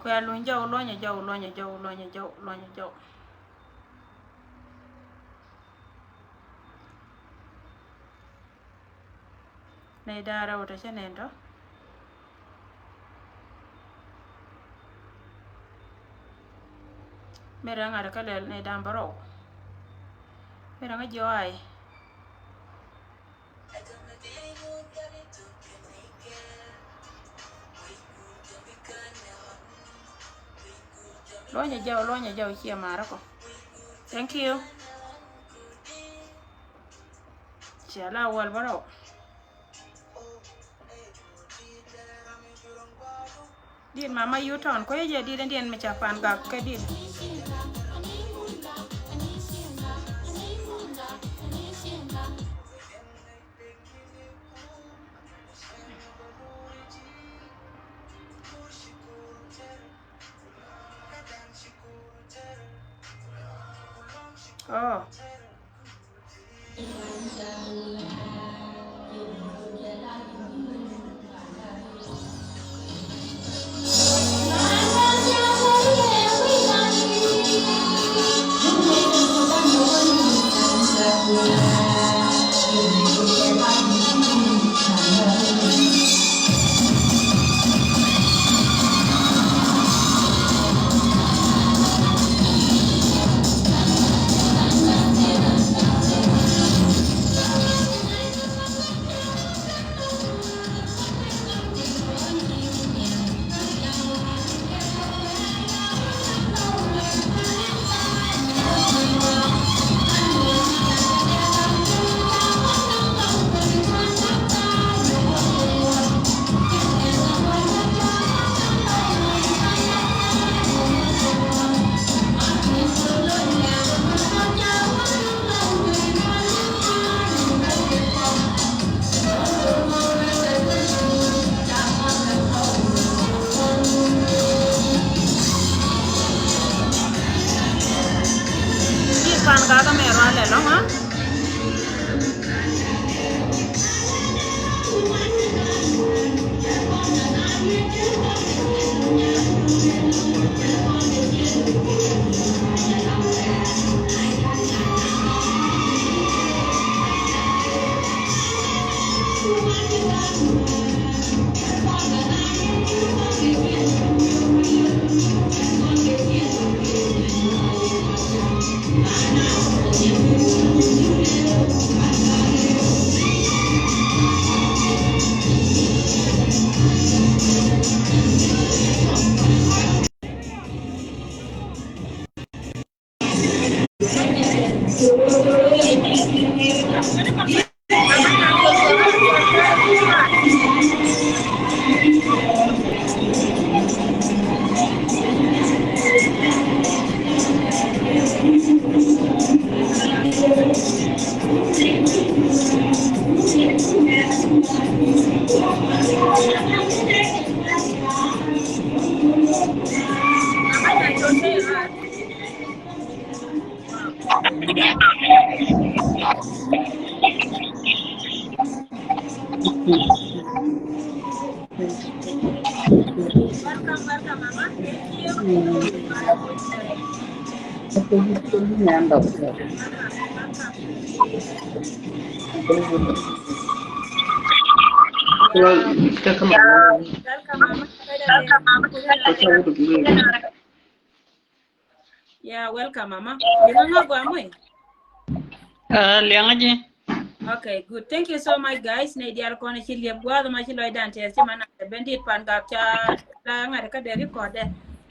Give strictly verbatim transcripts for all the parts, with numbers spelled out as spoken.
Kuɛ luny jɔw, luɔnyɛ jɔw, luɔnyɛ jɔw, luɔnyɛ jɔw, luɔnyɛ jɔw. Nɛy da̱ŋ rɛw tɔ cä nɛn tɔ. Mëë rɛŋ ŋa̱t kä lɛl nɛy da̱ŋ bärɔw. Mëë rɛŋ ŋa̱t jiɔaac. Luɔnyɛ jɔw, luɔnyɛ jɔw, ciɛ marä kɔ. Thank you. Ciɛ la wäl bärɔw. Dit mama Yutɔn, kuecä jɛ dit in diɛn mi ca Pan Gak kɛ dit. Oh. Dit Pan Gak kä mɛ rual ɛlɔ̱ŋ, ha? Welcome, welcome, Mama. Thank you. Welcome, Mama. Yeah, welcome, Mama. Liɛŋä ŋa gɔaa mɔ? Ah, liɛŋä ji̱. Okay, good. Thank you so much, guys. Nɛy diaal kɔn ci liɛp gua̱a̱th ma ci lɔcdan tɛth ci man a ben Dit Pan Gak ca la ŋa̱t kä dee record dɛ.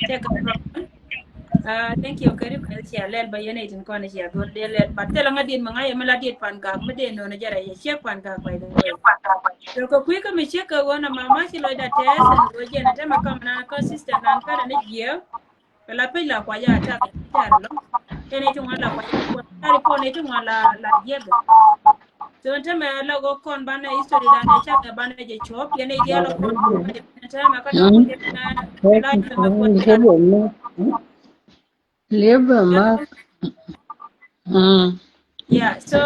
Cɛ kɛ problem. Ah, thank you. Kɛ request cia lɛl ba yɛn nɛy tin kɔn cia go̱r dee lɛl. But thilɛ ŋa̱t dit mi ŋa̱c yɛ mi la Dit Pan Gak mi dee nööni jɛ rɛy yɛ ciek Pan Gak, by the way. So kɛ kui̱ kä mi ciek kɛ ɣöö na mama ci lɔcdan tɛth ɛn ɣöö jɛn a tɛmɛ kam na kä sister nan kärɛ ni jiɛk. Kɛ la pec la kuac a tak tɛr lɔ. Kɛn i̱ ti ŋuan la kuac a kuac tɛr i̱ pɔn i̱ ti ŋuan la, la jiɛk. So in te mɛ la ɣöö kɔn banɛ history dan ɛ cak ɛ banɛ jɛ cuɔp yɛn i̱ diaal ɔ kɔn. Te mɛ kä tɔ̱ kɛ mɛ la jɛ mɛ kɔn. Liep bɛ mak. Mm. Yeah, so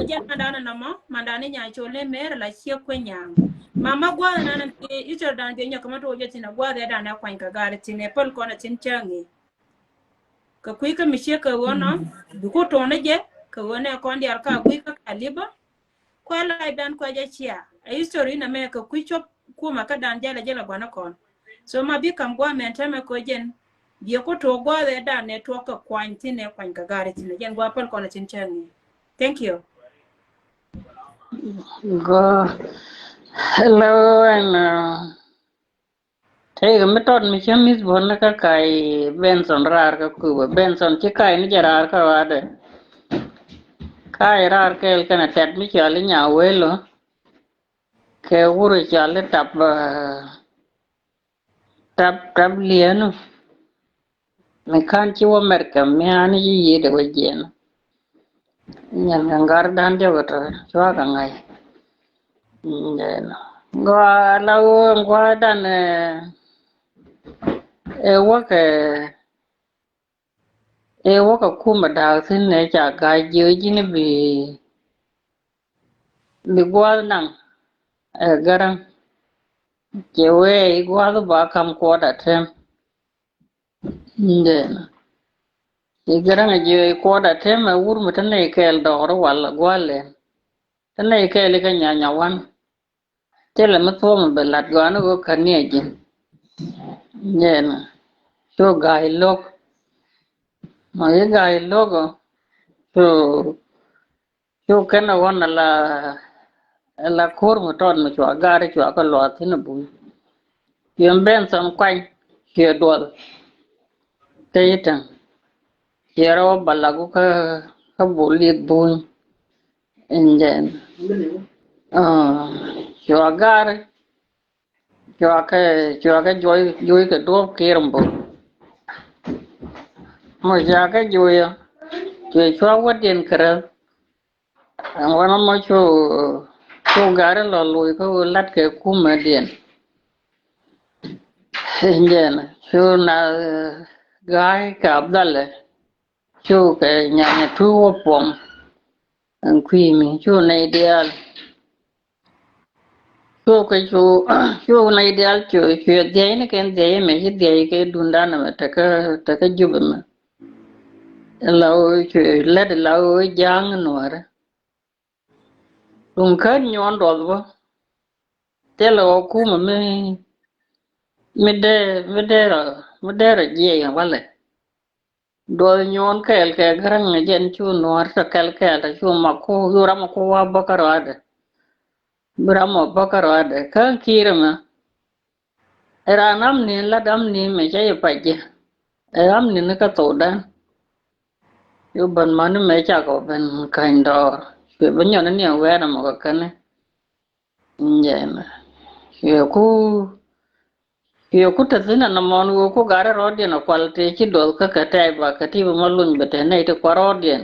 jɛn mandan nɔmɔ, mandan ni Nyancol ni Mer la cie kueny nyaŋ. Mama gua̱a̱th nan bi itor dan bi nyɔk ma tuɔ jɛ tin a gua̱a̱th ɛ dan ɛ kuany ka gari tin ɛ päl kɔn a tin cäŋ i̱. Kɛ kui̱ kä mi cie kɛ ɣöö nɔ, bi ku tuɔn ni jɛ, kɛ ɣöö nɛ kɔn diaal ka kui̱ kä ka liba. Kuɛ la iban kuɛ jɛ cia. A history na mɛ kɛ kui̱ cop kuma kä dan jɛ la jɛ la gua̱n kɔn. So ma bi kam gua̱a̱th mɛ tɛmɛ kɛ jɛn. Biɛ ku tuɔ gua̱a̱th ɛ dan nɛ tuɔk kɛ kuany thin ɛ kuany kɛ gari thin ɛ jɛn gua̱a̱th päl kɔn a tin cäŋ i̱. Thank you. Go. Hello, and, uh, tëëkɛ mi tɔt mi cä miss bä ni kä Ka̱a̱c Benson raar kä Kuba. Benson ci Ka̱a̱c ni jɛ raar kä ruaadɛ. Ka̱a̱c raar kɛɛl kɛnɛ tɛt mi cɔal i̱ Nyawelo. Kɛ wur cɔal i̱ Tap, uh, Tap, Tap Lienu. Mi ka̱n ci wä Mɛrkɛ mi an i̱ ci yiëëdɛ wä jiɛn. Nyɛn kɛ ŋa̱r dan diɔk tɔ cua kɛ ŋa̱c. Gɔaa la ɣöö ŋua̱a̱ dan ɛ, ɛ wäkɛ, ɛ wäkɛ kumɛ da̱a̱k thi̱n ɛ ca ga̱a̱c jiö ji̱n bi, bi gua̱a̱th naŋ ɛ Gäräŋ. Cɛ wee i̱ gua̱a̱th ba ka̱m kuɔt a tɛm. Ndɛn i̱ Gäräŋ a jiö i̱ kuɔt a tɛm ɛ wur mi te nɛy kɛɛl dɔɔr wal gua̱a̱th lɛn. Te nɛy kɛɛl i̱ kä Nyanya wan. Thilɛ mi thuɔ̱ɔ̱m bɛ la̱t gɔaa ni ɣöö käni a ji̱n. Nyɛn cu ga̱a̱c lo̱k. Ma i̱ ga̱a̱c lo̱k ɔ cu, cu kɛn a ɣɔn ala, ala ko̱r mi tɔt mi cua ga̱a̱r cua kɛ luath thi̱n a buny. Yom Benson kuany ciɛ duɔl. Te i̱ täŋ ciɛ rɔ wä balagu kä, kä bul lieth buny. Injɛn. Cua gar, cua kɛ, cua kɛ juɔy, juɔy kɛ duɔp kir mbur. Mɔ cua kɛ juɔy, cua, cua wädiɛn kärä. Ɛn wanɛ mɔ cu, cu gar lɔ luɔy kä lat kɛ kumɛ diɛn. Injɛn cu na ga̱a̱c kɛ Abdalɛ. Cu kɛ nyanya tu wä puɔm. Ɛn kui̱ mi cu nɛy diaal. Cu kɛ cu, cu nɛy diaal cu, cu dhiɛy ni kɛn dhiɛy mɛ ci dhiɛy kɛ dundan mɛ tekä, tekä Jubɛ mɛ. La ɣöö cu lät la ɣöö ja̱a̱ŋ nuɔ̱ɔ̱rä. Duŋ kään nyuɔ̱ɔ̱n duɔth bä. Thilɛ ɣɔw kumä mi, mi dee, mi dee rɔ, mi dee rɔ jiɛc walɛ. Duɔth nyuɔ̱ɔ̱n kɛɛl kɛ Gäräŋ jɛn cu nuɔ̱ɔ̱r tɔ kɛl kɛɛl tɔ cu mak ku, cu ram ku wa bä kä rɔadɛ. Bi ram ɔ bä kä rɔadɛ. Kä ki̱i̱r ɛmɛ. Ɛ raan amni lat amni mɛ cä yɛ pac jɛ. Ɛ amni ni kä thokdan. Cu ben mani mɛ cakɔ ben ka̱ny dɔɔr. Cuɛ bi nyɔn ni niɛ wɛɛt ɛmɔ kɛ kɛn. Injɛn. Cuɛ ku, cuɛ ku te thi̱n ɛn ɛmɔn ɣöö ku gat rɔɔdiɛn ɛ kual tëë ci duɔth kä kɛ tɛɛc ba kɛ ti bi ma luny bɛ te nɛy ti kual rɔɔdiɛn.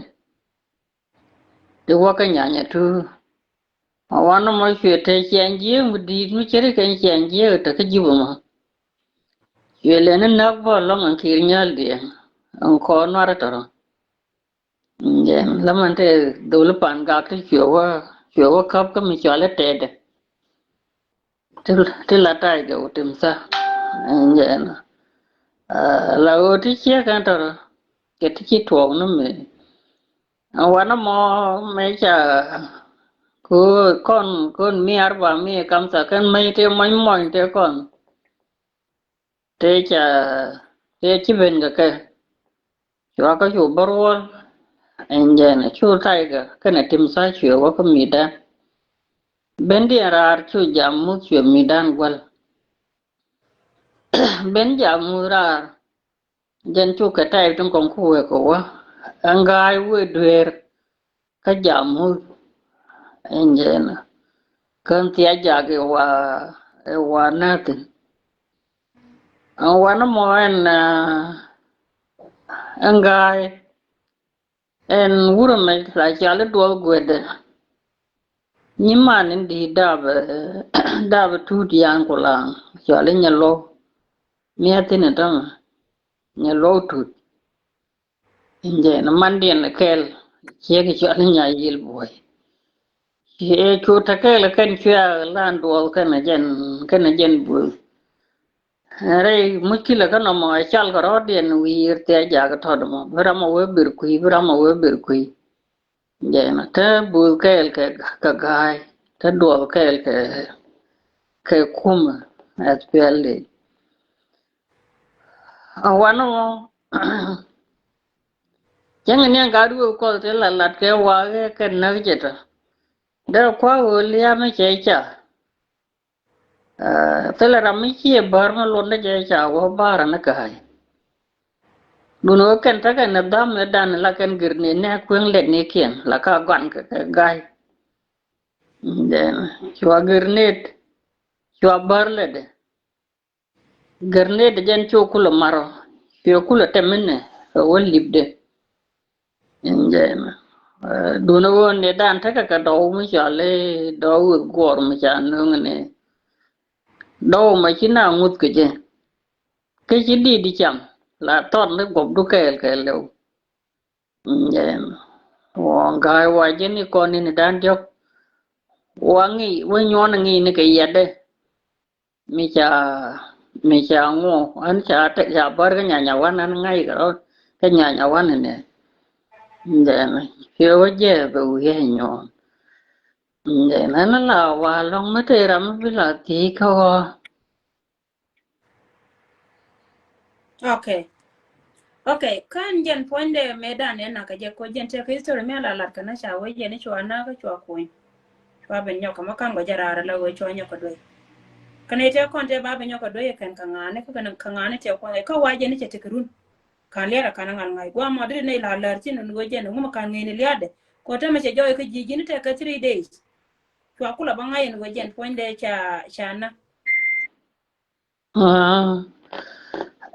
Ti wä kä nyanya tuur. Ma wanɛ mɔ cuɛ te ciɛn jiee mi di̱i̱t mi ceri kɛn ciɛn jiee te kä Jubɛ mɔ. Cuɛ lɛni näk bä lɔŋ ɛn ki̱i̱r nyäl diɛn ɛn kɔɔr nuarɛ tɔrɔ. Jɛn lämän te dholi pan gak ti cuɛ wä, cuɛ wä käp kä mi cɔal i̱ tɛɛdɛ. Ti, ti la ta̱a̱c kɛ wä tim tha. Jɛn la ɣöö ti ciek ɛn tɔrɔ kɛ ti ci tuɔɔk ni mi. Wanɛ mɔ mɛ ca kö kɔn kön mi arba mi kamtha kɛn mec tëë mɔny mɔny tëë kɔn. Tëë ca tëë ci ben kɛ kɛ. Cua kä cu bä ruɔl. Ɛn jɛn cu ta̱ykɛ kɛnɛ tim tha cuɛ wä kä mi̱i̱dan. Bendiɛn raar cu jam muth cuɛ mi̱i̱dan guäl. Ben jam muth raar. Jɛn cukɛ tɛy tin kɔŋ ku wek kɛ wä ɛn ga̱a̱c wee dueer kä jam muth. Ɛn jɛn kän thia jak ɛ wa, ɛ wa näthin. Ɛn wanɛ mɔ ɛn, ɛn ga̱a̱c ɛn wurɛ mɛ la cɔal i̱ duɔth guetdɛ. Nyiman in di̱i̱t dapɛ, dapɛ tuut yan ku laŋ cɔal i̱ nyɛ luɔw. Mia̱thi̱n in tämɛ nyɛ luɔw tuut. Injɛn mandiɛn kɛl Ciek cɔal ni Nyayil Buɔy. Ciek cu tekɛl kɛn cuɛ lan duɔth kɛn jɛn, kɛn jɛn Buɔy. Rɛy muckilɛ kä nɔmɔ ɛ cal kɛ rɔɔdiɛn wi̱i̱r thia̱ jak tɔt mɔ. Bi ram mɔ wee bir kui̱, bi ram mɔ wee bir kui̱. Jɛn te Buɔy kɛɛl kɛ, kɛ ga̱a̱y, te duɔth kɛɛl kɛ, kɛ kumɛ, ɛ piɛl di. A wanɔ mɔ, cäŋ ni gat wee kɔl te la lat kɛ wa̱a̱ kɛ näk jɛ tɔ. Dee kua̱ wee lia̱a̱ mi cɛ ca. Thilɛ ram mi ciɛ bär mi luɔt ni jɛ ca wä bar ni ga̱a̱y. Dun wä kɛn tekɛ ni dham ni dan la kɛn gir ni nɛ kueŋ lɛt ni kiɛn la ka gɔan kɛ kɛ ga̱a̱y. Then cua gir ni cua bär lɛt. Gir ni jɛn cu kulɛ marɔ cua kulɛ tɛm ni kɛ wä lipdɛ. Ɛn jɛ ɛmɛ. Duundɛ ɣöö ni dan tekɛ kɛ dɔw mi cɔal i̱ dɔw wi̱i̱ guɔr mi ca nöŋ ni. Dɔw ma ci na ŋuth kɛ jɛ. Kä ci di̱t i̱ cam la thɔt ni guɔpdu kɛɛl kɛɛl lɛw. Ɛn jɛ ɛmɛ. Wä ga̱a̱y wa jɛ ni kɔn ni dan diɔ̱k. Wa ŋi̱i̱c wä nyuɔn ŋi̱i̱c ni kɛ yiɛtdɛ. Mi ca, mi ca ŋu, ɣän ca te, ca bär kä nyanya wan, ɣän ŋa̱c kɛ rɔ kä nyanya wan inɛ. Then piɛ wä jɛ bɛ wi̱i̱ nyuɔn. Then ɣän la wa lɔŋ mi te ram mi bi la thiec kä ɣɔɔ. Okay. Okay, kän jɛn puɔ̱nydɛ mëëdan ɛ nak kɛ jɛ kɔ jɛn tëë kɛ history mi a la lat kɛ na ca wee jɛn i̱ cua nak kä cua kuny. Cua ben nyɔk kɛ ma ka̱n gɔ jɛ raar la wee cua nyɔk kɛ duey. Kɛn i̱ tëë kɔn tëë ba ben nyɔk kɛ duey kɛn kɛ ŋa̱a̱ni kä kɛn kɛ ŋa̱a̱ni tëë kuɔny kä wa jɛn i̱ cɛ tekɛ run. Ka̱n liɛr ɛ ka̱n ɛ ŋa̱l ŋa̱c gua̱a̱ mɔ dee nɛy la lär ci nun wee jɛn ŋumɛ ka̱n ŋi̱i̱ni lia̱a̱dɛ. Kɔ täämɛ cɛ jɔɔy kä ji̱ ji̱n i̱ tɛk kɛ three days. Cua kulɛ ba ŋa̱c ɛn wee jɛn puɔ̱nydɛ ca, ca na.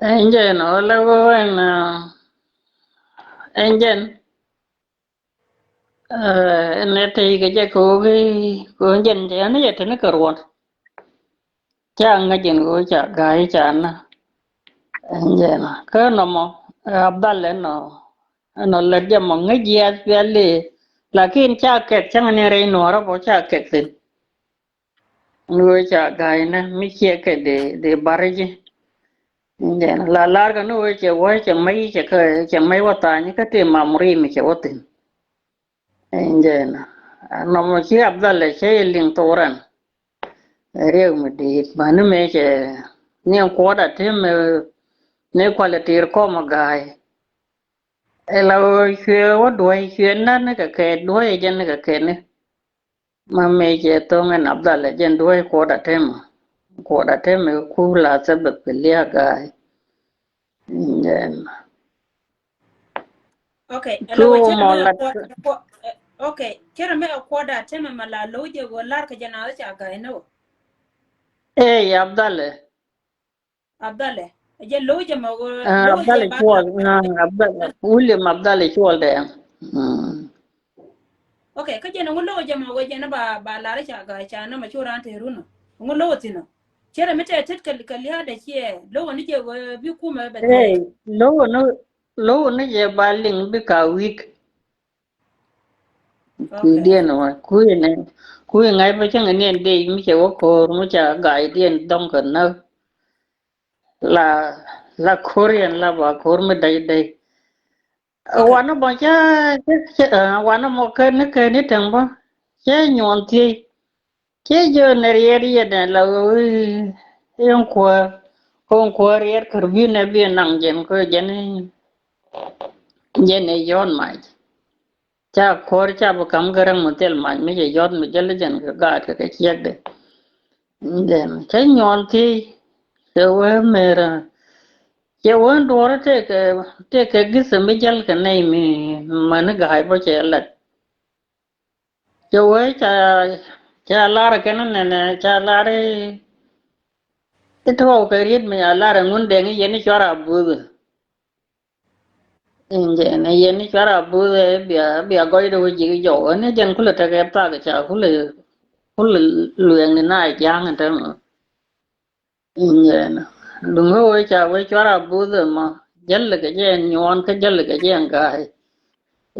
Ɛn jɛn ɔ lɛ wä ɛn, ɛn jɛn. Ɛn ɛ tɛy kɛ jɛ kɛ wä kɛ wä jɛn jɛ ɛn jɛ tɛn kɛ ruɔn. Ca ŋäc jɛn kɛ wä ca ga̱a̱c ca na. Ɛn jɛn ɔ kä nɔmɔ Abdal ɛn ɔ, ɛn ɔ lɛt jɛ mɔ ŋäc jiath piali. Lakin ca kɛk cäŋ ni rɛy nuɔrä bɔ ca kɛk thin. Ni wee ca ga̱a̱cnä mi ciɛ kɛ dee, dee barä ji̱. Jɛn la lar kɛ ni wee cɛ wee cɛ mɛy cɛ kɛ, cɛ mɛy wä tha̱a̱ny kä tëë mamuri mi cɛ wä thi̱n. Jɛn nɔmɔ ci Abdalɛ cɛ yɛ liŋ thoran. Riɛk mi di̱i̱t bä ni mëë cɛ ni ɛn kuɔt a tëë mëë ni kualɛ ti̱i̱r kɔm a ga̱a̱c. Ɛ la ɣöö cuɛ wä duɔ̱c cuɛ nän ni kɛ kɛɛt duɔ̱c ɛ jɛn ni kɛ kɛɛt ni. Ma mëë cɛ thoŋ ɛn Abdalɛ jɛn duɔ̱c kuɔt a tɛmɛ. Kuɔt a tɛmɛ ku la thɛbɛp kɛ lia̱a̱ ga̱a̱c. Jɛn. Okay, cu mɔ lat. Okay, cɛ rɛ mɛ a kuɔt a tɛmɛ ma la lo̱w jɛ ɣöö lar kɛ jɛ na ca ga̱a̱c ni wä. Ey Abdalɛ. Abdalɛ. Jɛ lo̱w jɛ mɔ ɣöö Abdalɛ cuɔl. Abdalɛ William Abdalɛ cuɔl dɛ. Okay, kä jɛn ŋu lo̱w jɛ mɔ ɣöö jɛn ba, ba lar ca ga̱a̱c ca na ma cu raan te run ɔ. Ŋu lo̱w thi̱n ɔ. Cɛ rɛ mi tɛ tet kɛ, kɛ lia̱a̱dɛ ciɛ lo̱w ni jɛ ɣöö bi kumɛ bɛ thiec. Lo̱w ni, lo̱w ni jɛ ba liŋ bi ka wi̱i̱k. Kui̱diɛn wa kui̱ ni, kui̱ ŋa̱c bä cäŋ ni ɛn dee mi cɛ wä ko̱o̱r mi ca ga̱a̱cdiɛn dɔ̱ŋ kɛ näk. La, la ko̱o̱r yɛn la ba ko̱o̱r mi däc däc. Wanɔ bɔ cä, cä, wanɔ mɔ kɛ ni kɛ ni tɛŋ bä cä nyuɔn thiec. Cä jɛ nɛ riɛt yɛn ɛ la ɣöö in kuäär, kɔn kuäär riɛt kär bi nɛ bi naŋ jɛn kɛ jɛn, jɛn ɛ yɔ̱ɔ̱n mac. Ca kuäär ca bi ka̱m kɛ räŋ mi thil mac mi cɛ yɔ̱ɔ̱t mi jäl jɛn kɛ gaat kɛ kɛ ciɛkdɛ. Then cä nyuɔn thiec cɛ wee merä. Cɛ wee duɔ̱ɔ̱rä tëëkɛ, tëëkɛ githɛ mi jäl kɛ nɛy mi mäni ga̱a̱c bä cɛ lat. Cɛ wee ca, ca lar kɛn nɛnɛ ca lar i̱ tuɔɔk kɛ riet mi ca lar i̱ ŋun dɛŋ i̱ yɛn i̱ cuar a buth. Injɛn i̱ yɛn i̱ cuar a buth i̱ bia, bia gɔc dee wee ji̱ i̱ jɔw ɛn i̱ jɛn kulɛ tekɛ thak ca kulɛ, kulɛ luɛɛŋ ni na ja̱a̱ŋ in tɛmɛ. Injɛn duŋ wee ca wee cuar a buth ɛmɔ jäl kɛ jɛ ɛn nyuɔɔn kä jäl kɛ jɛ ɛn ga̱a̱c.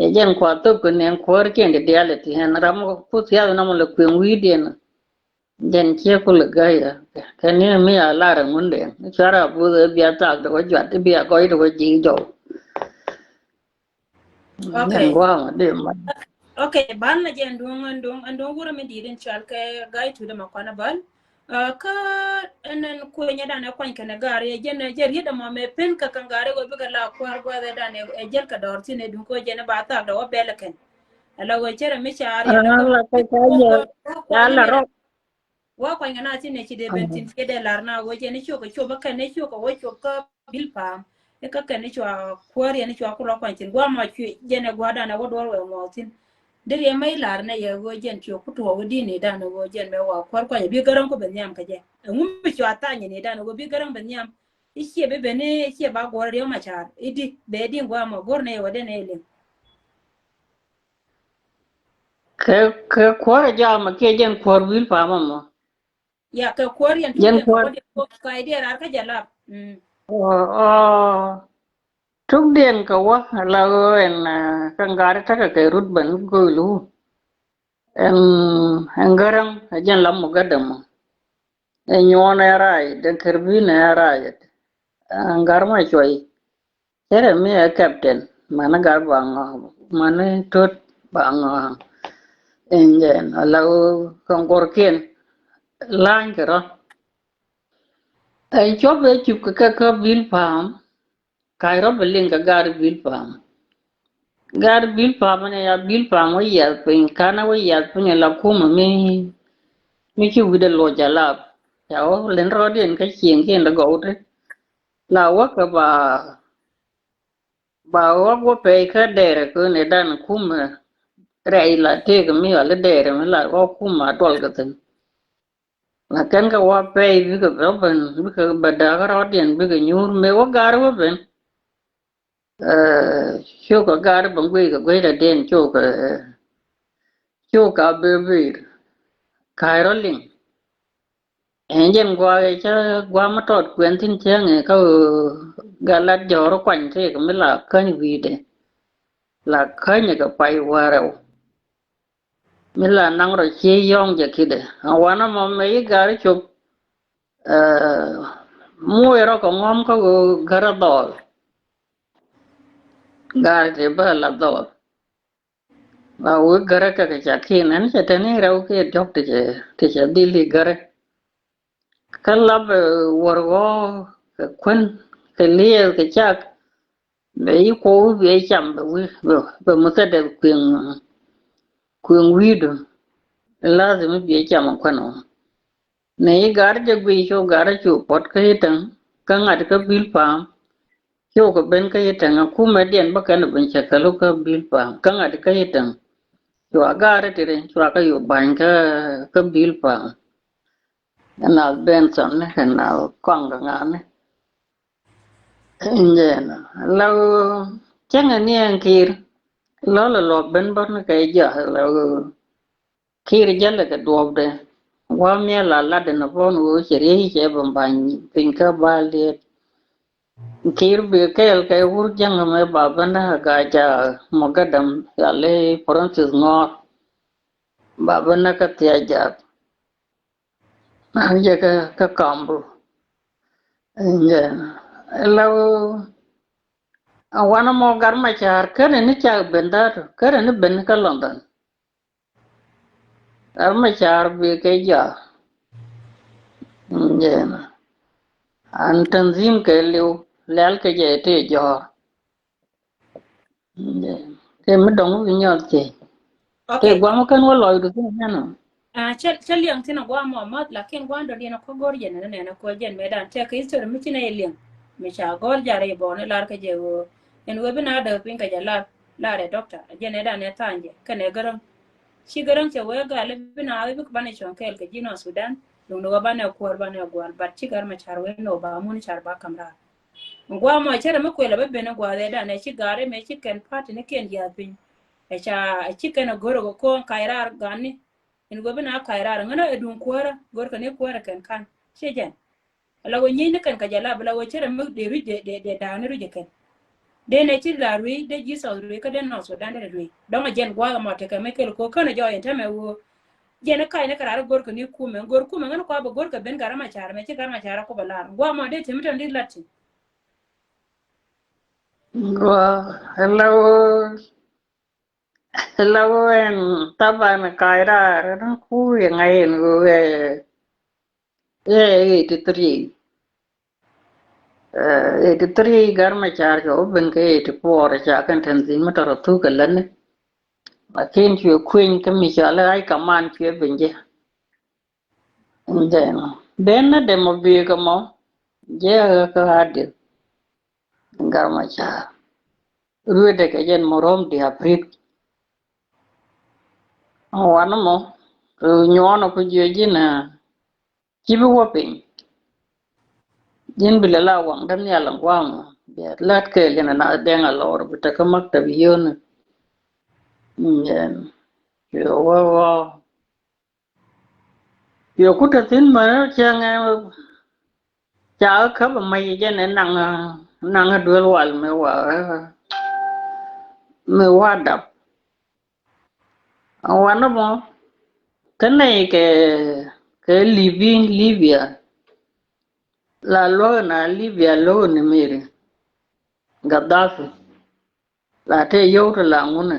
Ɛ jɛn kua thop kɛ nɛn kuäär kiɛn ti diaal ɛ ti ɛn ram ku thiath nɔmɔ lɛ kueŋ wi̱i̱diɛn. Jɛn ciɛ kulɛ gäi ɛ kɛ ni mi a lar ɛ ŋundɛ cuara buth ɛ bia thak dɛ wä juat bia gɔy dɛ wä ji̱ jɔw. Okay. Jɛn gua̱a̱ ma dee ma. Okay, ban la jɛn duŋ ɛn duŋ ɛn duŋ wurɛ mi di̱i̱t in cual kɛ gäi tuut ɛmɛ kuan ɛ bäl. Kä ɛn ɛn kuenyɛ dan ɛ kuany kɛn ɛ gaari ɛ jɛn ɛ jɛ riet ɛmɔ mɛ pen kɛ kɛn gaari wä bikɛ la kuäär gua̱a̱th ɛ dan ɛ jɛl kɛ dɔɔr thin ɛ duŋ kɛ wä jɛn ɛ ba thak dɛ wä bɛl ɛ kɛn. Ɛ la wä cɛrɛ mi ca riet ɛ kɛ wä kuany kɛ na thin ɛ ci dee ben thin ciɛ dee lar na wä jɛn ɛ ciok ɛ cop ɛ kɛn ɛ ciok ɛ wä cop kä bil pa̱a̱m. I̱ kä kɛn i̱ cua kuäär yɛn i̱ cua ku rɔ kuany thi̱n gua̱a̱ mɔ cuɛ jɛn ɛ gua̱a̱r dan ɛ wä duɔ̱ɔ̱r wɛ ŋuɔɔk thi̱n. Deri ɛ mɛy lar nɛ yɛ ɣöö jɛn cuɛ ku tuɔɔk i̱ di̱n i̱ dan ɛ ɣöö jɛn mɛ wa kuäär kuany ɛ bi gäräŋ ku bɛ nhiam kɛ jɛ. Ɛŋu mi cua thany i̱ dan ɛ ɣöö bi gäräŋ bɛ nhiam. I̱ ciɛ bi ben i̱ ciɛ ba guɔ̱r riɛw ma ca̱a̱r i̱ di bɛ di̱n gua̱a̱ mɔ go̱r nɛ yɛ wä den ɛ liŋ. Kɛ kɛ kuäär ɛ jɔak mɛ kiɛ jɛn kuäär wi̱i̱l pa̱a̱m mɔ. Ya kɛ kuäär yɛn tuk diɛn kɛ wä diɛn kɛ idea rar kä jalap. Tuk diɛn kɛ wä la ɣöö ɛn kɛ ŋa̱ri tekɛ kɛ rut ben go̱o̱lu. Ɛn ɛn gäräŋ ɛ jɛn lam mɔ gädämɔ. Ɛ nyuɔn ɛ rac den kɛr bi nɛ ɛ rac. Ɛn gar mɔ cuɔy. Cɛ rɛ mi ɛ captain mani gar ba ŋɔ mani tot ba ŋɔ. Ɛn jɛn ala ɣöö kɛ ŋuɔrkiɛn la̱a̱ny kɛ rɔ. Ɛn cuɔp ɛ cup kɛ kɛ kä bil pa̱a̱m. Ka̱c rɔ bi liŋ kɛ gar bil pa̱a̱m. Gar bil pa̱a̱m ni ya bil pa̱a̱m wä yiath piny kanɛ wä yiath piny la kumɛ mi mi ci wi̱dɛ luɔc alap. Ca wä len rɔɔdiɛn kä cieŋ kiɛn dɛ gɔw ti la wä kɛ ba ba wä wä pɛy kä dɛrɛ kɛ ni dan kumɛ rɛy la tëëk mi wali dɛrɛ mi la wä kumɛ a duɔl kɛ thin. La kɛn kɛ wä pɛy bikɛ bɛ ben bikɛ bɛ däk rɔɔdiɛn bikɛ nyuur mëë wä gaari wä ben. Cukɛ gaari bɛ guiy kɛ guiy la diɛn cukɛ cukɛ a bebir. Ka̱a̱c rɔ liŋ ɛn jɛn gua̱a̱k ɛ cä gua̱a̱k mi tɔt kuɛn thi̱n cäŋ ɛ kä ɣöö gat lat jɔ̱ɔ̱r kuany tëëk mi la käny wi̱i̱dɛ. La käny ɛ kɛ pay wäärɛw. Mi la naŋ rɔ cie yɔ̱ŋ jɛ kidɛ a wanɛ mɔ mɛ yi gari cop. Muɔc rɔ kɛ ŋɔm kä ɣöö gärä dhɔɔl. Gari ti bä la dhɔɔl. Ba wek gärä kɛ kɛ ca kiɛn ɛn cɛ tɛni rɛw kiɛ diɔ̱k ti cɛ ti cɛ dhil i̱ gärä. Kä lap ɛ wäär ɣɔɔ kɛ kuän kɛ liɛɛth kɛ cak. Bɛ yi kuɔw wi̱i̱ bɛ cam bɛ wi̱i̱ bɛ muthɛ dɛ kueŋ kueŋ wi̱i̱du. Lazim i̱ biɛ cam ɛ kuän ɔ. Nɛ yi gar jɛ guiy cu gar cu puɔt kä yi täŋ kä ŋa̱t kä bil pa̱a̱m. Cu kɛ ben kä yi täŋ ɛ kumɛ diɛn bä kɛn ɛ ben cɛ kɛ lo̱k kä bil pa̱a̱m kä ŋa̱t kä yi täŋ. Cua gar ti ri cua kä yu ba̱ny kä kä bil pa̱a̱m. Kɛ nath Benson ni kɛ nath kɔaŋ kɛ ŋa̱a̱ni. Injɛn la cäŋɛ ni ɛn kiir lɔl ɛ luɔp ben bä ni kɛ jɔak la kiir jälɛ kɛ duɔpdɛ. Wa miɛ la lat in a bɔn wee cɛ riey cɛ bɛ ba̱ny piny kä bal diet. Kiir bi kɛɛl kɛ wur jäŋ mɛ ba bä ni a ga̱a̱c a mɔ gadam yali Francis Ŋɔɔr. Ba bä ni kä thiac jath. An jɛ kä kä kambu. Injɛ la a wanɛ mɔ gar ma ca̱a̱r känɛ ni cak ben dhat känɛ ni ben kä London. Ar ma ca̱a̱r bi kɛ jɔak. Jɛn an tanzim kɛ liw lɛl kɛ jɛ ti jɔ̱ɔ̱r. Jɛn kɛ mi dɔŋ bi nyɔl thiec. Kɛ guam kɛn wä lɔcdu thin ɛnɔ. Cä cä liɛŋ thin a guam mɔ math lakin guam dɔ̱diɛn a kɔ go̱r jɛn ɛn ɛn a kɔ jɛn mɛ dan tɛk kɛ history mi ci nɛ liɛŋ. Mi ca gɔ̱r jarɛ bɔni lar kɛ jɛ ɣöö ɛn ɣöö bi na däk piny kɛ jɛ lar lar ɛ doctor a jɛn ɛ dan ɛ tha̱a̱ny jɛ kɛn ɛ gäräŋ. Ci gäräŋ cɛ wee gal i̱ bi naath i̱ bi banɛ cuɔ̱ŋ kɛɛl kɛ ji̱n ɔ Sudan. Duŋdɛ wä banɛ kuäär banɛ gua̱l but ci gär mɛ ca̱r wee nɔ ba mun ca̱r ba ka̱m raar. Gua̱a̱ mɔ cärɛ mi kuël ɛ bä ben ɛ gua̱a̱th ɛ danɛ ci ga̱r imɛ ci kɛn party ni kiɛn jiath piny. Ɛ ca ɛ ci kɛn ɛ go̱r ɛ kɛ ko̱o̱ŋ kac raar gan ni. In go̱r bi na kac raar ŋänä ɛ duŋ kuäärä go̱r kɛ ni kuäärä kɛn kan ci jɛn. Ala wä nyiecni kɛn kɛ jɛ lap ala wä cärɛ mi dee ruc dee dee dee da̱a̱kni ruc ɛ kɛn. Dee nɛ ci la ruëc, dee Jesus ruëc, kä dee North Sudan dee ruëc. Dɔ̱ŋ a jɛn gua̱a̱th ɛmɔ tekɛ mi kɛl ko̱ känɛ jɔɔc ɛn täämɛ ɣöö jɛn i̱ kac ni kɛ raar i̱ go̱rkɛ ni kumɛ, go̱r kumɛ ŋän kua̱ bɛ go̱rkɛ ben gat rɛm a ca̱r mɛ ci gat rɛm a ca̱r a kup a lar. Gua̱a̱th ɛmɔ dee timi tɔn di lat ti. Gua̱a̱th ɛlɛ ɣöö, ɛlɛ ɣöö ɛn thaban kac raar ɛn ku yɛ ŋa̱c ɛn ɣöö ɛ, ɛ eighty three. Ɛ, eighty three Gat Macar cɛ wä ben kɛ eighty four ca kɛn tanzim mi tɔrɔ thuk kɛ lätni. Lakin cuɛ kueny kä mi cɔal i̱ High Command cuɛ ben jɛ. Then, then ni dɛm ɔ bi̱i̱ kɛ mɔ jɛ ɣä kä Adil. Gat Macar ruetdɛ kɛ jɛn mɔ rɔm diaaprik. Wanɛ mɔ nyuɔnɔ ku jiö ji̱n a ci bi wä piny. Ji̱n bi lɛ la waŋdä nhial in gua̱a̱ŋ bia la̱t kɛɛl in a na dɛŋ a lɔr bi tekä maktab yio̱n. Yɛn cuɛ wä wä cuɛ ku te thi̱n mɛ cäŋɛ ca kä käp a mac jɛn ɛ naŋ naŋ a duel wal mi wa mi wa dap. Wanɛ mɔ kä nɛy kɛ kɛ Libin Libya. La luäk na Libya luäk ni meri Gaddafi. La te yio̱w ti la ŋunɛ.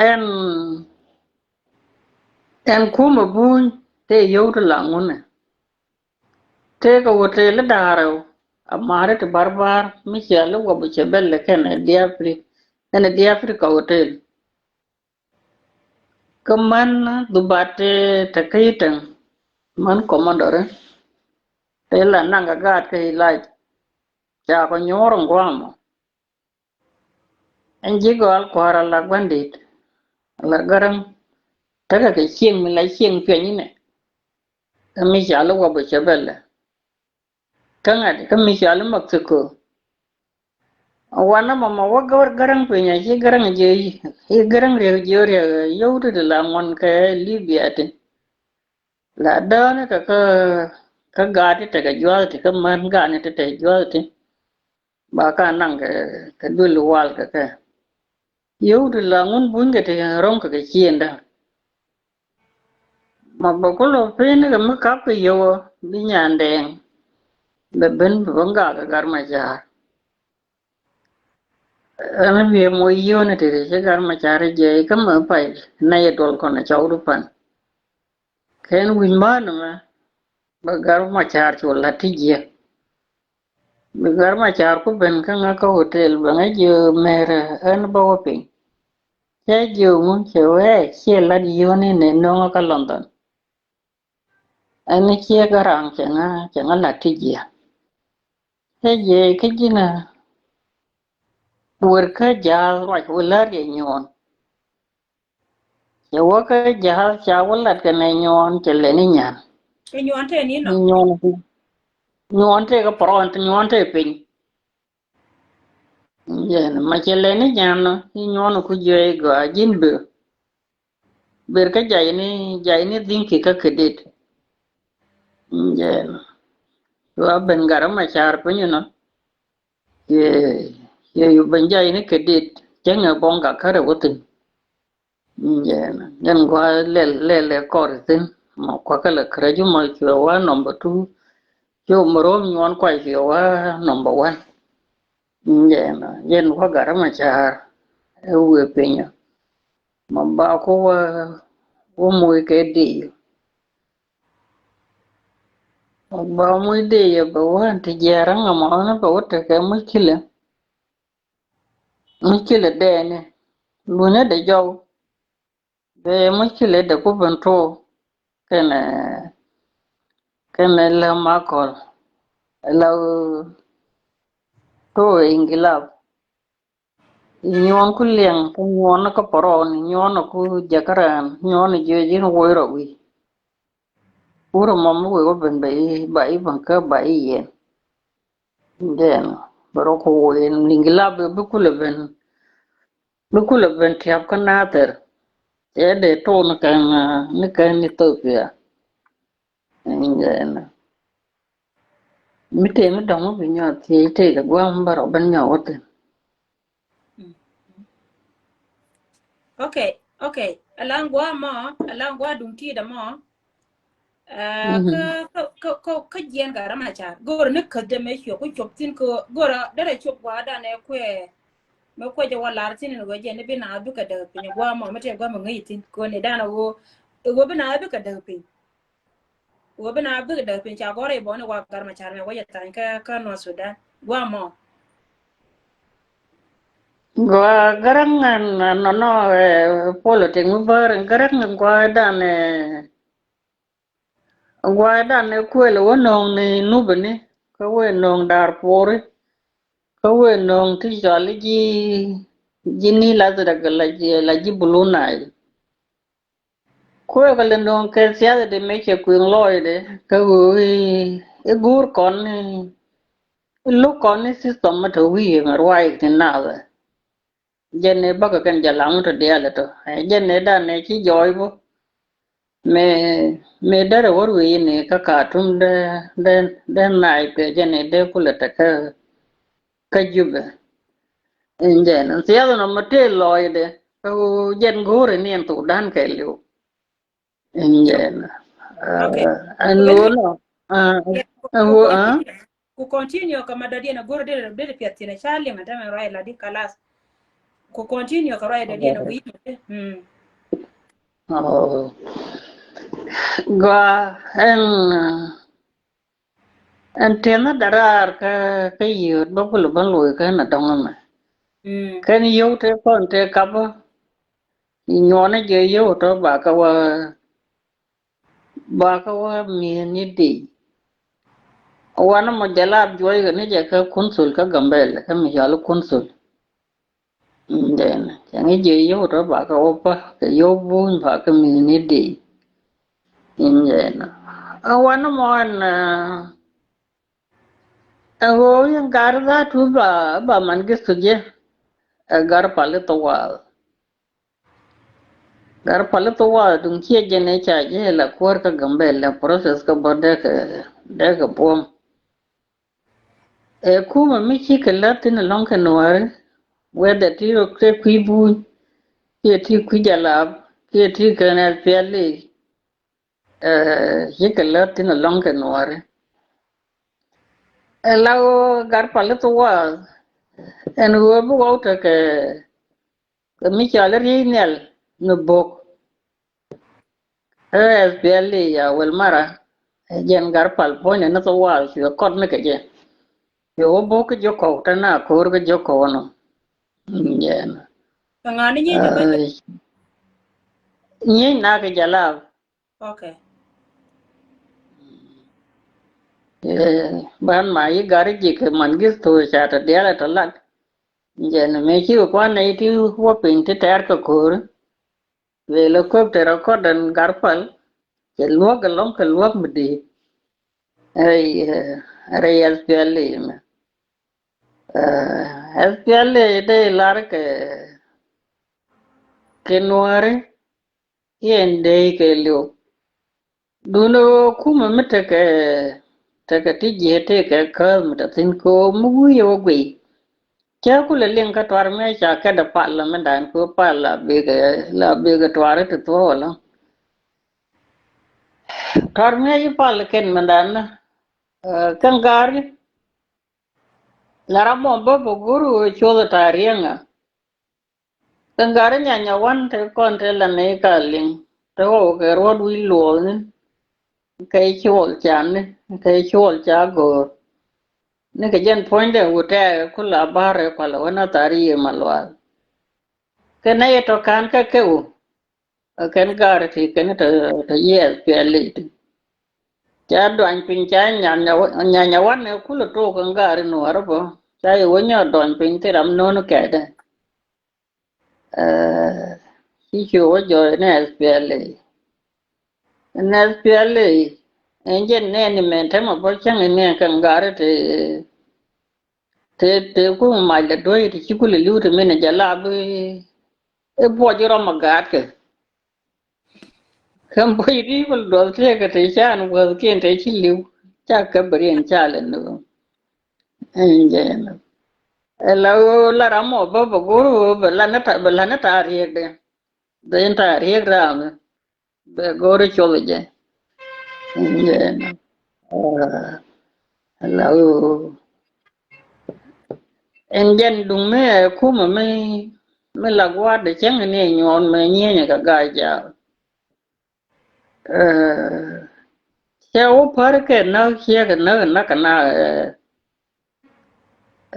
Ɛn ɛn kumɛ buny te yio̱w ti la ŋunɛ. Tëëkɛ hotel i̱ da̱a̱r rɛw a ma̱a̱ri ti barbar mi cia li wä bi cɛ bɛl lɛ kɛn ɛ diaapri kɛn ɛ diaapri kɛ hotel. Kä män dhubat te te kä i̱ tɛŋ män kɔmandɔri te la naŋ kɛ gaat kɛ ilac ca kɔ nyuɔr in gua̱a̱mɔ. Ɛn ji̱ gɔal kua̱r a la gua̱ndit a la gäräŋ. Tekɛ kɛ cieŋ mi la cieŋ piɛny inɛ. Kä mi cal i̱ wä bä cɛ bɛlɛ kä ŋa̱t kä mi cal i̱ Mexico. Wanɛ mɔmɔ wä gäwär gäräŋ piny a ci gäräŋ jiɛ i̱ gäräŋ riek jiɛ riek yio̱w ti ti la ŋuɔn kɛ Libya ti. La dääni kɛ kä kä gaat ti tekɛ juath ti kä män gaat ni ti tekɛ juath ti. Ba ka naŋ kɛ kɛ duël wal kɛ kɛ. Yio̱w ti la ŋun buny kɛ ti ro̱ŋ kɛ kɛ ciendä. Ma bä kulɔ piny kɛ mi kap kɛ yio̱w bi nyandɛɛŋ. Bɛ ben bɛ ben gak kɛ Gat Macar. Ɛn bi mɔ yio̱w ni ti ti ci Gat Macar jɛ kä mi pay nɛ yɛ duɔl kɔn a cɔw du pan. Kɛn wi̱c män mɛ bɛ Gat Macar cu la̱t ti jiɛ. Bi Gat Macar ku ben kä ŋä kä hotel bɛ ŋä jiö mɛr ɛn bä wä piny. Cɛ jiö ŋun cɛ wee ciɛ lat yio̱ni ni no̱ŋä kä London. Ɛn ciɛ kä raŋ cɛ ŋä cɛ ŋä lat ti jiɛ. Cɛ jiɛ kä ji̱n a wër kä ja̱a̱th ruac wä lär yɛ nyuɔn. Cɛ wä kä ja̱a̱th ca wä lat kɛ nɛ nyuɔn cɛ lɛ ni nyan. Kɛ nyuɔn tëë ni nɔ. Nyuɔn tëë nyuɔn tëë kä pɔrɔn tëë nyuɔn tëë piny. Yɛn ma cɛ lɛ ni nyan nɔ ni nyuɔn ku jiɛ gɔaa ji̱n ber. Ber kä jay ni jay ni dhi̱n ki kä kɛ det. Yɛn wa ben Gat Macar piny nɔ. Yɛ yɛ yu ben jay ni kɛ det cäŋɛ bɔŋ gak kärɛ wä thi̱n. Jɛn jɛn gua lɛl lɛl lɛ kɔr thin ma kua kɛ lɛ kärɛ ju ma cuɛ wa number two. Cu ma rom nyuɔn kua cuɛ wa number one. Jɛn jɛn wa Gat Macar ɛ wee piny ma ba ku wa wa moc kɛ diy. Ma ba moc diy bɛ wa ti jiɛr ŋa ma ɔn bɛ wa tekɛ muckilɛ. Muckilɛ dɛɛni lunyä dɛ jɔw. Bɛ muckilɛ dɛ ku ben tuɔw kɛnɛ kɛnɛ lɛ makɔl lɛ tuɔw ingilab. Nyuɔn ku liɛŋ ku nyuɔn kä pɔrɔɔni nyuɔn ku jɛkärɛn nyuɔn jiɛ ji̱n woc rɔ wi̱i̱. Wurɛ mɔm mi wek wä ben ba i̱ ba i̱ ben kä ba i̱ yɛn. Jɛn bɛ rɔ ku woc in ingilab bi kulɛ ben. Bi kulɛ ben tiap kä Nathir. Cɛ dee tuun ni kɛn ni kɛn Ethiopia. Jɛn Mi tëë mi dɔ̱ŋ mi bi nyɔk thiec tëë kɛ gua̱a̱m bä rɔ ben nyɔk wä thi̱n. Okay, okay. Alaŋ gua̱a̱ mɔ, alaŋ gua̱a̱ duŋ ti̱i̱t ɛmɔ. Kä kä kä kä jiɛn ka ram a car go̱rä ni käth dee mɛ cuɔp ku cuɔp thi̱n kä go̱rä derɛ cuɔp gua̱a̱ danɛ kuɛ. Mɛ kuɛ jɛ wä lar thi̱n ni wä jɛ ni bi na bi kɛ däk piny gua̱a̱ mɔ mi tëë gua̱a̱ mɛ ŋäc thi̱n kɛ ni danɛ wä. Wä bi na bi kɛ däk piny. Wä bi na bi kɛ däk piny ca gɔrɛ ibɔ ni wa gar ma car mɛ wä jɛ thany kä kä North Sudan gua̱a̱ mɔ. Gua garaŋ nɔnɔ politik mi bär garaŋ gua dan. Gua dan kuel wä nöŋ ni nubini kä wä nöŋ dar pori kä wä nöŋ ti cɔl ji ji ni la zira la ji la ji bulu nai. Kuɛ kɛ lɛ nöŋ kɛ siath di mecɛ kuiŋ lɔɔcdɛ kä ɣöö i̱ go̱o̱r kɔn i̱ lo̱k kɔn i̱ system mi tɔ wi̱i̱ ŋɛ ruac ti nathɛ. Jɛn i̱ bäkɛ kɛn jɛ lam tɔ diaal itɔ jɛn i̱ dan i̱ ci jɔɔc bä. Mëë mëë derɛ wä ruëëc ni kä Katum dee dee dee naac kɛ jɛn i̱ dee kulɛ tekä kä Jubɛ. Ɛn jɛn thiath nɔ mɛ tëë lɔɔcdɛ kä jɛn go̱o̱rɛ ni ɛn thok dan kɛɛliw. Ɛn jɛn ɛn ɣöö nɔ ɛn ɣöö ɛ. Ku continue kɛ ma dɔ̱diɛn a go̱o̱rɛ dee dee piɛth thi̱n a ca liŋ a tämɛ ruac la di kalas. Ku continue kɛ ruac dɔ̱diɛn a wi̱i̱. Gɔaa ɛn. Ɛn tiɛn ni daraar kä kä yio̱o̱t bä kul bä lo̱o̱i kä na dɔŋ mɛ. Kɛn yio̱w te kɔn te kap bä. Nyuɔn ni jɛ yio̱w tɔ ba kä wä ba kä wä mi̱i̱n ni di. Wan mɔ jɛ la juɔc kɛ ni jɛ kä kunsul kä Gambɛl kä mi yɔl kunsul. Jɛn cɛ ŋi̱ jiɛ yio̱w tɔ ba kɛ wä pa kɛ yio̱w buny ba kɛ mi̱i̱ni di. In jɛn ɛ wan mɔ ɛn ɛ ɣöö in gar dha tu ba ba man gi thujiɛ. Ɛ gar pali thowal. Gar pali thowal duŋ ciɛ jɛn ɛ ca jiɛ la kuäär kä Gambɛl lɛ process kä bä dee kɛ dee kɛ buɔ̱m. Ɛ kumɛ mi cikɛ lät thin alɔŋ kɛ nuɔri whether ti rok te kui̱ buny kiɛ ti kui̱ jalap kiɛ ti kɛn ɛ piali. Ɛ cikɛ lät thin alɔŋ kɛ nuɔri. Ɛ la ɣöö gar pali thowal ɛn ɣöö bi wau tekɛ kɛ mi cɔal riey nhial mi bok. Ɛ piali ya wel mara ɛ jɛn gar pal puɔ̱nyɛ ni thowal cuɛ kɔt ni kɛ jɛ. Cuɛ wä bok kä jiök kɔw te na ko̱r kä jiök kɔw nɔ. Jɛn nyiec na kɛ jalap. Okay. Ban ma yi gari jik man gith to ca ta dial ta lak. Jɛn me ci kwan ne ti wä piny ti tɛr ka ko̱r. Wel a köp te rɔ kɔt den gar pal. Cɛ luɔk alɔŋ kɛ luɔk mi di. Ɛ rɛ S P L A mɛ. S P L A de lar kɛ kɛ nuɔri. Yɛn dee kɛ liw. Dun ɣöö kumɛ mi tekɛ tekɛ ti jiɛ tekɛ käth mi te thin kɛ ɣöö mi wi̱i̱ ɣöö guiy. Cä kulɛ liŋ kä tuar mi ca kɛt ɛ pal mi dan kɛ ɣöö pal la bikɛ la bikɛ tuar ti thuɔ̱k ɛlɔ̱ŋ. Tuar mi ci pal kɛn mi dan ni kɛn gaari. La ram mɔ bä bä go̱r ɣöö coth ɛ ta̱a̱ riɛŋ ɛ. Kɛ gat ri nyanya wan te kɔn te la nɛy ka liŋ te ɣɔw kɛ ruɔt wi̱i̱ luɔɔthni. Kɛ cuɔl ca ni kɛ cuɔl ca go̱o̱r. Ni kɛ jɛn puɔ̱nydɛ wut tɛɛkɛ ku la ba̱r rɛ kualɛ wä na thar yiëë ma lual. Kɛ nɛy tɔ ka̱n kä kɛ wu. Ɛ kɛn ga̱r ti kɛn tɔ tɔ yiɛth piɛl i̱ ti. Ca duany piny ca nyanya wa- nyanya wan ɛ kulɛ tok kɛn ga̱r in wär bä ca yɛ wä nyɔ duany piny ti ram no̱n kɛɛdɛ. Ci ci wä jɔɔy ni S P L A. Ni S P L A ɛn jɛn nɛɛni mɛn tɛmɛ bä cäŋ in nɛɛn kɛn ga̱r ti. Te te ku mac lɛ duɔ̱c ti ci kulɛ li̱w ti min jɛ la bi i̱ buɔc i̱ rɔm a gaatkɛ. Kä buɔc i̱ ti kul duɔth tëëkɛ te can wäthkiɛn te ci li̱w. Ca kɛ bɛ riɛn ca lɛ ni ɣöö ɛn jɛ ni ɛ la ɣöö la ram mɔ bä bɛ go̱r ɣöö bɛ la ni ta, bɛ la ni ta riɛk dɛ. Bɛ in ta riɛk ram bɛ go̱r cuɔth jɛ. Ɛn jɛ ni ɛ la ɣöö ɛn jɛn duŋ mi ɛ kumɛ mi, mi la gua̱a̱r dɛ cäŋ ni ɛ nyuɔɔn mɛ nyieenyɛ kɛ ga̱a̱c jaal. Cɛ wä pär kɛ näk ciek näk näk kɛ na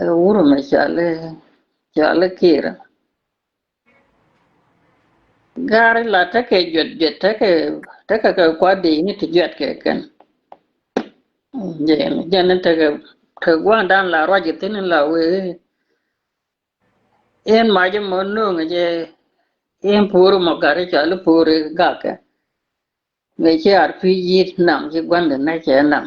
ɛ wurumɛ cɔali, cɔali Kiir. Gari la tekɛ juɛt juɛt tekɛ, tekɛ kɛ kuat di ni ti juɛt kɛ kɛn. Jɛn jɛn tekɛ kɛ gua̱a̱n dan la ruac ithin la wee. In mac mɔ no̱o̱ŋ jɛ in puur mɔ gat cɔal puur gakɛ. Ŋɛ ci ar pi̱i̱ yi̱t nam ci gua̱ndɛ nɛ cɛ nam.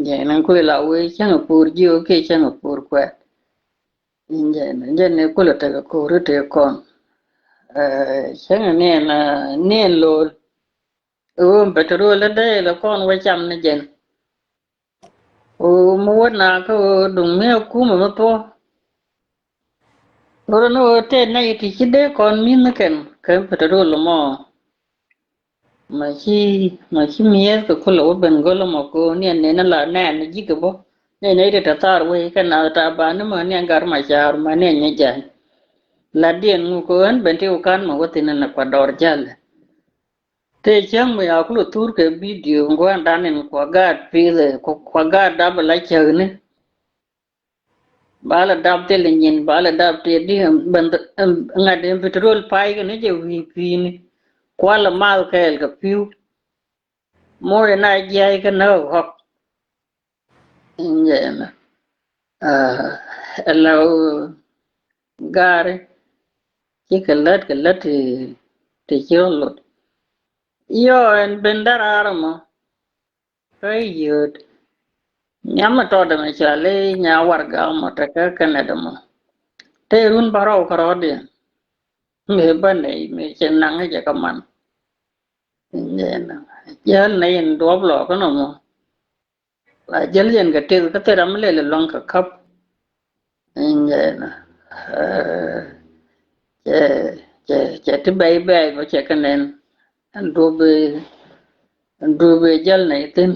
Jɛ ni kui̱ la wee cäŋ puur ji̱ wä kiɛ cäŋ puur kuɛt. Jɛ ni jɛ ni kulɛ tekɛ ko̱ri tëë kɔn. Cäŋ ni ɛn, ni ɛn lo̱o̱l. Ɣöö petrol dee lɛ kɔn wä cam ni jɛn. Ɣöö mi wä na kä ɣöö duŋ mi a kumɛ mi thuɔ. Ɣöö ni ɣöö tëë nɛy ti ci dee kɔn mi̱th ni kɛn kɛn petrol mɔ. Ma ci, ma ci mi̱eth kɛ kulɛ wä ben gölä mɔ kɛ ɣöö ni ɛn nɛn la nɛn ni ji̱ kɛ bä. Ni nɛy ti te thar wee kɛ na ta ba ni ma ni ɛn gar ma caar ma ni ɛn nyɛ ja̱ny. La diɛn ŋu kɛ ɣöö ɛn ben ti wä kan ma wä thin ni kua dɔɔr ja̱lɛ. Tëë cäŋ mi a kulɛ thur kɛ bidio ŋuandan in kua gaat pi̱i̱th ɛ kua gaat dap ala cäkni. Ba la dap thil nyin ba la dap tëë di ŋa̱t in petrol pay kɛ ni jɛ wi̱i̱ pi̱i̱ni. Kua la mal kɛɛl kɛ pi̱w. Moc na jiay kɛ näk ɣɔk. Injɛn. Aa, ɛlɛ ɣöö gaari cikɛ lät kɛ lät ti, ti ci rɔ lot. Yɔ ɛn ben daraar mɔ. Kä yio̱o̱t. Nyam mi tɔɔdɛ mi cɔal i̱ nya warɛga mɔ tekɛ kɛnɛ dɛ mɔ. Te run bä rɔw kärɔɔdiɛn. Mi bä nɛy mi cɛ naŋ jɛ kä man. Injɛn. Jäl nɛy in duɔp lɔ kä nɔmɔ. La jäl yɛn kɛ tëk kä thil ram mi lɛl luaŋ kɛ käp. Injɛn. Cɛ, cɛ, cɛ ti bɛy bɛy bä cɛ kɛ nɛn. Ɛn duɔp bi, ɛn duɔp bi jäl nɛy thi̱n.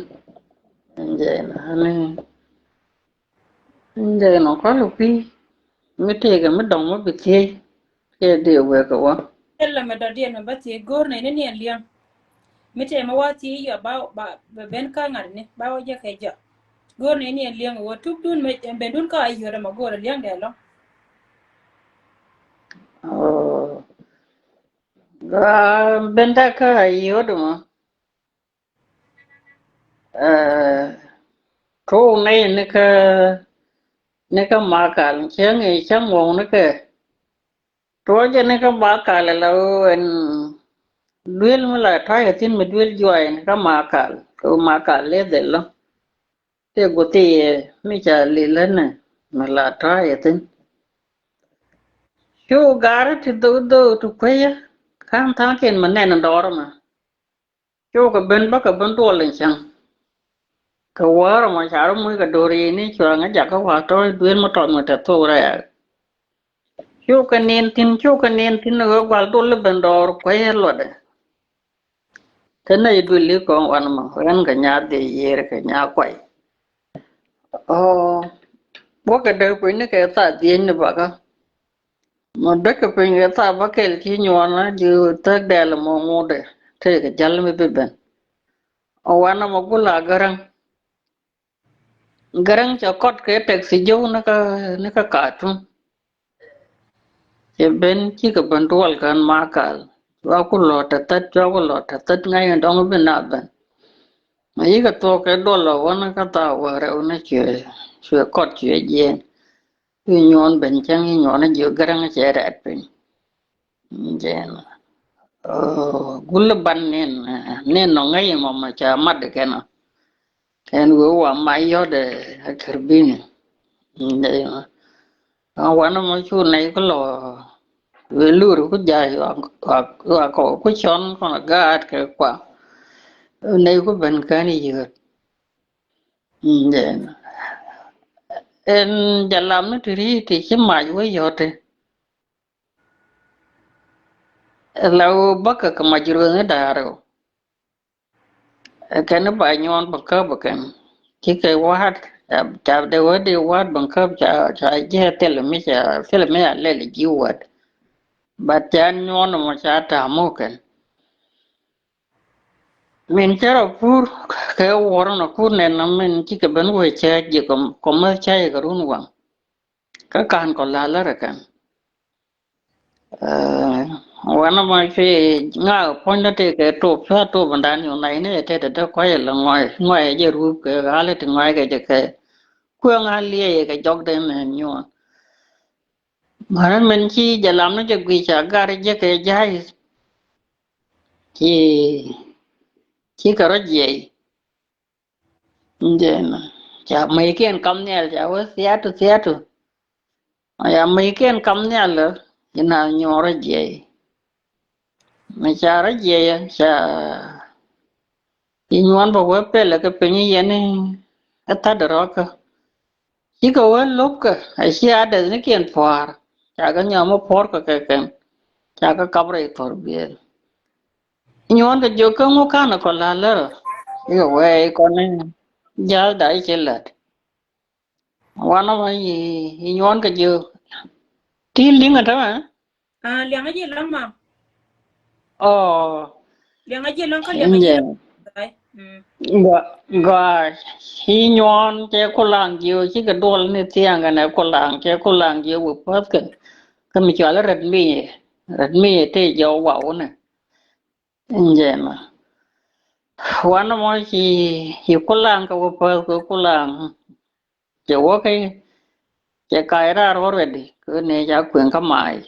Injɛn. Ani, injɛn ɔ kɔl ɔ pi̱. Mi tëëkɛ mi dɔŋ mi bi thiec. Kɛ dee wek kɛ wä. Thilɛ mɛ dɔ̱diɛn mɛ bä thiec go̱o̱r nɛy ni niɛn liɛŋ. Mi tëë mɛ wä thiec yɔ ba, ba, ba ben kä ŋa̱t ni ba wä jɛ kɛ jɔ. Go̱o̱r nɛy niɛn liɛŋ wä tukdun mɛ bendun kä a yio̱t ɛmɛ go̱o̱r liɛŋ dɛ lɔŋ. Ɔ. Gaa ben dak kä a yio̱t ɛmɔ. Ɛ, tuuk ni nikä, nikä Makal cäŋ i̱ cäŋ ŋuɔ̱k nikɛ. Tuɔɔcɛ nikä Makal ɛ la ɣöö ɛn duel mi la ta̱yɛ thi̱n mi duel juay nikä Makal kɛ ɣöö Makal leth ɛ lɔ. Tëë guthi yɛ mi ca lilä nɛ mi la ta̱yɛ thi̱n. Cu gaari ti dho̱o̱k dho̱o̱k ti kuecä ka̱n tha̱a̱ŋkiɛn mi nɛn dɔɔrä mɛ. Cukɛ ben bä kɛ ben duɔl in cäŋ. Kɛ wäärä mɔ ca rɔ muc kɛ do̱r yic ni cuɛ ŋä jakä wa̱a̱ tɔ̱ duel mi tɔt mi te thok rɛɛk. Cukɛ nin thi̱n, cukɛ nin thi̱n ɣöö gua̱l dul i̱ ben dɔɔr kuecä luɔtdɛ. Te nɛy duel i̱ kɔŋ wan mɔ ɣän kɛ nya dhiec yiër kɛ nya kuay. Ɔ, wäkɛ däk piny ni kɛ thaak dhiec ni bakä. Mɔ däkɛ piny kɛ thaak bä kɛl ci nyuɔnä ji̱ thäk dɛl mɔ ŋutdɛ tëëkɛ jäl mi bi ben. Ɔ wanɛ mɔ gula Gäräŋ. Gäräŋ cɛ kɔt kɛ tɛk thi jio̱w ni kä, ni kä Katum. Cɛ ben cikɛ ben duɔl kän Makal. Cua ku lɔ tɛ thät, cua ku lɔ tɛ thät ŋa̱c ni dɔŋ bi na ben. Ma yikɛ thuɔk kɛ duɔl lɔ wä ni kä thaak wä rɛw ni cuɛ, cuɛ kɔt cuɛ jiɛn. I̱ nyuɔn ben cäŋ i̱ nyuɔn i̱ jiök Gäräŋ cɛ rɛɛt piny. Jɛn. Ɔ, gul i̱ ban nin, nin nɔ ŋäc imɔ mɔ ca mat ikɛn ɔ. Kɛn wee wa ma yɔt ɛ kɛr bini. Jɛn. Ɔ, wanɛ mɔ cu nɛy ku lɔ. Wee lur ku ja̱ wa, wa, wa kɔ ku cɔn kɔn gaat kɛ kua. Nɛy ku ben kän i̱ yöt. Jɛn. Ɛn jalam ni ti ri ti ci mac wä yɔti. La wä bäkä kɛ mac rueŋ i̱ da̱a̱r ɔ. Kɛn i̱ ba nyuɔn bä käp kɛn. Ci kɛ wa̱a̱t ca de wä di wa̱a̱t bä käp ca ca jiɛ thil mi ca thil mi a lɛl ji̱ wa̱a̱t. But ca nyuɔn mɔ ca ta̱a̱ mɔ kɛn. Min cä rɔ pur kɛ wuɔr nɔ kur nɛn nɔ min cikɛ ben wee cä jiɛ kɔmä cä yɛ kɛ run waŋ. Kä kan kɔ la lärä kɛn. Wanɛ mɔ ci ŋa puɔ̱ny lä tëë kɛ top cua top ndan yun nai ni tëë tëë tëë kuay lɛ ŋuay ŋuay jɛ rup kɛ ɣali ti ŋuay kɛ jɛ kɛ kuɛ ŋa liɛ yɛ kɛ jɔk den nɛ nyuɔn. Mara min ci jɛ lam ni jɛ gui ca gar jɛ kɛ jai. Ci ci kɛ rɔ jiɛy. Jɛn ca mɛykiɛn kam nhial ca wä thiatu thiatu. Ya mɛykiɛn kam nhial lä ina nyuɔrä jiɛy. Mi ca rɔ jiɛy ca inyuɔn bä wä pelɛ kɛ piny yɛn i̱ ɛ tha̱t rɔkä. Cikɛ wä lo̱pkɛ a ci a dɛthnikiɛn pua̱a̱r. Ca kɛ nyɔm mi puɔ̱rkɛ kɛ kɛn ca kɛ kap rɛy thɔr biɛl. Nyuɔn kɛ jiök kä ŋu ka̱n kɔ la̱lä. I̱ wee kɔn i̱ ja̱l da̱ i̱ ci lät. Wanɔ mɔ i̱ nyuɔn kɛ jiök ti li̱ŋ ɛ tämɛ. Liaŋä ji̱ läŋ ma. Ɔ. Liaŋä ji̱ läŋ kä liaŋä ji̱ läŋ. Gɔaa i̱ nyuɔn cɛ kulaŋ jiök cikɛ duɔl ni thiaŋ kɛnɛ kulaŋ cɛ kulaŋ jiök wä päth kɛ. Kä mi cual rɛt mi rɛt mi tëë jɔw waw ni. Jɛn wanɔ mɔ ci ci kulaŋ kɛ wä päth kɛ kulaŋ. Cɛ wä kɛ cɛ kac raar wä rɛt di kɛ ni ca kueŋ kä mac.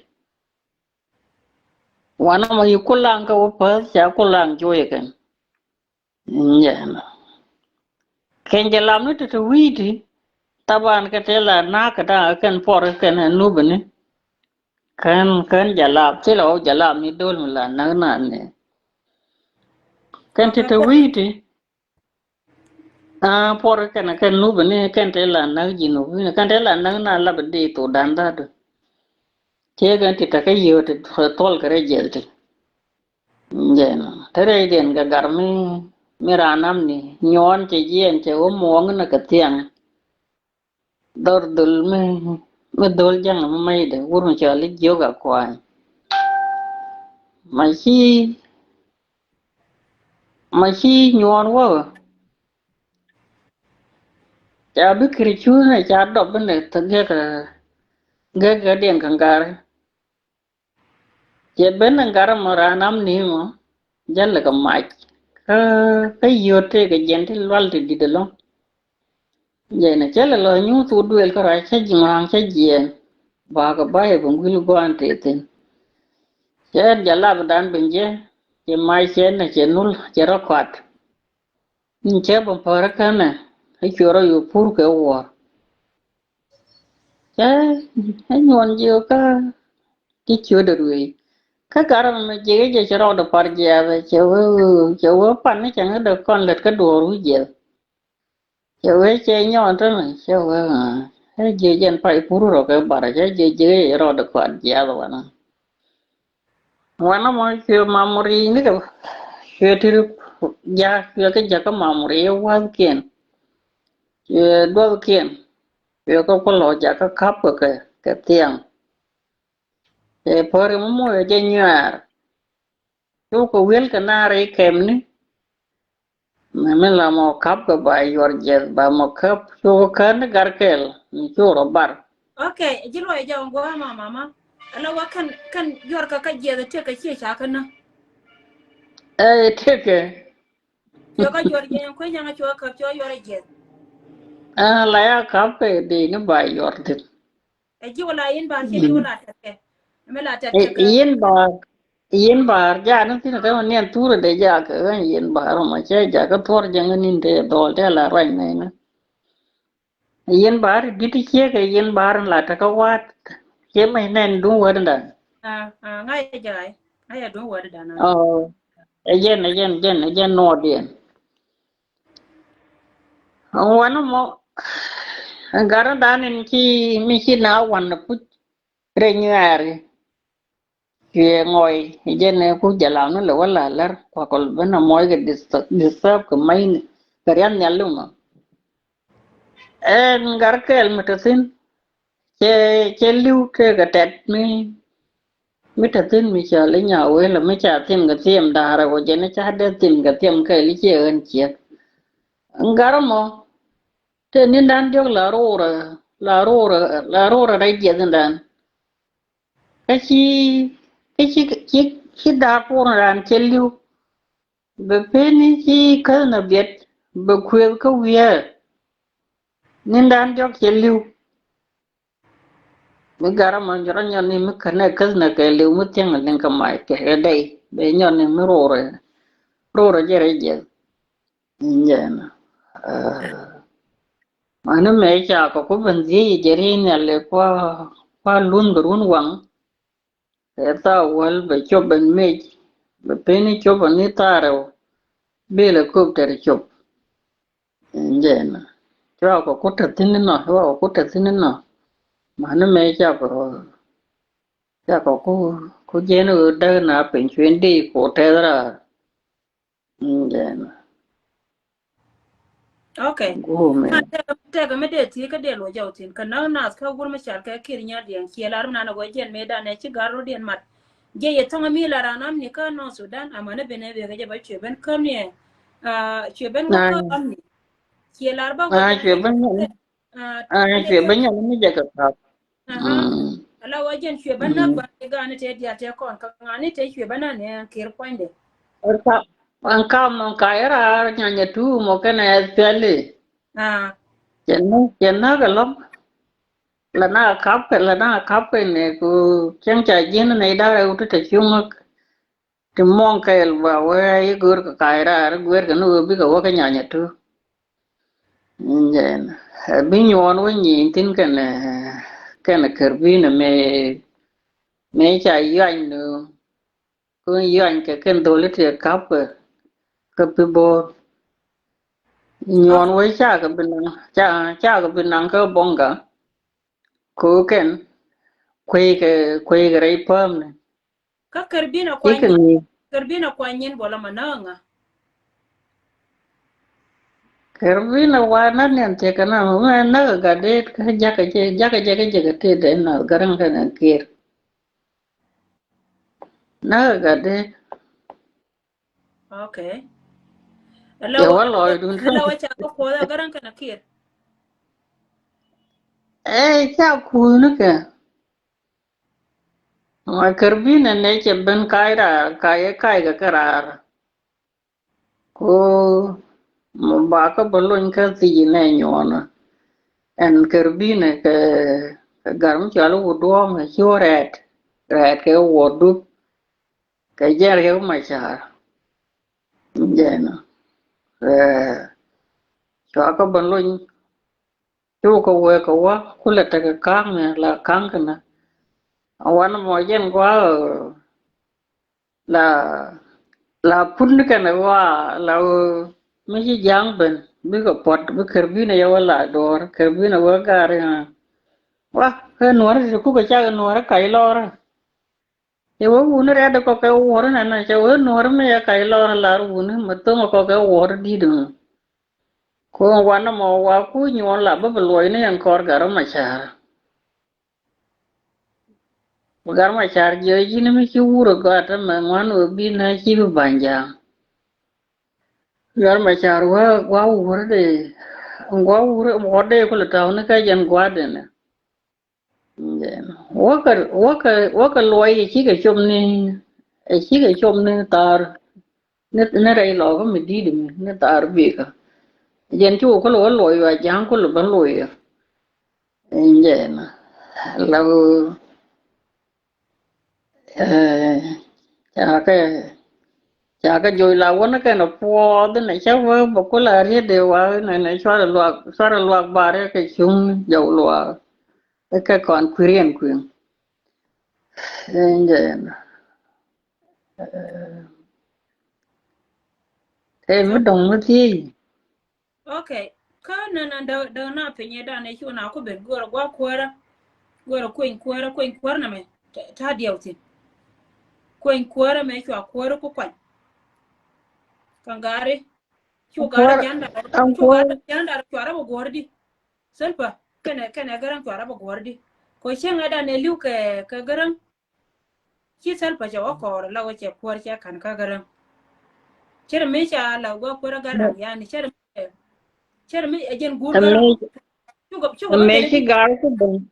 Wanɔ mɔ ci kulaŋ kɛ wä päth ca kulaŋ cuɔyɛ kɛn. Jɛn kɛn jɛ lam ni ti ti wi̱i̱ ti. Taban kɛ tëë la na̱a̱k kɛ da̱a̱ kɛn puɔr kɛn ɛ nup ni. Kän kän jalap thilɛ ɣɔw jalap ni dol mi la näk nan ni. Kän ti te wi̱i̱ ti. Aa puɔr kɛn kɛn nup ni kɛn te la näk ji̱ nup ni kɛn te la näk nan la bi di thok dan dhat. Cɛ kɛn ti te kä yiëë ti thol kɛ rɛ jɛl ti. Jɛn te rɛy diɛn kɛ gar mi mi ran nam ni nyuɔn cɛ jiɛn cɛ wä muɔŋ ni kɛ thiaŋ. Dhɔr dhol mi mi dhol jaŋ mi mac de wur mi cɔal i̱ jiök a kuany. Ma ci ma ci nyuɔɔn wä. Ca bi kiri cuun ca dɔp bi ne thä gek gek gek diɛn kaŋ gari. Cɛ ben in gat ɛmɔ raan am ni mɔ jälɛ kɛ mac. Kä kä yio̱t tëëkɛ jiɛn ti lual ti di̱t ɛlɔ̱ŋ. Jɛn ɛ cä lɛ lɔ nyuuth wut duëël kärɔa cä ji̱ ŋɔ̱a̱ŋ cä jiɛɛn. Bakɛ ba̱yɛ bɛ ŋui̱l gua̱a̱n tëë thi̱n. Cɛ jalapdan ben jɛ cɛ mac cɛ nɛ cɛ nul cɛ rɔ kɔat. Ni cɛ bä päri känɛ ɛ cuɛ rɔ yo̱o̱ pur kɛ wuɔ̱ɔ̱r. Cɛ ɛ nyuɔn jiök kä ti ciötdɛ ruëëc. Kä gat ɛmɛ mi ji̱ kä jɛ cɛ rɔɔdɛ pa̱r jiaath ɛ cɛ wee cɛ wee pan ni cɛ ŋätdɛ kɔn lät kä duɔ̱ɔ̱r wi̱c jiɛth. Cɛ wee cɛ nyɔɔn tɔ̱nɛ cɛ wee ɛ jiök jɛn pay pur rɔ kɛ bar cɛ jiök ji̱ kä jɛ cɛ rɔɔdɛ pa̱r jiaath wanɛ. Wanɛ mɔ cuɛ mamuri nikɛ cuɛ tiri jak cuɛ kä jakä mamuri i̱ wa̱thkiɛn. Cuɛ duɔthkiɛn cuɛ kä kulɔ jakä ka̱pkɛ kɛ kɛ thiaŋ. Cɛ päri mɔ moc ɛ jɛ nyuaar. Cukɛ wi̱el kɛ naar i̱ kɛmni. Mɛ mi la mɔ kap kɛ ba yuɔr jiɛth ba mɔ käp cukɛ kän ni gar kɛl ni cu rɔ bar. Ok, ji̱ luɔc jɛ ŋuɔ ma mama. Ala wa kän kän yuɔr kä kä jiɛth tëk kɛ ciɛ ca kä nä. Ɛ tëk kɛ. Cuɛ kä yuɔr jiɛth kuɛ nyaŋ cuɛ käp cuɛ yuɔr jiɛth. Ɛ la ya kap kɛ di ni ba yuɔr thin. Ɛ ji̱ wala yin ba ciɛ ji̱ wala tɛtkɛ. Mɛ la tɛtkɛ. Yin ba Yin ba̱a̱r jaat ni thi̱n kɛ niɛn thurɛ dee jaak kɛ ɣän yin ba̱a̱r mɔ cɛ jaak kä thuɔr jɛ ŋä ni̱n te dhɔl te la ruac nɛy ni. Yin ba̱a̱r dit ciek kɛ yin ba̱a̱r la te kä wa̱a̱t ciek mɛ nɛn duŋ wätdan. Ŋa̱ yɛ jaay ŋa̱ yɛ duŋ wätdan. Ɛ jɛn ɛ jɛn jɛn ɛ jɛn nuɔɔdiɛn. Wanɛ mɔ, gatdan in ci mi ci na wan puc rɛy nyuɛɛri. Cuɛ ŋɔy jɛn ku jalan ni lɛ wala lär kua kɔl ben a mɔy kɛ disturb kɛ may ni kɛ rian nhial lumɔ. Ɛn gat kɛɛl mi te thin cɛ cɛ liw kɛ kɛ tɛt mi mi te thin mi cɔl inya wel mi ca thin kɛ thiɛm da̱rɛ wä jɛn ca dee thin kɛ thiɛm kɛɛl icie ɣän ciek. Gat mɔ te nindan diɔk la rorɛ la rorɛ la rorɛ rɛy jiɛthindan. Kä ci kä ci ci ci da̱a̱r kuɔn raan cɛ li̱w. Bɛ peni ci käth nä biɛt bɛ kuëth kä wi̱i̱. Nindan diɔk cɛ li̱w. Mi garä ma jɔrɔ nyɔn ni mi känɛ käth nä kɛ li̱w mi thiäŋ liŋ kä mac kɛ kɛ dɛy bɛ nyɔn ni mi rorɛ rorɛ jɛ rɛ jɛ. Jɛn mani mɛ ca kɔ ku ben dhiec jɛ ri nhial kua kua lun kɛ run waŋ. Kɛ tha wäl bɛ cop ben mec bɛ peni cop ni tharɛw. Bi helicopter cop. Jɛn cua kɔ ku te thin nɔ cua kɔ ku te thin nɔ. Mani mɛ ca kɔ ca kɔ ku ku jɛn ɣöö däk na piny cuin di ku tɛth raar. Jɛn Okay. Gumɛ. Tɛk mi dee ti kä dee luɔ jɔw tin kä näk nath kä wur mi cal kɛ kir nyal diɛn ciɛ lar mi nan a gɔy jɛn mi dan ɛ ci gar ro diɛn mat. Jɛ yɛ thɔŋ mi la ran am ni kä North Sudan ama ni ben ɛ bɛ kɛ jɛ ba cuɛ ben käm ni ɛ. Cuɛ ben wä kä am ni ciɛ lar ba wä cuɛ ben. Cuɛ ben nyal mi jɛ kɛ kap. Ala wä jɛn cuɛ bä näk bä ni gani tɛ dial tɛ kɔn kä ŋani tɛ cuɛ bä näk ni kir puɔ̱nydɛ. An kam an ka irar nyanya tu mɔ kɛnɛ S P L A. Cɛ näk cɛ näk ɛlɔŋ. La na kap kɛ la na kap kɛ ni ku cɛŋ ca ji̱n ni idarɛ wut tɛ cuŋäk. Ti mɔŋ kɛɛl ba wee i̱ go̱o̱r kɛ ka̱a̱c raar i̱ gueer kɛ ni wee bikɛ wä kä nyanya tu. Jɛn bi nyuɔɔn wä nyieny thin kɛn kɛn kär binɛ mëë mëë ca yuany ni. Kä yuany kɛ kɛn dholi ti kap kɛ kä pi bo̱o̱r. Nyuɔɔn wee cakɛ bi naŋ ca cakɛ bi naŋ kä boŋga. Ko kɛn kueykɛ kueykɛ rɛy päm ni. Kä kär binɛ kuany kɛ ŋi̱i̱c. Kär binɛ kuany nyin bɔlɔ ma näk ŋa. Kär binɛ wa na niɛn tiɛ kɛ na mɛ näk gat det kä jakä jɛ jakä jɛ kä jɛ kɛ ti dɛ na garaŋ kɛ na kir. Näk gat det. Okay. Yɛ wä lɔɔcdun. Ala wä ca kä kuɔth a garaŋ kɛn a kir. Ɛ ca kuuni kɛ. Ma kär binɛ nɛ cɛ ben kac raar kac ɛ kac kɛ kɛ raar. Ko mɔ ba kä bä lony kä thi̱c nɛ nyuɔnä. Ɛn kär binɛ kɛ kɛ gar mi cɔal wut duɔ̱ɔ̱m ɛ ci wä rɛɛt rɛɛt kɛ wä dup. Kɛ jɛn riɛk ma ca̱a̱r. Jɛn ɛ cua kä bä lony. Cukɛ wee kɛ wä kulɛ tekɛ ka̱ŋ ni la ka̱ŋ kɛ na. A wan mɔ jɛn gua la la put ni kɛn gua la mi ci ja̱ŋ ben bikɛ puɔt bi kär binɛ yɛ wä la duɔ̱ɔ̱r kär binɛ wä gari. Wa kɛ nuɔ̱ri ti kukɛ cakɛ nuɔ̱ri kac lɔrä. Cɛ wee wuni rɛ̈t kɔkɛ wuɔ̱r nɛnɛ cɛ wee nuɔ̱r mi yɛ kac lɔr lar wuni mɛ thoŋ kɔkɛ wuɔ̱r di̱t mi. Ko̱o̱ŋ wanɛ mɔ wa ku nyuɔ̱n la bä bi luɔc ni yɛn kɔr Gat Macar. Gat Macar jiɛ ji̱n mi ci wur ɛ gɔat mɛ ŋuan wee bi na ci bi ba̱ny ja̱a̱ŋ. Gat Macar wa wa wur de wa wur wuɔ̱r de kulɛ tɔ̱ ni kä jɛn gua̱a̱r denɛ. Wäkɛ wäkɛ wäkɛ luɔy ɛ cikɛ cop ni ɛ cikɛ cop ni thaar ni ni rɛy lɔkä mi di̱i̱t mi ni thaar bikä. Jɛn ci wä kulɛ wä luɔy wa ja̱a̱ŋ kulɛ bä luɔy ɛ. Jɛn la wä Cakɛ cakɛ joc la wä ni kɛn puɔth ni cä wä bä kula riet de wa ni ni cuarɛ luak cuarɛ luak ba riet kɛ cuŋ jɔw luak. Kɛ kɔn kui̱riɛn kui̱. Jɛn ɛ mi dɔŋ mi thiec. Okay. kä nä nä däk däk na piny ɛ dan ɛ cu na ku ben guɔrɛ gua̱ kuäärä. Guɔrɛ kueny kuäärä, kueny kuäärä nɛ mɛ. Ta diɛw thin. Kueny kuäärä mɛ cua kuäärä ku kuany. Kaŋ gaari. Cu gaari janda. Cu gaari janda cua rɛ bɛ guɔrɛ di. Sɛlpa kɛnɛ kɛnɛ gɛrɛŋ cua rɛ bɛ guɔrɛ di. Ko cieŋ ɛ dan ɛ liw kɛ kɛ gɛrɛŋ. Ci Salva cɛ wä kɔɔr la wä cɛ kuɔr cɛ kan kä Gäräŋ. Cɛr mi ca la wä kuɔr Gäräŋ yani cɛr mi cɛr mi ɛ jɛn guur Gäräŋ. Cukɛ cukɛ mi ci gar ku ben.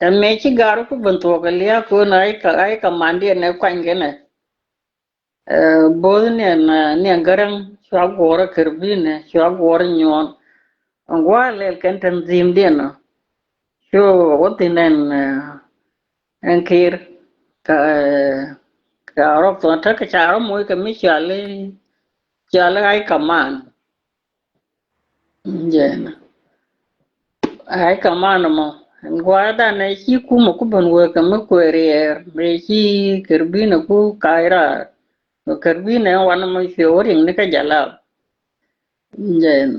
Ɛ mi ci gar ku ben thuɔk ɛ liak kun ai ka ai ka man diɛ nɛ kuany kɛ nɛ. Both niɛn niɛn Gäräŋ cua guɔr ɛ kɛr bi nɛ cua guɔr nyuɔn. Ŋuan lɛl kɛn tɛn dhim diɛn nɔ. Cu wä thin ɛn ɛn kir ka ka rɔk thɔn tä kɛ ca rɔ moc kɛ mi cali cali ai kaman. Jɛn ai kaman mɔ ɛn guadan ɛ ci kumɛ ku ben wek kɛ mi kuɛ riɛɛr mɛ ci kɛrbinɛ ku kac raar. Kɛrbinɛ wan mɔ cuɛ wä riŋ ni kɛ jalap. Jɛn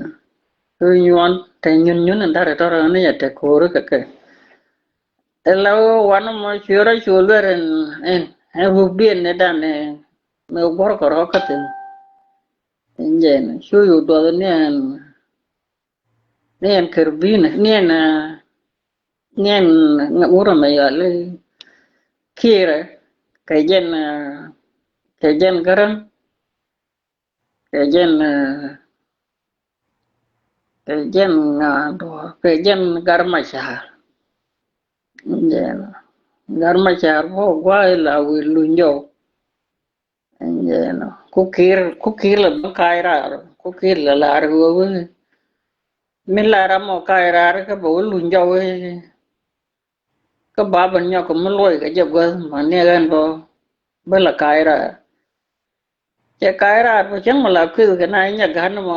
kɛ nyuɔn tɛ nyun nyun in darɛ tɔrɔ ni yɛ tɛ koori kɛ kɛ. Ɛla wan mɔ cuɛ rɔ cu luɛr in in in ruk diɛn ni dan ni mi guɔr kɛ rɔ kä thin. Jɛn cu yu duɔth ni ɛn ni ɛn kɛrbinɛ ni ɛn ni ɛn wurɛ mɛ yɔli kirɛ kɛ jɛn kɛ jɛn Gäräŋ. Kɛ jɛn kɛ jɛn ŋa duɔ kɛ jɛn Gat Macar. Jɛn Gat Macar bɔ guay la wi̱i̱ luny jɔw. Jɛn ku kir ku kir la bä kac raar ku kir la lar wä wä. Mi lar amɔ kac raar kä bä wä luny jɔw wä. Kä ba bä nyɔk mi luɔy kɛ jɛ guäth ma ni ɣän bä bä la kac raar. Cɛ kac raar bä cäŋ mi la kui̱th kɛ na inyɛ gat ni mɔ.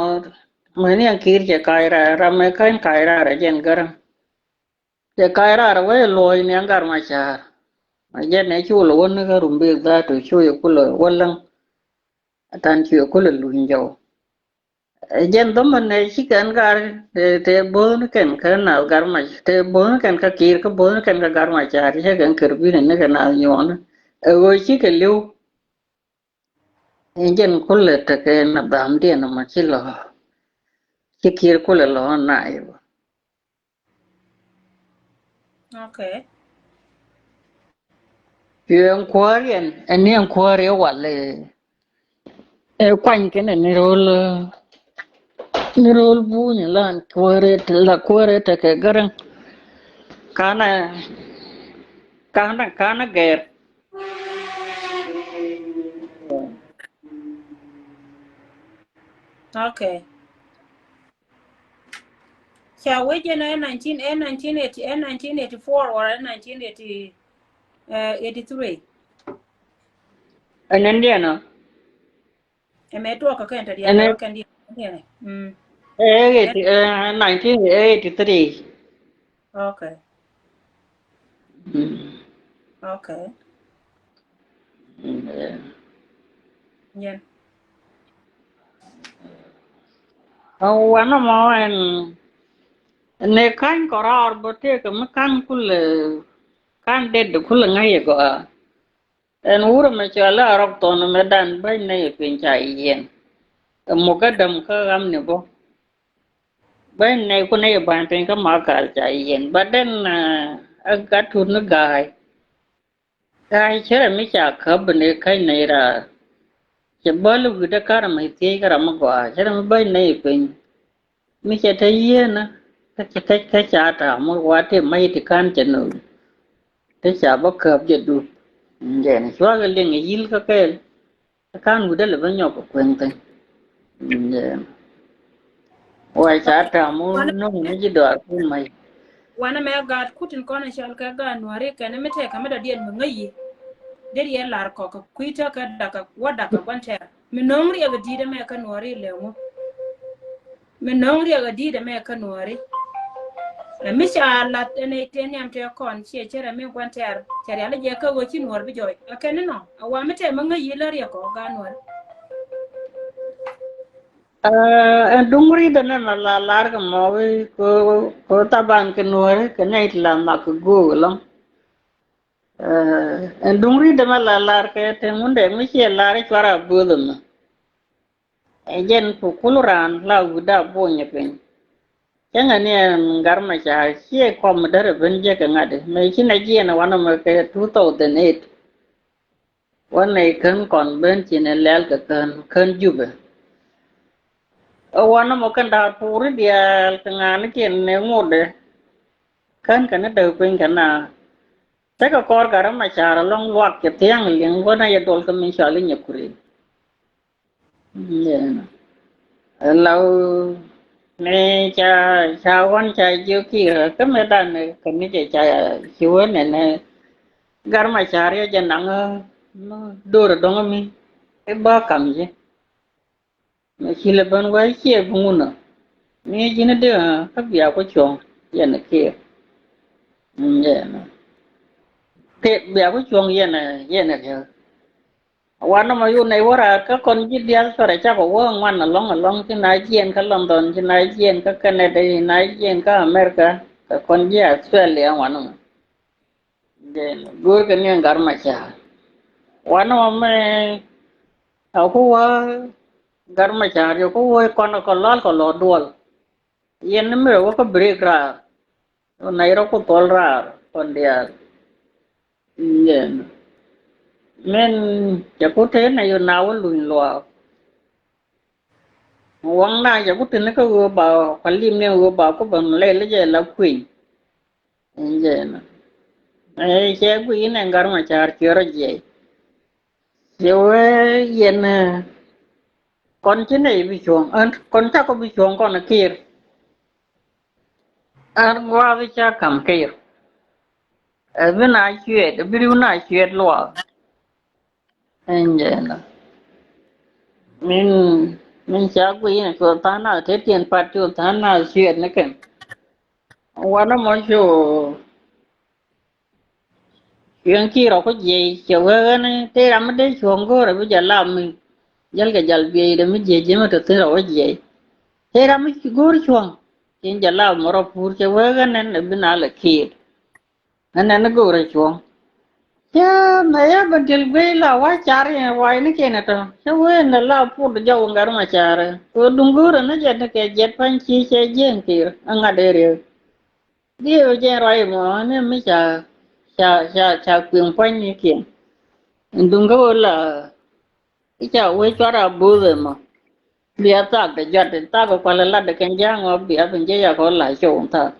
Mäni ɛn kir cɛ kac raar ram mɛ käny kac raar ɛ jɛn Gäräŋ. Cɛ kac raar wee luɔ̱ɔ̱c ni ɛn Gat Macar. Ma jɛn ɛ cu lɛ wä ni kä Rumbek dhatu cu yɛ kulɛ wä läŋ. Atan cu yɛ kulɛ luny jɔw. Ɛ jɛn dhɔmɛ nɛ ci kɛn gar tɛ bo̱o̱n kɛn kä nath Gat Mac tɛ bo̱o̱n kɛn kä kir kä bo̱o̱n kɛn kä Gat Macar cɛ kɛn kɛrbinɛ ni kɛ nath nyuɔɔni. Ɛ ɣöö ci kɛ li̱w. Ɛn jɛn kulɛ tekɛ na dhamdiɛn ma ci lɔ ci kir kulɛ lɔ na iwä. Okay. Yɛ ɛn kuäär yɛn ɛn ni ɛn kuäär yɛ wal ɛ kuany kɛn ɛn ni ro̱l ni ro̱l buny la kuäär la kuäär tekɛ Gäräŋ. Kanɛ kanɛ kanɛ gɛr. Okay. Ca wec jɛn ɛ nineteen ɛ nineteen eighty ɛ nineteen eighty four or ɛ nineteen eighty eighty three. Ɛn ɛn diɛn ɔ. Ɛmɛ tuɔɔk kɛ kɛn tɛ diɛn ɔ kɛn diɛn ɔ. Ɛ eighty ɛ nineteen eighty three. Okay. Okay. Yɛn. Ɛ wanɛ mɔ ɛn ni ka̱ny kɔraar bä tëëkɛ mi ka̱n kulɛ ka̱n det kulɛ ŋäc yɛ gɔaa. Ɛn wurɛ mɛ cɔal a rɔk thɔn mɛ dan bäny nɛ yɛ piny ca yiɛn. Ɛ muk kä däm kä ɣam ni bä. Bäny nɛ kunɛ yɛ ba̱ny piny kä ma kal ca yiɛn. But then ɛ gat tut ni ga̱a̱y. Ga̱a̱y cärɛ mi ca käp ni ka̱ny nɛ ira. Cɛ bäl wi̱dä karɛ mɛ thiec kɛ ram mi gɔaa cärɛ mi bäny nɛ yɛ piny. Mi cɛ te yieenä kä cɛ kä kä ca ta̱a̱ mur wa te mac ti ka̱n cɛ no̱o̱ŋ. Te ca bä käp jɛ dup. Jɛn cuakɛ liŋ yil kä kɛɛl. Kä ka̱n wi̱dä lɛ bä nyɔk kɛ kueŋ thi̱n. Jɛn wa ca ta̱a̱ mur no̱o̱ŋ ni ji̱ dɔaar kun mac. Wanɛ mɛ gaat kutin kɔn cɔl kɛ gaat nuɔ̱ri kɛn mi tɛkɛ mi dɔ̱diɛn mi ŋäc yi. Dee yɛ lar kɔk kɛ kui̱ tɔ̱ kɛ dakä wä dakä gua̱n tɛɛr mi no̱o̱ŋ riɛk di̱i̱t ɛmɛ kä nuɔ̱ri lɛ ŋu. Mi no̱o̱ŋ riɛk di̱i̱t ɛmɛ kä nuɔ̱ri. Ɛ mi ca lat ɛn ɛ tëë nhiam tëë kɔn ciɛ cärɛ mi gua̱n tɛɛr cɛ rial jɛ kä ɣöö ci nuɔ̱r bi jɔɔc ɛ kɛn ni nɔ ɛ wa mi tɛɛ mi ŋäc yi lä riɛk kɔk gaat nuɔ̱ri. Ɛn duŋ ri̱t ɛn ɛn la lar kɛ mɔ wi̱i̱ ko, ko thaban kɛ nuɔ̱ɔ̱ri kɛ nɛy ti la mak kɛ go̱o̱k ɛlɔ̱ŋ. Ɛn duŋ ri̱t ɛmɛ la lar kɛ te ŋundɛ mi ciɛ lar i̱ cuara bo̱o̱th ɛmɛ. Ɛ jɛn ku kul raan la wi̱da buɔ̱nyɛ piny. Cäŋɛ ni ɛn Gat Macar ciɛ kɔm mi derɛ ben jɛ kɛ ŋa̱t mëë ci nɛ jiɛn ɛ wanɛ mɛ kɛ two thousand eight. Wanɛ kän kɔn ben ci nɛ lɛl kɛ kän kän Jubɛ. Ɛ wanɛ mɔ kɛn da̱a̱r puuri diaal kɛ ŋa̱a̱nikiɛn nɛ ŋotdɛ. Kän kɛ ni däk piny kɛ na tekɛ kɔr Gat Macar ɛlɔ̱ŋ luak cɛ thia̱a̱ŋ liŋ wanɛ yɛ dol kɛ min cɔal inyɛ kuri. Law ni ca ca wan ca jiök Kiir kä mëë dan kɛ ni jɛ ca ci wä nɛnɛ Gat Macar yɛ jɛ naŋ do̱r dɔŋ mi i̱ bä kam ji̱. Mɛ ci lɛ ben wä ciɛ bi ŋunä mi ji̱n dee kä bia ku cuɔ̱ŋ yɛn Kiir. Yɛn kɛ bia ku cuɔ̱ŋ yɛn yɛn riek. Wanɛ mɔ yun nɛy wä raar kä kɔn ji̱ diaspora cakɔ wä ŋuan alɔŋ alɔŋ ci na jiɛn kä London ci na jiɛn kä Canada ci na jiɛn kä America kɛ kɔn ji̱ Australia wanɛ mɔ. Jɛn go̱o̱r kɛ ni ɛn Gat Macar wanɛ mɔ mɛ a ku wä Gat Macar yɛ ku wä kɔn kɔ lɔal kɔ lɔ duɔl. Yɛn ni mɛ wä kä break raar. Nɛy rɔ ku thɔl raar kɔn diaal. Yɛn min cɛ ku tëë nɛ yu na wä luny luaak. Waŋ na cɛ ku tëë ni kä ɣöö ba kua lim ni ɣöö ba ku ben lɛl jɛ la kui̱ny. Yɛn ɛ cɛ guiy inɛ Gat Macar ciɛ rɔ jiɛc. Cɛ wee yɛn kɔn ci nɛy bi cuɔ̱ŋ kɔn cakɔ bi cuɔ̱ŋ kɔn Kiir. Ɛn gua̱a̱th ca ka̱m Kiir. Ɛ bi na cuɛɛt ɛ bi riw na cuɛɛt luaak. Ɛn jɛ na min min ca guiy ni cuɔth tha̱a̱ŋ na te tiɛn pat cuɔth tha̱a̱ŋ na cuɛɛt ni kɛn. Wanɛ mɔ cu cuɛn Kiir rɔ ku jiɛc cɛ wee ɣän te ram mi dee cuɔ̱ŋ go̱o̱rɛ bi jɛ lap mi jäl kɛ jal bieydɛ mi jiɛc ji̱ mi te thi̱n rɔ wä jiɛc. Te ram mi go̱o̱r cuɔ̱ŋ cin jɛ lap mɔ rɔ puur cɛ wee ɣän ɛn ɛ bi na lɛ Kiir. Ɛn ɛn go̱o̱rɛ cuɔ̱ŋ. Cä mɛ ya ben til guey la wa car yɛn ruac ni kiɛn ɛ tɔ cä wee ɛn la pur di jɔw ŋɛr ma carɛ kɛ duŋ go̱o̱rɛ ni jɛ ni kɛ jiɛt pa̱ny ci cɛ jiɛn Kiir ɛ ŋa̱t ɛ riek. Diɛ wee jɛn ruac mɔ ni mi ca ca ca ca kuiŋ pua̱ny ni kiɛn. Duŋ kä wee la i̱ ca wee cuat a bo̱o̱th ɛmɔ. Bia thak dɛ jɔt in thak kualɛ lat dɛ kɛn ja̱a̱ŋ ɔ bia bin jɛ yakɔ la cow in thak.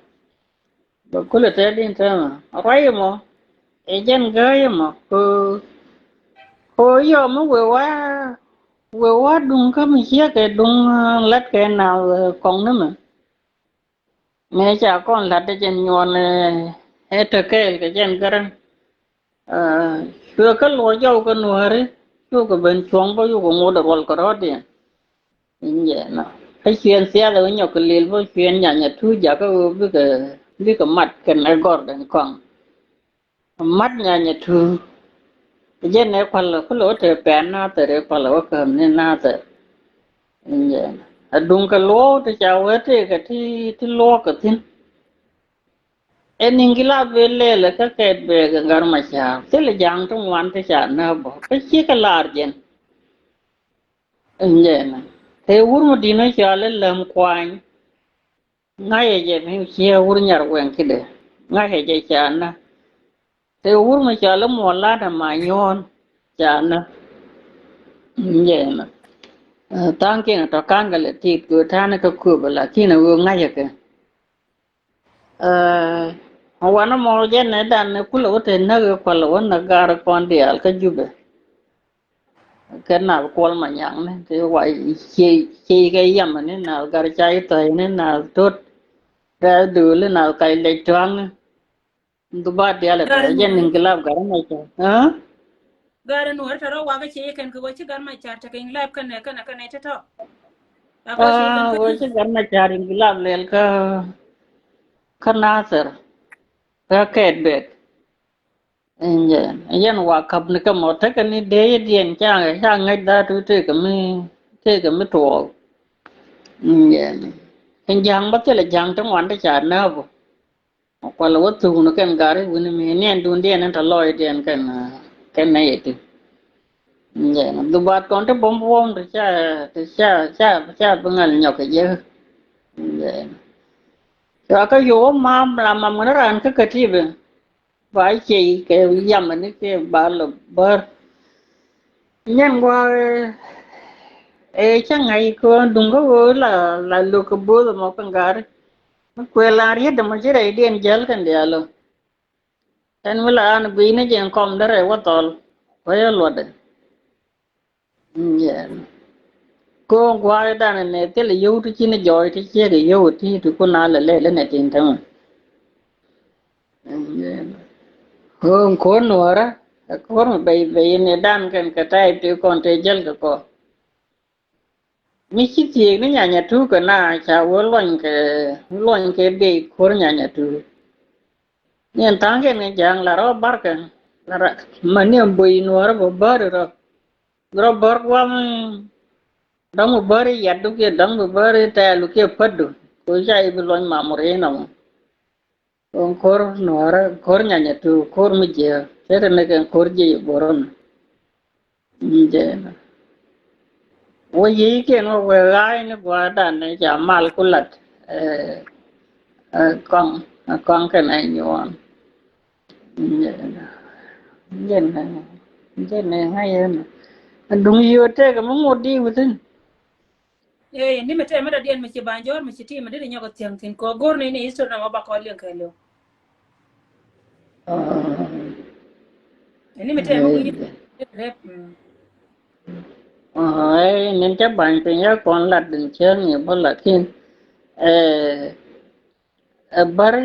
Bɛ kulɛ tɛt in täämɛ ruac ɛmɔ. Ɛ jɛn gääc ɛmɔ ko ko yɔm mi wee wa wee wa duŋ kä mi ciek kɛ duŋ lat kɛ na kɔŋ ni mɛ. Mëë ca kɔn la̱t dee jɛn nyuɔn ɛ tekɛɛl kɛ jɛn gärä. Cuɛ kä luɔc jɔw kɛ nuääri cukɛ ben cuɔ̱ŋ bä yukɛ ŋot ɛ ruɔl kɛ rɔ̱diɛn. Injɛ nɔ kä cuɛn thiath ɛ wä nyɔk kɛ lil bä cuɛn nyanyɛ tuuc jakä ɣöö bikɛ bikɛ mat kɛn ɛ gɔrdɛn kɔaŋ. Mat nyanyɛ tuur. Jɛn ɛ kual ku lo̱ te pɛn nathɛr ɛ kual wä käm ni nathɛr. Jɛn ɛ duŋ kɛ luɔ̱ɔ̱k ti ca wee tëëkɛ ti ti luɔ̱ɔ̱k kɛ thi̱n. Ɛ ni̱ŋ ki la ben lɛl kä kɛt bɛɛk ɛ ŋa̱r ma ca̱a̱r thilɛ ja̱a̱ŋ ti ŋuan ti ca nääk bä kä ci kɛ laar jɛn. Jɛn ɛ te wur mi di̱n ɔ cɔal i̱ läm kuany. Ŋa̱cɛ jɛ mi ciɛ wur nyar wɛŋ kidɛ. Ŋa̱cɛ jɛ canä. Te wur mi cɔal i̱ muɔl lat ama nyuɔ̱ɔ̱n canä. Jɛ mɛ tha̱a̱ŋ kiɛn tɔ ka̱n kɛ lɛ tit kɛ ta̱a̱n kä köpä lakin a ɣöö ŋa̱cɛ kɛ. Wanɛ mɔ jɛ nɛ dan kulɛ wä te näk kualɛ wä näk gar kɔn diaal kä Jubɛ. Kɛ nath kuɔl ma nyaŋni ti wa ciey kɛ yamani nath gar cay thɔyni nath tot. Rɛth dööli nath kac lɛc tuaŋni. Dhubat diali tɔ jɛ niŋ kilab gar ma cä. Gar nuɔr tɔ rɔ wakä ciey kɛn kɛ wä ci gar ma car tekɛ in lab kɛnɛ kɛnɛ kɛnɛ ti tɔ. Wä ci gar ma car in kilab lɛl kä kä nathir. Kä kɛt bek. Yɛn wa kap ni kɛ mɔ tekɛ ni dee yɛ diɛn ca ca ŋäc dha tu tekɛ mi tekɛ mi tuɔɔk. Jɛn kɛn ja̱a̱ŋ bä thilɛ ja̱a̱ŋ ti ŋuan ti ca nääp ɔ. Kualɛ wä thuk ni kɛn gari wi̱ni mi niɛn dun diɛn in tɔ lɔɔcdiɛn kɛn, kɛn nɛy ɛ ti. Jɛn dhubat kɔn ti buɔ̱m buɔ̱m ti ca, ti ca, ca, ca bi ŋäl nyɔk kɛ jek. Jɛn cua kä yow wä mam la mam ŋäni raan kä kätip ɛ. Ba ciey kɛ yamɛ ni kɛ ba lɔ bär. Nyɛn gua̱a̱k ɛ cä ŋa̱c kɛ duŋ kä ɣöö la, la lo̱k kɛ bo̱o̱th ɛmɔ kɛ ŋa̱ri. Mi kuël an riet ɛmɔ ci rɛydiɛn jäl kɛn diaal ɔ. Ɛn mi la an gui̱i̱ni jɛ kɔm derɛ wä thɔl wä yɛ luɔtdɛ. Jɛn ko̱o̱ŋ gua̱a̱k i̱ danɛ nɛ thilɛ yio̱w ti ci ni jɔɔc ti ciek i̱ yio̱w ti ti kun a lɛ lɛ lɛ nɛ tin tämɛ. Ko̱o̱ŋ ko̱o̱n nuɔ̱ɔ̱rä ɛ ko̱o̱r mi bɛy bɛy ni dan kɛn kɛ tayip ti kɔn te jäl kɛ kɔ. Mi ci thiek ni nyanya tuuk kɛ na ca wee luɔny kɛ, luɔny kɛ dee ko̱o̱r nyanya tuuk. Ni ɛn tha̱a̱ŋ kɛn kɛ ja̱a̱ŋ la rɔ barkɛ la ra ma ni ɛn boi nuɔ̱ɔ̱rä bä bäri rɔ. Bi rɔ bär guam dɔ̱ŋ bi bäri yatdu kiɛ dɔ̱ŋ bi bäri tɛɛlu kiɛ pätdu. Ko̱ ca i̱ bi luɔny mamuri inɔ mɔ. Ko̱n ko̱r nuɔ̱ɔ̱rä ko̱r nyanya tu ko̱r mi jiɛ cɛ ri ni kɛn ko̱r jiɛ i̱ bo̱run. Jɛ wä yiëëkiɛn wä wee ɣa̱a̱c ni gua̱a̱r dan ni ca mal ku lat. Ɛ, ɛ, kɔŋ, ɛ, kɔŋ kɛn ɛ nyuɔɔn. Jɛn, jɛn, jɛn ŋa̱c ɛn. Duŋ yio̱o̱ tëëkɛ mi ŋot di within. Ee, ni mi tɛm mi dɔ̱diɛn mi ci ba̱ny jɔ̱ɔ̱r mi ci ti mi dee nyɔk a thiäŋ thi̱n kɔ go̱r ni ni history na ma ba kɔ liɛŋ kɛ liw. Ni mi tɛm mi rep. Ee, nin cä ba̱ny piny ya kɔn lat din cäŋ ni bä lakin. Ee, ɛ bär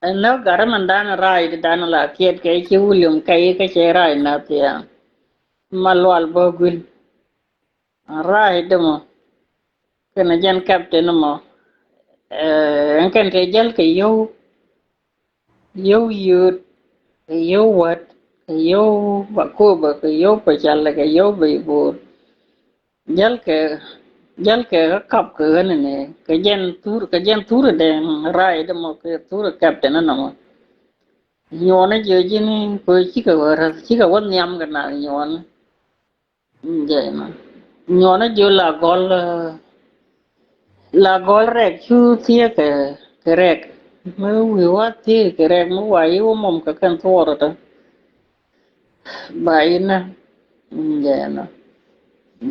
Ɛn nä gat min dan rac di dan la kiɛt kɛ ci William kɛ ikä cɛ rac na thiaŋ. Ma lual bä guil. Rac di mɔ kɛn jɛn captain mɔ. Ɛn kɛn te jäl kɛ yio̱w, yio̱w yio̱t, kɛ yio̱w wät, kɛ yio̱w Bakoba, kɛ yio̱w Pacalɛ, kɛ yio̱w Bɛybor. Jälkɛ, jälkɛ kä kap kɛ ɣän ni kɛ jɛn thur, kɛ jɛn thur dɛŋ rac dɛ mɔ kɛ thur kap tɛn nɔmɔ. Nyuɔnɛ jiɔ ji̱n kɛ cikɛ wä räth cikɛ wä nhiam kɛ na nyuɔnɛ. Jɛ ma nyuɔnɛ jiɔ la gɔl, la gɔl rɛk cu thiɛ kɛ, kɛ rɛk. Mɛ wi̱i̱ wa thiɛ kɛ rɛk mɛ wa yi wä mɔm kɛ kɛn thuɔrɔ tɔ. Ba inä jɛn ɔ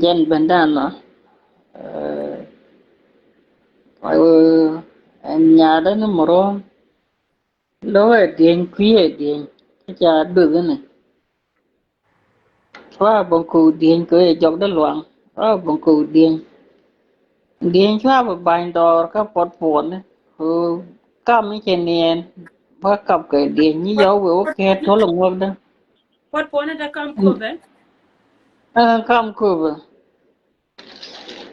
jɛn ben dan ɔ. Ɛn nyaatdä ni mɔrɔ lo̱k ɛ dieny kui̱ ɛ dieny kä ca duth ni. Cua bä ko̱k dieny kɛ ɛ jɔkdä luaŋ. Cua bä ko̱k dieny. Dieny cua bä bany dɔɔr kä puɔt puɔni. Ko kam mi cɛ niɛn bä kap kɛ dieny ni yɔw wee wä kɛ tol ŋuɔkdä. Puɔt puɔni dä kam kobɛ. Ɛ kam kobɛ.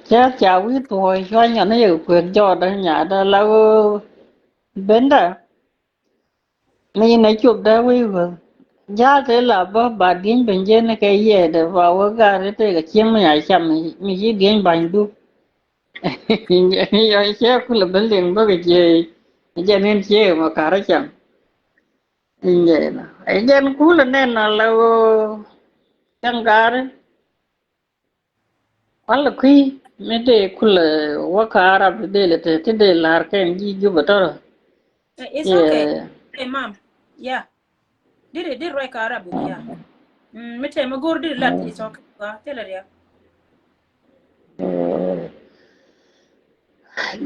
Cɛ ca wi̱i̱ thuɔɔc cua nyɔn ni yɛ kuek jɔɔdä nyaatdä la wee bendä. Mi nɛ cop dee wec wee. Ja̱a̱ tëë la bä ba dieny ben jiɛn ni kɛ yɛɛdɛ ba wee gar tëë kɛ cieŋ mi a cam mi ci dieny bany duk. Yɔ cɛ kulɛ ben liŋ bä kɛ ciee. Jɛ nin ciee ma karä cam. Jɛ na jɛn kulɛ nɛn na la wee. Cam gari. Kualɛ kui̱ mi dee kulɛ wä ka Arab dee lɛ te ti dee la̱r kɛn ji̱ Jubɛ tɔrɔ. Eh, it's okay. Yeah. Hey, mom. Yeah. Did it did right ka Arab, yeah. Mm, mi te mi go̱r did lat, it's okay. Gua, tell her, yeah.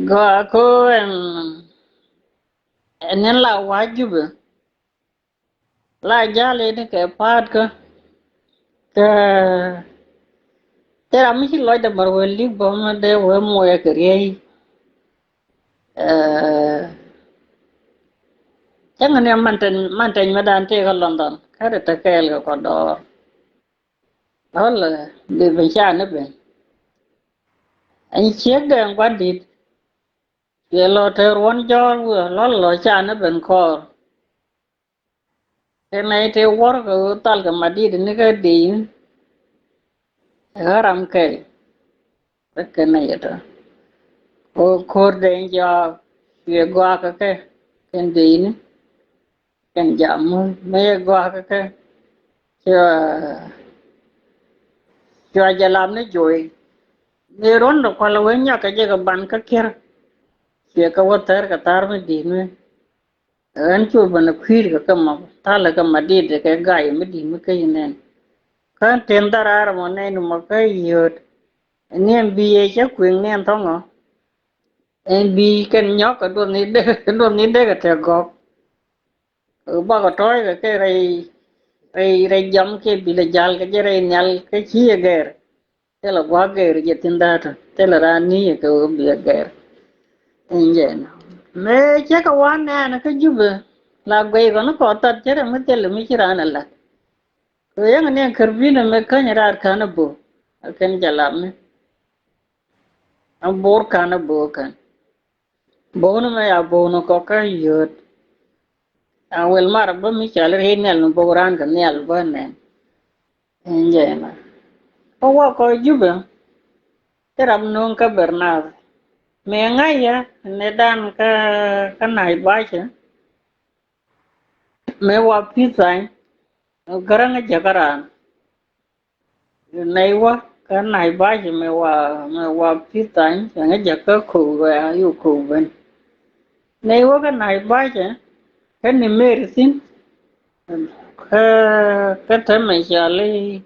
Gua ko ɛn, ɛn in la wa Jubɛ. La jal in kɛ pa̱a̱t kä kɛ kɛ ram mi ci lɔcdɛ mär wee lik bä mi dee wee muɔyɛ kɛ riey. Cäŋ ni man tɛny man tɛny mi dan tëë kä London kä ri te kɛɛl kɛ kɔ dɔɔr. Lɔl bi bi ca ni ben. Ɛn ciek dee ɛn gua̱n di̱t. Yɛ lɔ te ruɔ̱n jɔɔr wi̱i̱ lɔl lɔ ca ni ben kɔɔr. Kɛ nɛy tëë wäär kɛ ɣöö thal kɛ madit ni kä di̱i̱n. Ɛ ɣän ram kɛl. Ɛ kɛ nɛy ɛ tɔ. Ko̱r dee jɔak, cuɛ gɔaa kɛ kɛ kɛn dee ni kɛn jam mi yɛ gɔaa kɛ kɛ. Cua, cua jɛ lam ni joy. Ni ruɔ̱n dɔ kual wee nyɔk kɛ jɛ kɛ ban kä kiɛr. Cuɛ kɛ wä thɛr kɛ thar mi di̱i̱t mi. Ɣän cu ben a kui̱r kɛ kɛ mɔ thalɛ kɛ ma dit kɛ gay mi di̱i̱t mi kä yi nɛn. Kä tin dharaar mɔ nɛn mɔ kä yio̱o̱t. Ni ɛn bi yɛ cä kui̱ŋ ni ɛn thɔŋɔ. Ɛn bi kɛn nyɔk kɛ duɔth ni dee, duɔth ni dee kɛ tɛ gɔk. Bakɔ tɔ̱ɔ̱c kɛ kɛ rɛy, rɛy, rɛy jam kɛ bilɛ jal kɛ jɛ rɛy nhial kɛ ci yɛ gɛr. Thilɛ gua̱a̱k gɛr jɛ thin da̱a̱tɔ. Thilɛ raan ni yɛ kɛ wä bi yɛ gɛr. Ɛn jɛ nɔ. Mëë cɛ kɛ wan nɛɛnɛ kä Jubɛ. La guɛy kɔn kɔ tat cɛ rɛ mi thilɛ mi ci raan ɛ lat. Kɛ yɛŋ ni ɛn kär binɛ mɛ käny raar ka̱n ɛ bo̱o̱. Ɛ kɛn jɛ lam ni. Ɛ bo̱o̱r ka̱n ɛ bo̱o̱ kɛn. Bo̱o̱n mɛ ya bo̱o̱n kɔk kä yio̱o̱t. A wel mar bä mi cɔal ri nhial ni bo̱o̱k raan kɛ nhial bä nɛn. Ɛn jɛ nɔ. Kä wä kɔ Jubɛ. Ti ram no̱o̱ŋ kä Bernath. Mëë ŋa̱c yɛ ni dan kä, kä na̱c bacä. Mëë wa pi̱th thany. Gäräŋ jäkä raan. Nɛy wä kä na̱c bacä mëë wa, mëë wa pi̱th thany cɛ ŋäc jäkä ko̱o̱k bɛ a yu ko̱o̱k ben. Nɛy wä kä na̱c bacä kä ni meri thi̱n. Kä, kä te mɛ cɔal i̱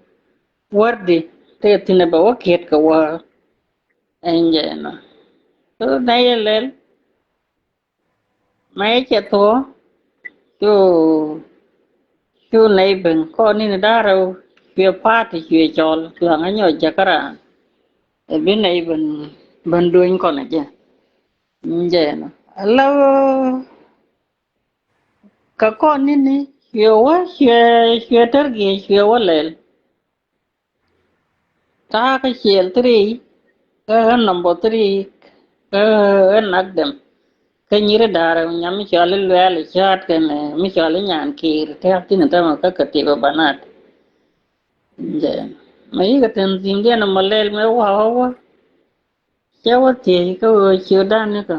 wärdɛ te thi̱n ɛ bɛ wä kiɛt kɛ wä. Ɛn jɛ nɔ. Kä nɛy ɛ lɛl. Mɛ cɛ thuɔ̱k cu, cu nɛy ben kɔn ni̱n da̱rɛ cuɛ pa̱a̱t cuɛ cɔl cuɛ ŋä nyɔk jäkä raan. Ɛ bi nɛy ben, ben dueny kɔn ɛ jɛ. Jɛ nɔ ala kɛ kɔn ni̱n cuɛ wä cuɛ, cuɛ tɛr giɛ cuɛ wä lɛl. Ta̱a̱ kä ciɛɛl three, kä, kä number three, kä, kä nak dem. Kä nyiri da̱rɛ nyam mi cɔal i̱ luɛɛl i̱ ca̱a̱t kɛn, mi cɔal i̱ nyan kiir tɛ̈k thi̱n tämɛ kä kɛ tip ɛ banat. Jɛ mɛ yikɛ tɛn dhim diɛn ɛmɔ lɛl mɛ wa̱a̱ wä wä. Cɛ wä thiec kä ɣöö ciötdan nikä.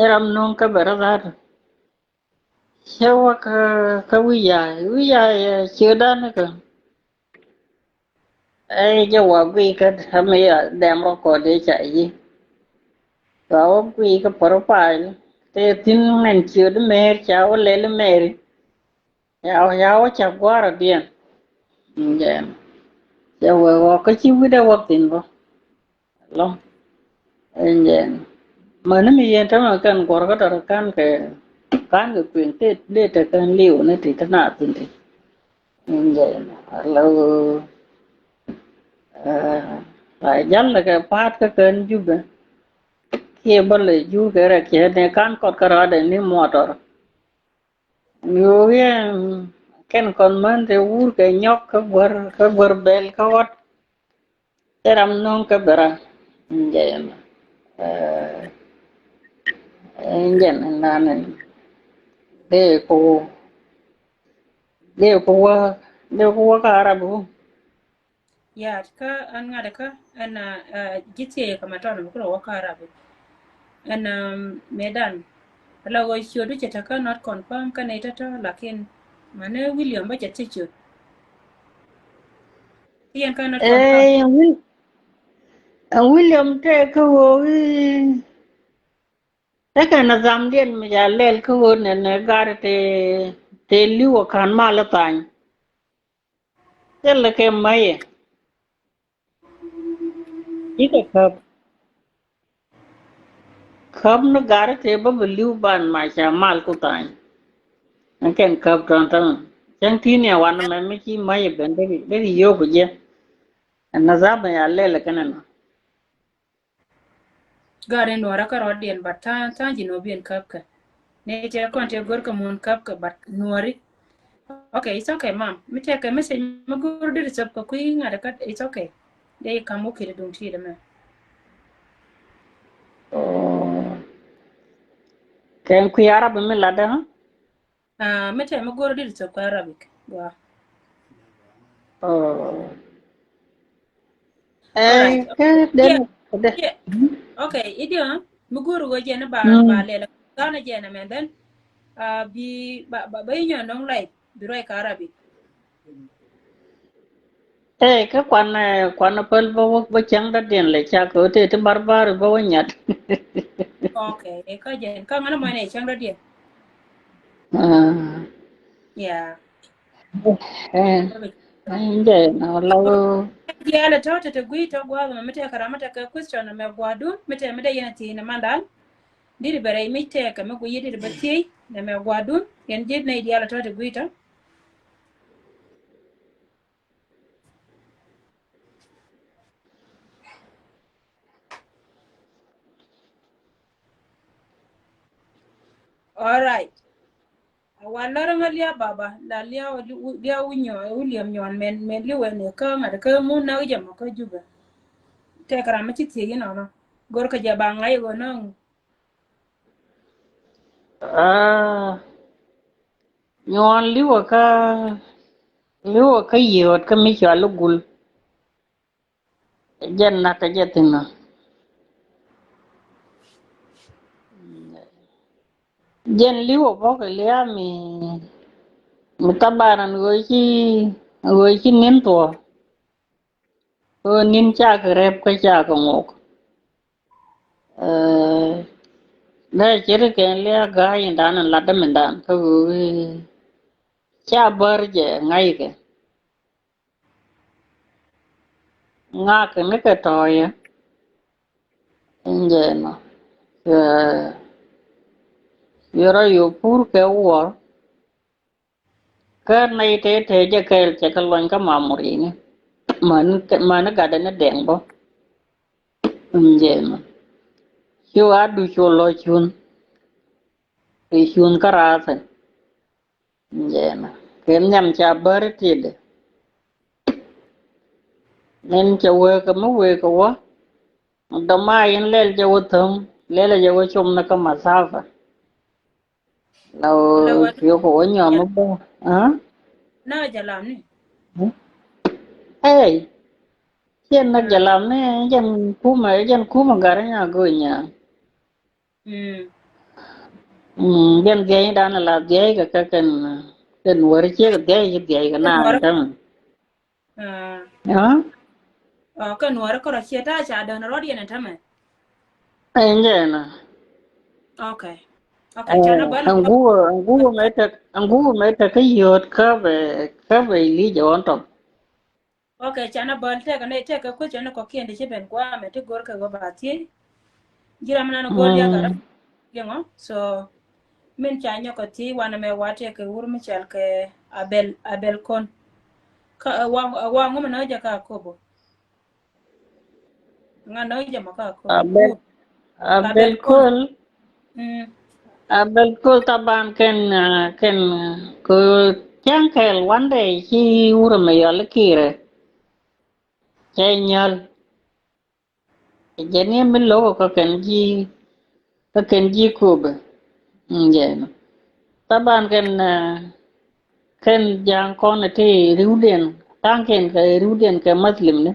Ɛ ram no̱o̱ŋ kä bɛ rɔ dha̱a̱t. Cɛ wä kä, kä wi̱c ya̱a̱, wi̱c ya̱a̱, ɛ, ciötdan ni kä. Ɛ jɛ wa guiy kä ami ya dɛm rɔ kɔn dee ca yi. Ca wä guiy kä profile. Tëë thi̱n ŋɛn ciöt mɛɛr ca wä lɛl mɛɛri. Ya wä, ya wä ca gua̱a̱r adiɛn. Jɛn. Cɛ wä wä kä ci wi̱dɛ wä thi̱n bä. Lɔ. Ɛn jɛn. Mäni mi yɛn tämɛ kɛn guɔ̱r kä dɔr ka̱n kɛ, ka̱n kɛ kuëŋ tëë dee te kɛn li̱w ni ti te naath thi̱n ti. Ɛn jɛn. Lɔ. Ɛ, la jal kɛ pa̱a̱t kä kɛn Jubɛ. Kiɛ bä lɛ Jubɛ kɛ rɛk cɛ ni ka̱n kɔt kä rɔɔdɛ ni muɔtɔr. Yo̱o̱ yɛ kɛn kɔn män te wur kɛ nyɔk kä guär, kä guär bɛl kä ɣɔt. Cɛ ram no̱o̱ŋ kä bɛ ran. Jɛ yɛn. Ɛ, jɛn nan dee ko, dee ko wä, dee ko wä kä Arab. Ya, kä ɛn ŋa̱t kä ɛn, ɛ, ji̱ thiee kɛ ma tɔn mi kulɛ wä kä Arab. Ɛn, ɛ, mëëdan. Ala ɣöö ciötdu cɛ tekä not confirm kä nɛy tɔ̱tɔ̱, lakin mani William bä cɛ thiec ciöt. Ti yɛn kä not confirm. Ɛ, Wil-, ɛ, William tëëkä ɣöö i̱ tekɛ nidhamdiɛn mi ca lɛl kä ɣöö nɛnɛ gat te, te li̱w ɛ ka̱n mal ɛ thany. Thilɛ kɛ mäyɛ. Cikɛ käp. Käp ni gat tëë bä bi li̱w ban mac ca mal ku thany. Ɛn kɛn käp tɔ̱n tɔ̱n. Cäŋ ti̱i̱n ɛ wanɛ mɛ mi ci mäyɛ ben deri, deri yio̱o̱k jɛ. Ɛn na dhap mɛ ya lɛl ɛ kɛnɛ nɔ. Gari nuɔrä kä rɔɔdiɛn, but tha̱a̱ŋ, tha̱a̱ŋ ji̱ nuɔ̱biɛn käpkɛ. Ni tɛ kɔn tɛ gör kɛ muɔ̱ɔ̱n käpkɛ, but nuɔri. Okay, it's okay, ma'am. Mi tɛ kɛ message mi gör diri thop kɛ kui̱ ŋa̱t kä, it's okay. Dee kam wä ki̱t duŋ ti dɛ mɛ. Oh. Kɛn kui̱ Arab mi lat dɛ, huh? Ah, mi tɛ mi gör diri thop kä Arabic. Wa. Oh. All right. Eh, kɛ den, yeah, den. Yeah. Okay, idiɔ mi go̱o̱r ɣöö jɛn ba, mm, ba lɛl. Gɔ̱a̱n jɛn ɛmɛ then, ah, bi ba, ba, ba inyɔn dɔ̱ŋ lay bi ruac kä Arabi. Ɛ, kä kuan, ɛ, kuan päl bä wä, bä cäŋ dɔ̱diɛn lɛ cak kɛ wä tëë ti barbar bä wä nyat. Okay, ɛ, kä jɛn kä ŋän mɔnɛ cäŋ dɔ̱diɛn. Ah. Yeah. Ɛ, ɛ, jɛ na la wä. Diaal ɛ tɔ̱ tɛ tɛ gui̱ tɔ̱ gua̱a̱th mɛ mi tɛkɛ ram mi tɛkɛ question mɛ gua̱a̱dun mi tɛ mi dee yɛn a thiec ni mandan. Dit bɛ rɛy mi tɛkɛ mi gui̱ dit bɛ thiec nɛ mɛ gua̱a̱dun yɛn ji̱ nɛy diaal ɛ tɔ̱ tɛ gui̱ tɔ̱. All right. Wan lɔr ŋa lia baba la lia, lia winyɔ William nyuan mɛn, mɛn li wɛn ɛ kä ŋa̱t kä mun na wi̱cɛ mɔ kä Jubɛ. Tɛk ram mi ci thiec inɔnɔ. Gor kä jɛ ba ŋa̱c ɣöö nɔŋ. Ah, nyuɔn liwä kä, liwä kä yiöt kä mi cɔal i̱ Gul. Jɛn nakä jɛ thi̱n ɔ. Jɛn liwä bɔk ɛ lia̱a̱ mi, mi thabaran ɣöö ci, ɣöö ci ni̱n thuɔ̱ɔ̱. Ɣöö ni̱n cakɛ rɛp kä cakɛ ŋok. Ɛ, dee ce̱tkɛ kɛn lia̱a̱ ga̱a̱c in dan in latdä mindan kä ɣöö ca bär jɛ ŋa̱ckɛ. Ŋakɛ ni kɛ tɔ̱ɔ̱yä. Injɛ nɔ. Ɛ, yɔrɔ yo̱ pur kɛ wuɔr. Kä nɛy tëë tëë jɛ kɛɛl cɛ kɛ luɔny kä mamurini. Mani, mani gatdɛ ni dɛŋ bä. Injɛ nɔ. Cu a duc cu lɔ cun. Kɛ cun kä rathɛ. Jɛn kɛ nhiam ca bäri tidɛ. Nin cɛ wëëkä mi wëëkä wä. Dɔma in lɛl jɛ wä thäm, lɛl jɛ wä com ni kä mathafa. La wä piökä wä nyɔm mi bä. Aa? Na jalam ni. Ey. Cien na jalam ni jɛn kumɛ, jɛn kumɛ gari nya gonya. Mm. Mm, jɛn dhiɛy dan la dhiɛy kɛ kɛ kɛn, kɛn wär ciek dhiɛy ci dhiɛy kɛ na tämɛ. Ah. Ah? Oh, kɛn wär kɔrɔ ciek ta ca dɔn rɔd yɛn tämɛ. Ɛn jɛ na. Okay. Okay, ca na bal. Ɛn guwä, ɛn guwä mɛ tek, ɛn guwä mɛ tek kä yöt kä bɛ, kä bɛ ili jɛ wɔn tɔm. Okay, canɛ bäl tɛkɛ nɛ tɛkɛ question ni kɔkiɛn ti ci ben guamɛ ti gor kɛ wä ba thiec. Jiram nan gol ya gara. Yɛŋɔ. So min ca nyɔk kɛ thiec wanɛ mɛ wa tɛkɛ wur mi cɛl kɛ Abel, Abel Kon. Kä wa, wa ŋu mi nɔ jɛ ka kobo. Ŋa nɔ jɛ mɔ ka kobo. Abel, Abel Kol. Mm. Abel Kol taban kɛn, ah, kɛn, ah, ko cɛn kɛl one day ci wurɛ mɛ yɔl kirɛ. Cɛ nyɔl. Jɛ ni mi lo̱k kä kɛn ji̱, kä kɛn ji̱ Kobe. Mm, jɛ nɔ. Taban kɛn, ah, kɛn ja̱a̱ŋ kɔn ti riwdiɛn, ta̱a̱ŋ kɛn kɛ riwdiɛn kɛ Muslim ni.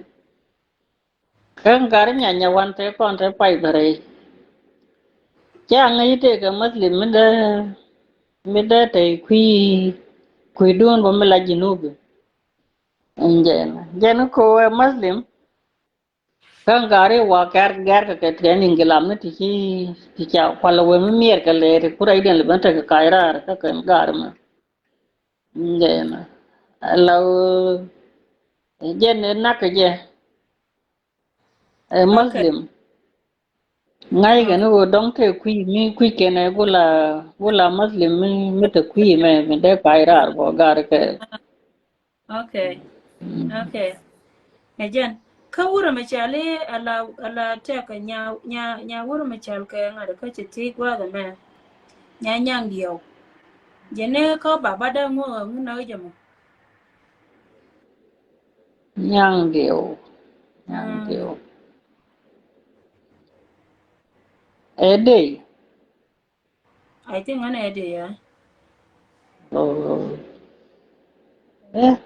Kä ŋa̱r nyanya wan te kɔn te pay bä rɛy. Ca ŋäc tekɛ Muslim mi dee, mi dee te kui̱, kui̱dun bä mi la Jinubi. Ɛn jɛn, jɛn ko ɛ Muslim. Kä ŋa̱r i̱ wa gɛr, gɛr kɛ kɛ training gilam ni ti ci, ti ca kual wee mi miɛr kɛ lɛɛri ku rɛydiɛn lɛ ben tekɛ kac raar kä kɛn ŋa̱r mɛ. Jɛn. Ala wee, jɛn ɛ nak kɛ jɛ. Ɛ Muslim. Ŋa̱c kɛ ni ɣöö dɔ̱ŋ tëë kui̱ mi kui̱ kɛn ɛ gula, gula Muslim mi, mi te kui̱ mɛ, mi dee kac raar bɔ gar kɛ. Okay. Okay. Ɛ jɛn. Kä wurɛ mɛ cali ala, ala tɛk nya, nya, nya wurɛ mɛ cal kɛ ŋa̱t kä ci thiec gua̱a̱th ɛmɛ. Nya nyaŋ diɛw. Jɛn ni kä baba dee ŋuɔk ɛ ŋun na jɛ mɔ. Nyaŋ diw. Nyaŋ diw. Ɛ dee. I think ɣän ɛ dee, yeah. Oh. Eh.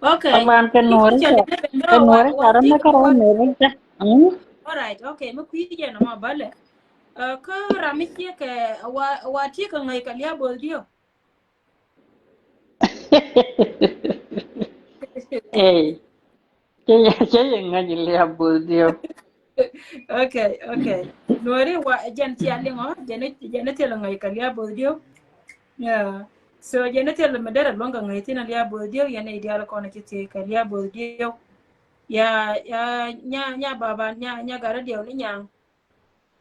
Okay. Taban kɛ nuɔri kɛ, kɛ nuɔri kɛ rɛ mɛ kɛ rɛ mɛ rɛ kɛ. Hmm? All right, okay, mi kui̱ jɛ nɔmɔ bälɛ. Kä ram mi ciek kɛ wa, wa tiek kɛ ŋäc kɛ lia̱a̱ bo̱o̱th diɔ̱k. Ey, cä yɛ, cä yɛ ŋäc lia̱a̱ bo̱o̱th diɔ̱k. Okay, okay. Nuɔri wa jɛn cia liŋɔ, jɛn, jɛn thil ŋäc kɛ lia̱a̱ bo̱o̱th diɔ̱k. Yeah. So jɛn thil mi derɛ luɔ̱ŋ kɛ ŋäc thin lia̱a̱ bo̱o̱th diɔ̱k, yɛn i̱ diaal kɔn ci thiec kɛ lia̱a̱ bo̱o̱th diɔ̱k. Ya, ya, nya, nya baba, nya, nya garä diɛw ni nyaŋ.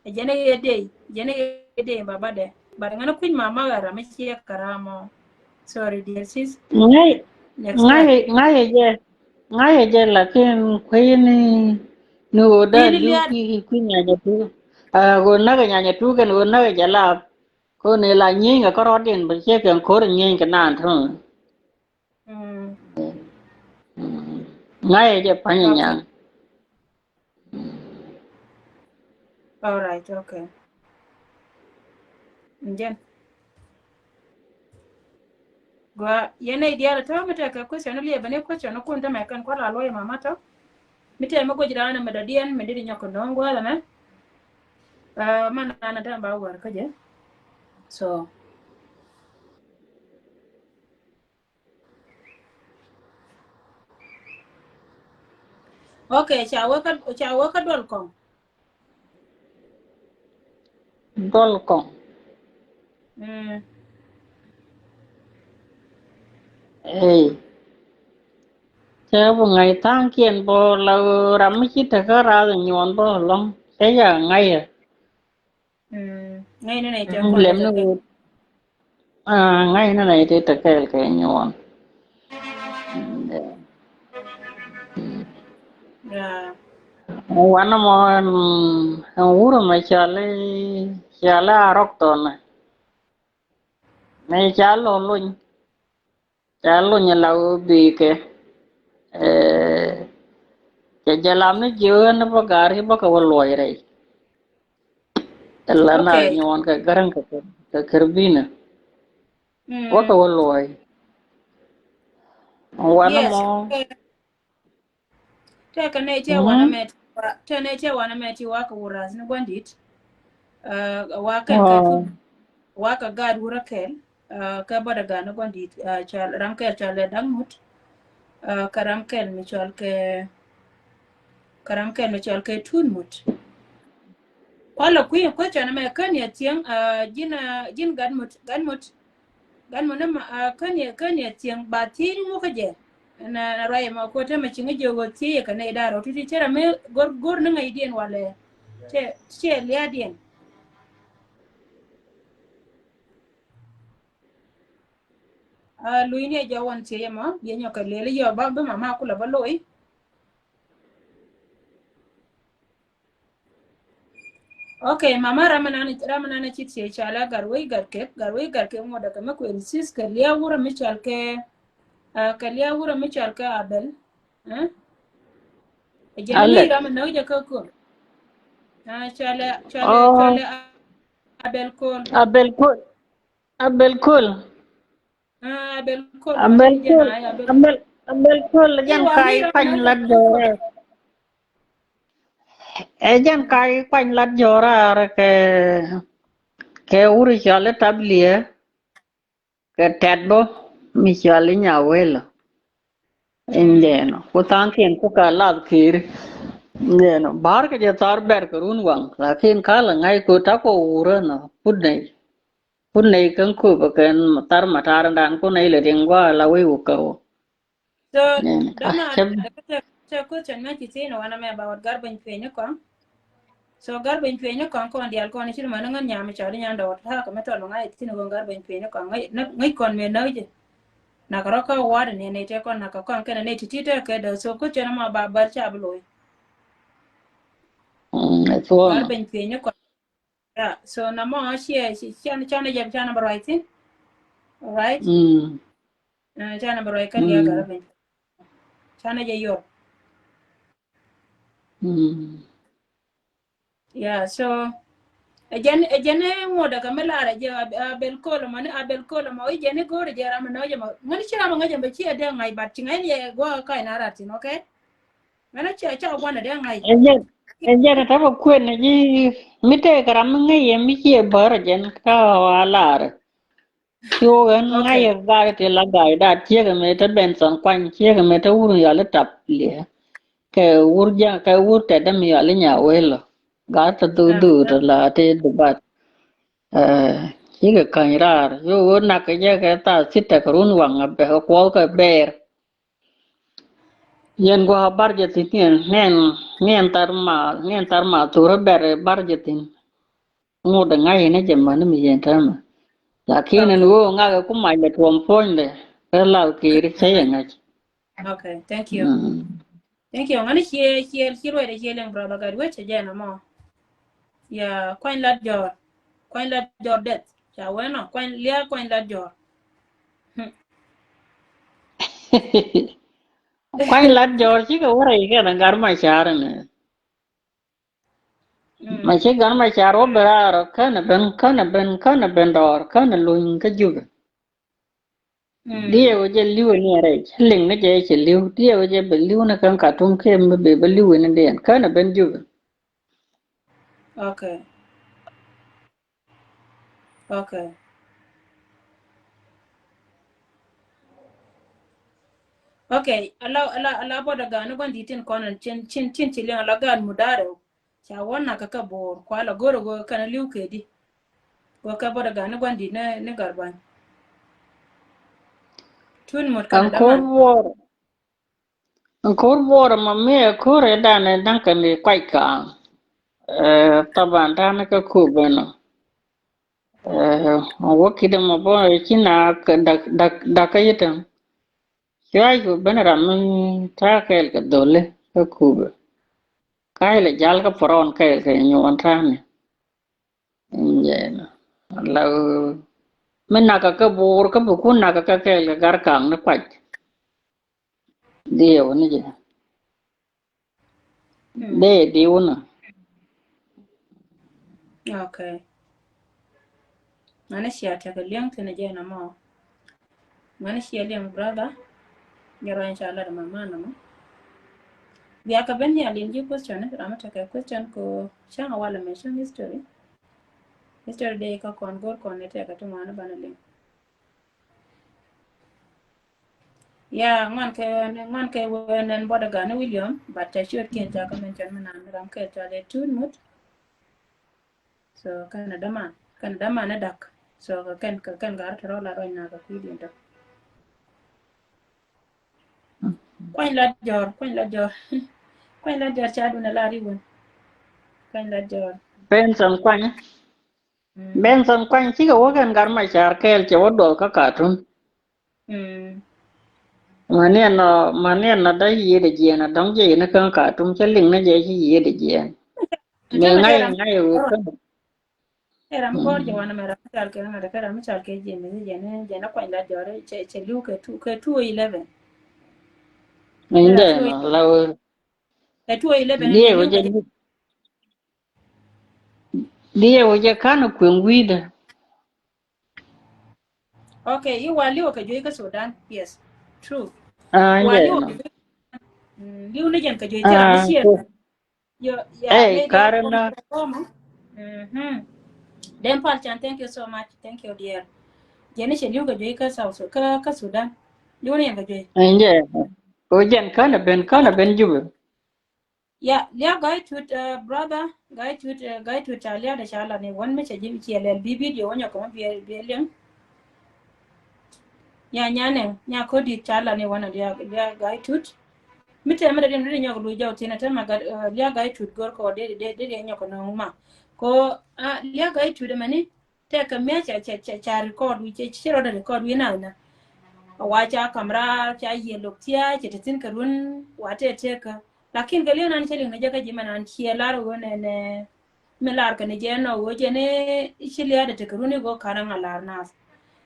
Jɛn i̱ yɛ dey, jɛn i̱ yɛ dey baba dɛ. But ŋän kui̱ny mama ɣä ram mi ciɛ kɛ ram ɔ. Sorry, dear sis. Ŋäc, ŋäc, ŋäc jɛ, ŋäc jɛ, lakin kui̱ ni, ni ɣöö dee diu ki, ki kui̱ nyanya tu. Ɣöö näk nyanya tu kɛn ɣöö näk jɛ lap. Koni la nyieeny kɛ kärɔɔdiɛn bɛ ciɛ kɛn ko̱r nyieeny kɛ naan tun. Ŋa̱cɛ jɛ pa̱ny nyaŋ. All right, okay. Jɛn. Gua yɛn nɛy diaal tɔ̱ mi tekɛ question liɛpɛ ni question kun tämɛ kɛn kua̱r la luɔ̱c mama tɔ̱. Mi tɛmɛ guic raan mi dɔ̱diɛn mi dit nyɔk kɛ no̱o̱ŋ gua̱a̱th ɛmɛ. Ɛ, man naan ɛ tɛm ba wäär kä jɛ. So. Okay, ca wä kä, ca wä kä duɔl kɔŋ. Duɔl kɔŋ. Mm. Ey. Cɛ bi ŋa̱c tha̱a̱ŋkiɛn bä la ram mi ci tekä rath nyuɔn bä lɔŋ. Cɛ ya ŋa̱c yɛ. Mm, ŋäcni nɛ cɛ kɔn lɛm ni wut. Ah, ŋäcni nɛ ti te kɛɛl kɛ nyuɔn. Yeah. Wanɛ mɔ ɛn, ɛn wurɛ mɛ cɔali, cɔali a rɔk thɔnɛ. Mɛ ca lɔ lony. Ca luny la wä bikɛ. Eh, cɛ jɛ lam ni jiö ni bä gari bä kɛ wä luɔy rɛy. La na nyuɔn kɛ garaŋ kɛ, kɛ karbina. Wä kɛ wä luɔy. Wanɛ mɔ. Tëëkɛ nɛy tëë wanɛ mɛ ti wa, tëë nɛy tëë wanɛ mɛ ti wa kɛ wurath ni gua̱ndit. Ɛ, wa kɛ kɛ tu, wa kɛ gaat wurä kɛl. Ɛ, kɛ bɔdɛ gaat ni gua̱ndit, ɛ, cɔal, ram kɛl cɔal ɛ da̱ŋ mut. Ɛ, kɛ ram kɛl mi cɔal kɛ, kɛ ram kɛl mi cɔal kɛ tun mut. Kualɛ kui̱ question mɛ kän yɛ thieŋ, ɛ, ji̱n, ɛ, ji̱n gat mut, gat mut. Gan mɔ ni ma, a, kän yɛ, kän yɛ thieŋ ba thiec ŋukä jɛ. Na, na ruac mɔ ko te ma ci ŋä jiök ɣöö thiec yɛ kɛ nɛy da̱r ɔ tuti cɛ ram mi go̱r, go̱r ni ŋäcdiɛn walɛ. Cɛ, cɛ lia̱a̱diɛn. A, luny ni ɛ jɔwän thiec ɛmɔ, yɛ nyɔk kɛ lëël yɔ ba, bi mama kulɛ bä loc. Okay, mama ram nan, ram nan ci thiec cɔalɛ gat wec gat kek, gat wec gat kek ŋuɔt dɛ kɛ mi kuɛn sis kɛ lia̱a̱ wurɛ mi cɔal kɛ, a, kɛ lia̱a̱ wurɛ mi cɔal kɛ Abel. Ɛ? Jɛn ni ram nan jɛ kä kol. A, cɔalɛ, cɔalɛ, cɔalɛ Abel Kol. Abel Kol. Abel Kol. Abel Kol, Abel Kol, Abel Kol, jɛn ka̱ i̱ kuany lat jɔra. Ɛ jɛn ka̱ i̱ kuany lat jɔra kɛ, kɛ wuri cɔal i̱ Tabliɛ, kɛ tɛt bä mi cɔal i̱ Nyawel. Ɛn jɛn ɔ, ku tha̱a̱ŋkiɛn ku ka lath kiri. Ɛn jɛn ɔ, ba̱r kɛ jɛ thar bɛr kɛ run waŋ, lakin ka la ŋa̱c ku ta̱k kɔ wurä nɔ, put nɛy. Kun nɛy kɛn köp kɛn thar matar dan kun nɛy lɛ riŋ gua la wei wä kä wä. So dana cɛ, cɛ question mɛ ci thin wana mɛ about garbage piny kɔn. So garbage piny kɔn kɔn dial kɔn ci ma ni ŋän nyam cɔl nyan dɔt ha kɛ mɛ tɔl ŋa thin kɔn garbage piny kɔn ŋäc kɔn mɛ nä jɛ. Na ka rɔ ka wad ni nɛy tɛ kɔn na ka kɔn kɛn nɛy ti ti tɛ kɛ dɔ so question ma ba bal ca bi loy. Garbage piny kɔn. Yeah, so na mɔ ciɛ, ciɛ, ciɛ, ciɛ na jɛ, ciɛ na bɛ ruac thin. All right? Mm. Uh, ciɛ na bɛ ruac kɛ lia̱a̱ gat piny. Ciɛ na jɛ yɔr. Mm. Yeah, so ɛ jɛn, ɛ jɛn ɛ ŋuɔt ɛ kɛ mi lar ɛ jɛ Abel Kol mɔ ni Abel Kol mɔ i̱ jɛn i̱ go̱o̱r ɛ jɛ ram ɛ nɔ jɛ mɔ. Ŋäni ci ram ɛ ŋäc ɛ bɛ ci ɛ dee ŋa̱c bat ci ŋa̱c ni ɛ guɔ ɛ ka̱c na rat thin, okay? Ŋäni ci ɛ ca guan ɛ dee ŋa̱c. Ɛ jɛn. Ɛ jɛn ɛ ta̱pɛ kuën ɛ ji̱ mi tëëkɛ ram mi ŋäc yɛ mi ciɛ bär ɛ jɛn kä ɣɔaa lar. Ci wä ɣän ŋa̱c yɛ gari ti la gari da̱a̱t ciek ɛmɛ te Benson Kuany ciek ɛmɛ te wur yɔal i̱ tap liɛ. Kɛ wur ja̱ kɛ wur tɛt dämi yɔal i̱ nya wee lɔ. Gari te dhuk dhuk te la te dhubat. Cikɛ käny raar ci wä nak kɛ jɛ kɛ thaa thi̱t tɛk run waŋ a bɛ kɛ kuɔth kɛ bɛɛr. Yɛn gua̱a̱ bar jɛ thi̱n niɛn niɛn niɛn thar ma niɛn thar ma thurä bɛr bar jɛ thi̱n. Ŋot ɛ ŋa̱c inɛ jɛ mani mi yɛn täämɛ. Lakin ɛn ɣöö ŋakɛ ku mac lɛ tuɔm puɔ̱nydɛ kɛ lal ki̱i̱ri cä yɛ ŋa̱c. Okay, thank you. Thank you. Ŋani ciɛ ciɛ ci ruɛdɛ ciɛ liŋ brother gat wecɛ jɛ nɔmɔ. Ya kuany lat jɔr. Kuany lat jɔr deth. Ca wee nɔ kuany liak kuany lat jɔr. Kuany lat jɔr cikɛ wä rɛy kɛn a gar ma car ni. Ma ci gan ma car wä bɛ raar känɛ ben känɛ ben känɛ ben dɔɔr känɛ luny kä Jubɛ. Diɛ wä jɛ li̱w ni rɛc liŋ ni jɛ cɛ li̱w diɛ wä jɛ bɛ li̱w ni kän Katum kiɛ mi bɛ bɛ li̱w ni diɛn känɛ ben Jubɛ. Okay. Okay. Okay, ala ala ala bɔda gan ni guan di tin kɔn cin cin cin ci liŋ ala gan mudare. Ca wä nak kä bor kua la goro go kan liu kedi. Go ka bɔda gan ni guan di ni ni garban. Tun mut kan da man. Kor bor. Kor bor ma mi kor e dan e dan kan di kwai ka. Eh, taban dan ka ku beno. Eh, wä kidɛ mɔ bä ci na dak dak dak kä yitɛm. Cuac ku ben ram mi ta̱a̱ kɛɛl kɛ dholi kä Kubɛ. Ka̱c lɛ jal kä pärɔn kɛɛl kɛ nyuɔn ta̱a̱ni. Jɛn la mi nakä kä bo̱o̱r kä bi kun nakä kä kɛɛl kɛ gar ka̱a̱ŋ ni kuac. Diɛw ni jɛ. Dee diw ni. Okay. Mani cia tekɛ liɛŋ thin jɛ na mɔ. Mani cia liɛŋ brother. Nyɛ rɔny ca lat ma man na mɔ. Bia ka ben ya liɛŋ ji question ni ram tekɛ question ko cäŋ a walɛ mɛ cäŋ history. History dee ka kɔn gor kɔn ni tekɛ ti mɔni bana liɛŋ. Ya ŋuan kɛ ŋuan kɛ wee nɛn bɔdɛ gani William, but ca ciöt kiɛn ca kä mention mi nan ram kɛ ca lɛ tun mut. So kɛn a däman kɛn a däman ni dak. So kɛ kɛn kɛ kɛn gar tɔrɔ la rɔny na kɛ kui̱ diɛn tɔ. Kuany lat jɔr kuany lat jɔr. Kuany lat jɔr ca dun a la ri wun. Kuany lat jɔr. Benson Kuany. Benson Kuany cikɛ wä kɛn gar ma car kɛɛl cɛ wä duɔth kä Katum. Mani ɛn nɔ mani ɛn nɔ da yiëëdɛ jiɛɛn a dɔ̱ŋ jɛ yini kä Katum cä liŋ ni jɛ ci yiëëdɛ jiɛɛn. Mɛ ŋa̱c ŋa̱c wä kä. Ɛ ram kɔr jɛ wanɛ mɛ ram cal kɛ ŋa̱t kɛ ram cal kɛ jiɛɛn mɛ jɛ ni jɛ ni kuany la jɔri cɛ cɛ liw kɛ two kɛ two eleven. Ni jɛ nɔ la wä. Kɛ two eleven ni liw kɛ. Diɛ wä jɛ kan kueŋ wi̱i̱dä. Okay, i̱ wa li̱w kɛ juey kä Sudan. Yes. True. Wa li̱w kɛ juey. Li̱w ni jɛn kɛ juey cɛ ram ciɛ. Yo ya. Hey, Karina. Den Pal Chan, thank you so much. Thank you dear. Jɛn ni cɛ li̱w kɛ juey kä South kä kä Sudan. Li̱w ni jɛn kɛ juey. Ɛn jɛ. Ko jɛn kan ben kan ben Jubɛ. Ya liak Gai Tut brother Gai Tut Gai Tut ca liak de ca la ni wan mi ca ji̱ ciɛ lɛl bi video wä nyɔk kɛ mɔ biɛ biɛ liɛŋ. Ya nyanɛ nya kodi ca la ni wan liak liak Gai Tut. Mi tɛ mi de din di nyɔk lu jaw tin a tɛ ma gat liak Gai Tut gor ko de de de nyɔk no ma ko liak Gai Tut mɛ ni. Tɛkɛ mia̱ ca ca ca ca record wi̱c ci rɔdɛ record wi̱c nath na. A wa ca kamra ca yiëë lok thia̱a̱ cɛ te thi̱n kɛ run wa tɛ tɛkä. Lakin kɛ li̱w nan cä liŋ ni jɛ kä ji̱ mɛ nan ciɛ lar ɣöö nɛ nɛ mi lar kɛ ni jɛ nɔ ɣöö jɛ ni ci lia̱a̱dɛ tekɛ run i̱ ɣöö ka̱n aŋa lar nath.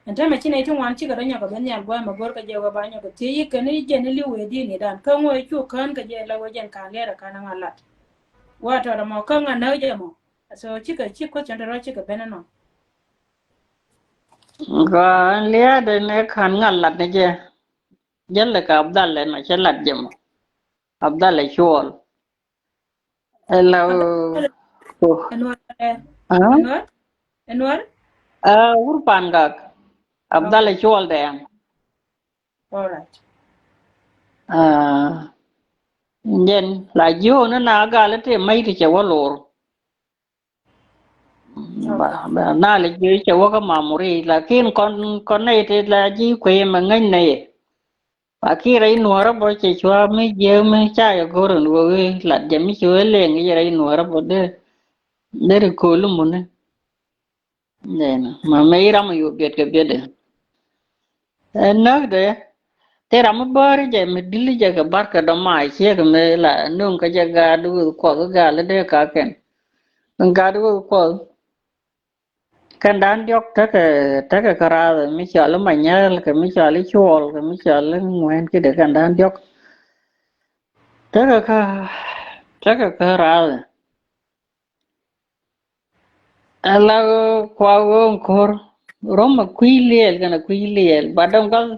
Ɛn täämɛ ci nɛy ti ŋuan cikɛ rɔ nyɔkɛ ben nhial gua̱a̱th mɛ go̱r kɛ jɛ ɣöö ba nyɔkɛ thiec i̱ kɛn i̱ jɛ ni li̱w wee di̱i̱t ni dan kä ŋuɔ i̱ cu kään kɛ jɛ la ɣöö jɛn ka̱n lia̱a̱dɛ ka̱n aŋa lat. Wa tɔɔdɛ mɔ kä ŋa̱ näk jɛ mɔ. So cikɛ ci question tɔrɔ cikɛ ben ɛnɔ. Gɔaa ɛn lia̱a̱dɛ ni ka̱n ŋa̱ lat ni jɛ. Jälɛ kɛ Abdalɛ nɔ cɛ lat jɛ mɔ. Abdalɛ cuɔl. Hello. Ɛnuɔr. Huh? Ɛnuɔr? Ɛnuɔr? Ah, wur Pangak. Abdallah Cuɔl Dɛɛŋ. All right. Ah, jɛn la jiö ni na gal ti mai ti cɛ wä lor. Ba, ba, na lɛ jiö cɛ wä kä mamuri, lakin kɔn, kɔn nɛ ti la jiö kuɛ mɛ ŋäny nɛ yɛ. Ba ki rɛy nuɔrä bɔ cɛ cua mi jiö mi ca yɛ go̱r in wä wi lat jɛ mi ci wä leŋ rɛy nuɔrä bɔ dee, dee ri kol muni. Nɛnɛ ma mɛ iram yu biɛt kɛ biɛt de. Ɛ näk de te ram mi bäri jɛ mi dili jɛ kɛ bar kɛ dɔma ciek mi la nuŋ kɛ jɛ gaat wek kuɔth gal de ka kɛn. Gaat wek kuɔth. Kɛn dan diɔk tekɛ, tekɛ kɛ rath mi cɔl ma nyɛl kɛ mi cɔl cuɔl kɛ mi cɔl ŋuɛn kidɛ kɛn dan diɔk. Tekɛ kɛ, tekɛ kɛ rath. Ala kua ɣöö ko̱r rom a kui̱ liɛl kɛnɛ kui̱ liɛl ba dɔ̱ŋ gal.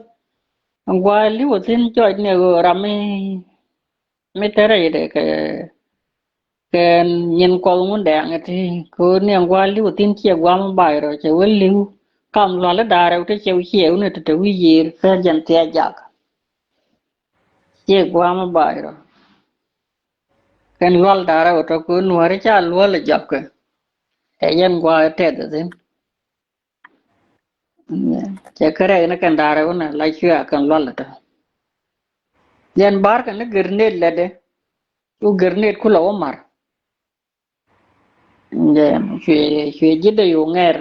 Ŋua li̱w a thi̱n jɔc ni ɣöö ram mi, mi te rɛy de kɛ, kɛ nyin kuɔth ŋun dɛŋ ti ko̱r ni ŋua li̱w a thi̱n ciɛ guam bac rɔ cɛ wä li̱w. Kam lual i̱ da̱rɛ wä te cɛ wä ciɛ wä ni te te wi̱i̱ yiëër kɛ jɛn thiac jak. Ciɛ guam bac rɔ. Kɛn lual da̱rɛ wä tɔ kun nuɔri ca lual a jɔpkɛ. Ɛ yɛn gua tɛth thi̱n. Cɛ kärɛ ni kɛn da̱rɛ wä na la cuɛ kɛn lual a tɔ. Yɛn bar kɛn ni gernate lɛtdɛ. Cu gernate kulɛ wä mar. Cuɛ, cuɛ ji̱dɛ yu ŋɛr.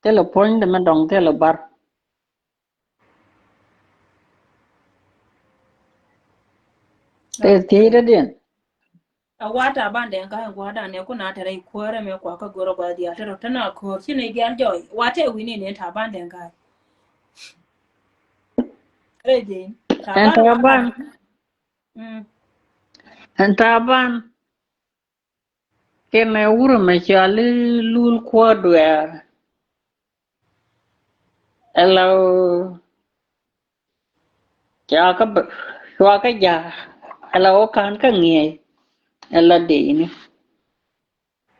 Thilɛ puɔ̱nydɛ mɛ dɔŋ thilɛ bar. Tɛ thiecdä diɛn. A wa Taban Dɛŋ Gai gua̱a̱r dan nɛ kun a tɛrɛ i kuäärä mɛ kua kä go̱rä gua̱a̱r diaal tɛrɛ tɛn a ko̱r ci nɛ diaal jɔy wa tɛ wi̱ni nɛ Taban Dɛŋ Gai. Rɛ jɛn Taban. Ɛn Taban. Ɛn Taban. Kɛnɛ wurɛ mɛ cɔal i̱ Lul Kuɔt Duɛɛr. Ɛlɔ cua kä bä, cua kä ja̱. Ɛlɔ wä ka̱n kä ŋiɛc. Ɛlɔ dee ni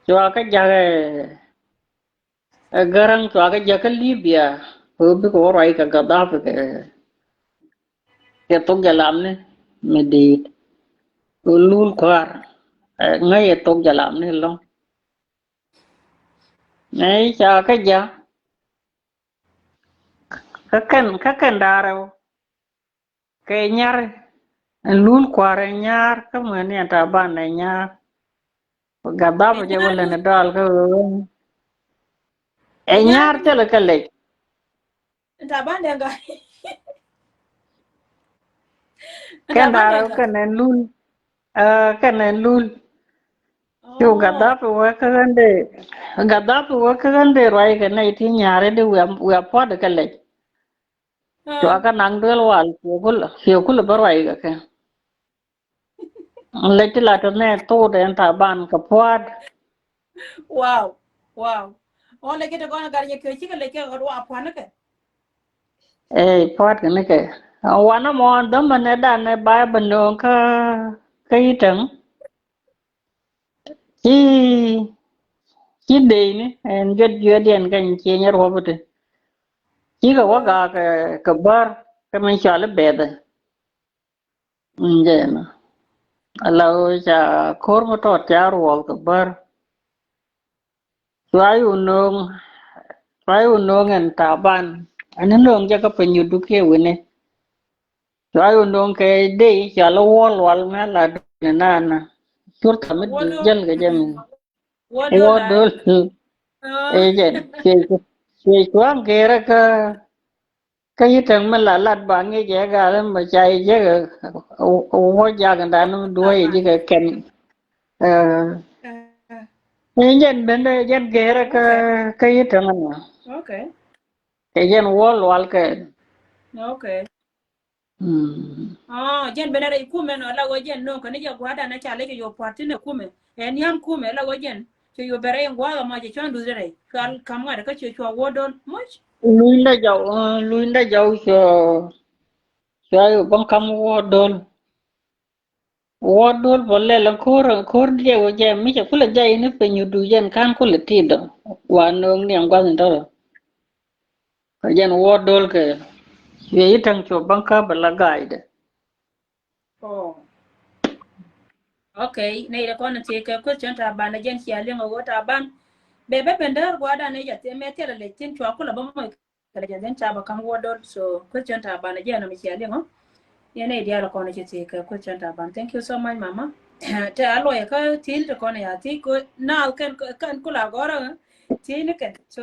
cua kä ja̱. Ɛ, ɛ Gäräŋ cua kä ja̱ kä Libya. Kɛ bikɛ wä ruac kɛ Gaddafi kɛ, kɛ thok jɛ lamni mi di̱i̱t. Kɛ Lul Kuɔt. Ɛ, ŋäc ɛ thok jɛ lamni lɔ̱ŋ. Ɛ, cua kä ja̱. Kä kɛn, kä kɛn da̱rɛ wä. Kɛ nyar, ɛn Lul Kuɔt ɛ nyar, kä mɛ ni ɛn Taban ɛ nyar. Gaddafi jɛ wä lɛn ɛ dɔl kä ɣöö ɛ nyar thilɛ kɛ lɛc. Ɛn Taban Dɛŋ Gai. Kɛn da̱rɛ wä kɛn ɛn Lul. Ɛ, kɛn ɛn Lul. Cu Gaddafi wä kä ɣän dee, Gaddafi wä kä ɣän dee ruac kɛ nɛy ti nyari di wiaa, wiaa puɔt kɛ lɛc. Cua kä naŋ duel wal, ciɛ kul, ciɛ kul bä ruac kɛ kɛ. Lɛc ti la tɔ nɛ thot ɛn Taban kɛ puat. Wow, wow. Ɔ lɛc kɛ ti kɔn gar yɛ kɛ cikɛ lɛc kɛ ɣɔt wa puat ni kɛ. Ɛ, puat kɛ ni kɛ. Wanɛ mɔ dämɛ nɛ dan nɛ ba bä no̱o̱ŋ kä, kä Itɛŋ. Ci, ci dee ni ɛn juɛt juɛt yɛn kɛ ciɛ nyɛ ruɔp iti. Cikɛ wä gaa kɛ, kɛ bär kɛ min cɔal i̱ bɛthɛ. Jɛn ala ɣöö ca ko̱r mi tɔt ca ruɔp kɛ bär. Cua yu no̱o̱ŋ, cua yu no̱o̱ŋ ɛn Taban. Ɛn no̱o̱ŋ jɛ kä piny yu duk kiɛ wi̱ni. Cua yu no̱o̱ŋ kɛ dee cɔal i̱ Wä Lual mɛ la duni nana. Cur tha̱ mi jäl kɛ jɛ mi. Wä Dol. Ɛ jɛn. Cuɛ cua̱ŋ kɛɛrɛ kä, kä Itɛŋ mi la lat ba ŋi̱i̱c ɛ gal mɛ ca jɛ kɛ wä jak dan mi duɔ̱ɔ̱c jɛ kɛ kɛn. Ɛ jɛn ben ɛ jɛn kɛɛrɛ kä, kä Itɛŋ ɛnɔ. Ɛ jɛn Wä Lual kɛ. Ɔ, jɛn ben rɛy kumɛ nɔ la wä jɛn no̱o̱ŋ kɛ ni jɛ gua̱a̱r dan ca lɛ cɛ yop pua̱t ti nɛ kumɛ. Ɛ niam kumɛ la wä jɛn cɛ yop bɛ rɛy gua̱a̱r mɔ cɛ cua̱ŋ duth rɛy cual kam ŋa̱t kä cɛ cua Wä Dol muc. Luny da jaw, luny da jaw cua, cua yop bäŋ kam Wä Dol. Wä dol bä lɛl ko̱r, ko̱r diɛ wä jɛ mi cɛ kulɛ jɛ ini piny u du jɛn kan kulɛ ti dɔ. Wa no̱o̱ŋ ni ɛn gua̱th in tɔrɔ. Kɛ jɛn wä dol kɛ. Yɛ yi taŋ cuɔ baŋ kä bɛ la ga̱a̱ydɛ. Oh. Okay, nɛ yɛ kɔn ti kɛ question Taban, jɛn cia liŋ a wä Taban. Bɛ bɛ ben däär gua̱dan ɛ jɛ ti mɛ thilɛ lɛ tin cua kulɛ bä mɔ. Kɛ jɛ jɛn ca bä ka̱m wä dol. So question Taban jɛ nɔ mi cia liŋ ɔ. Yɛn ɛ diaal kɔn ci ti kɛ question Taban. Thank you so much, mama. Tɛ a lɔyɛ kä til ti kɔn ya ti ko na kɛn, kɛn kula gɔrä ti ni kɛn. So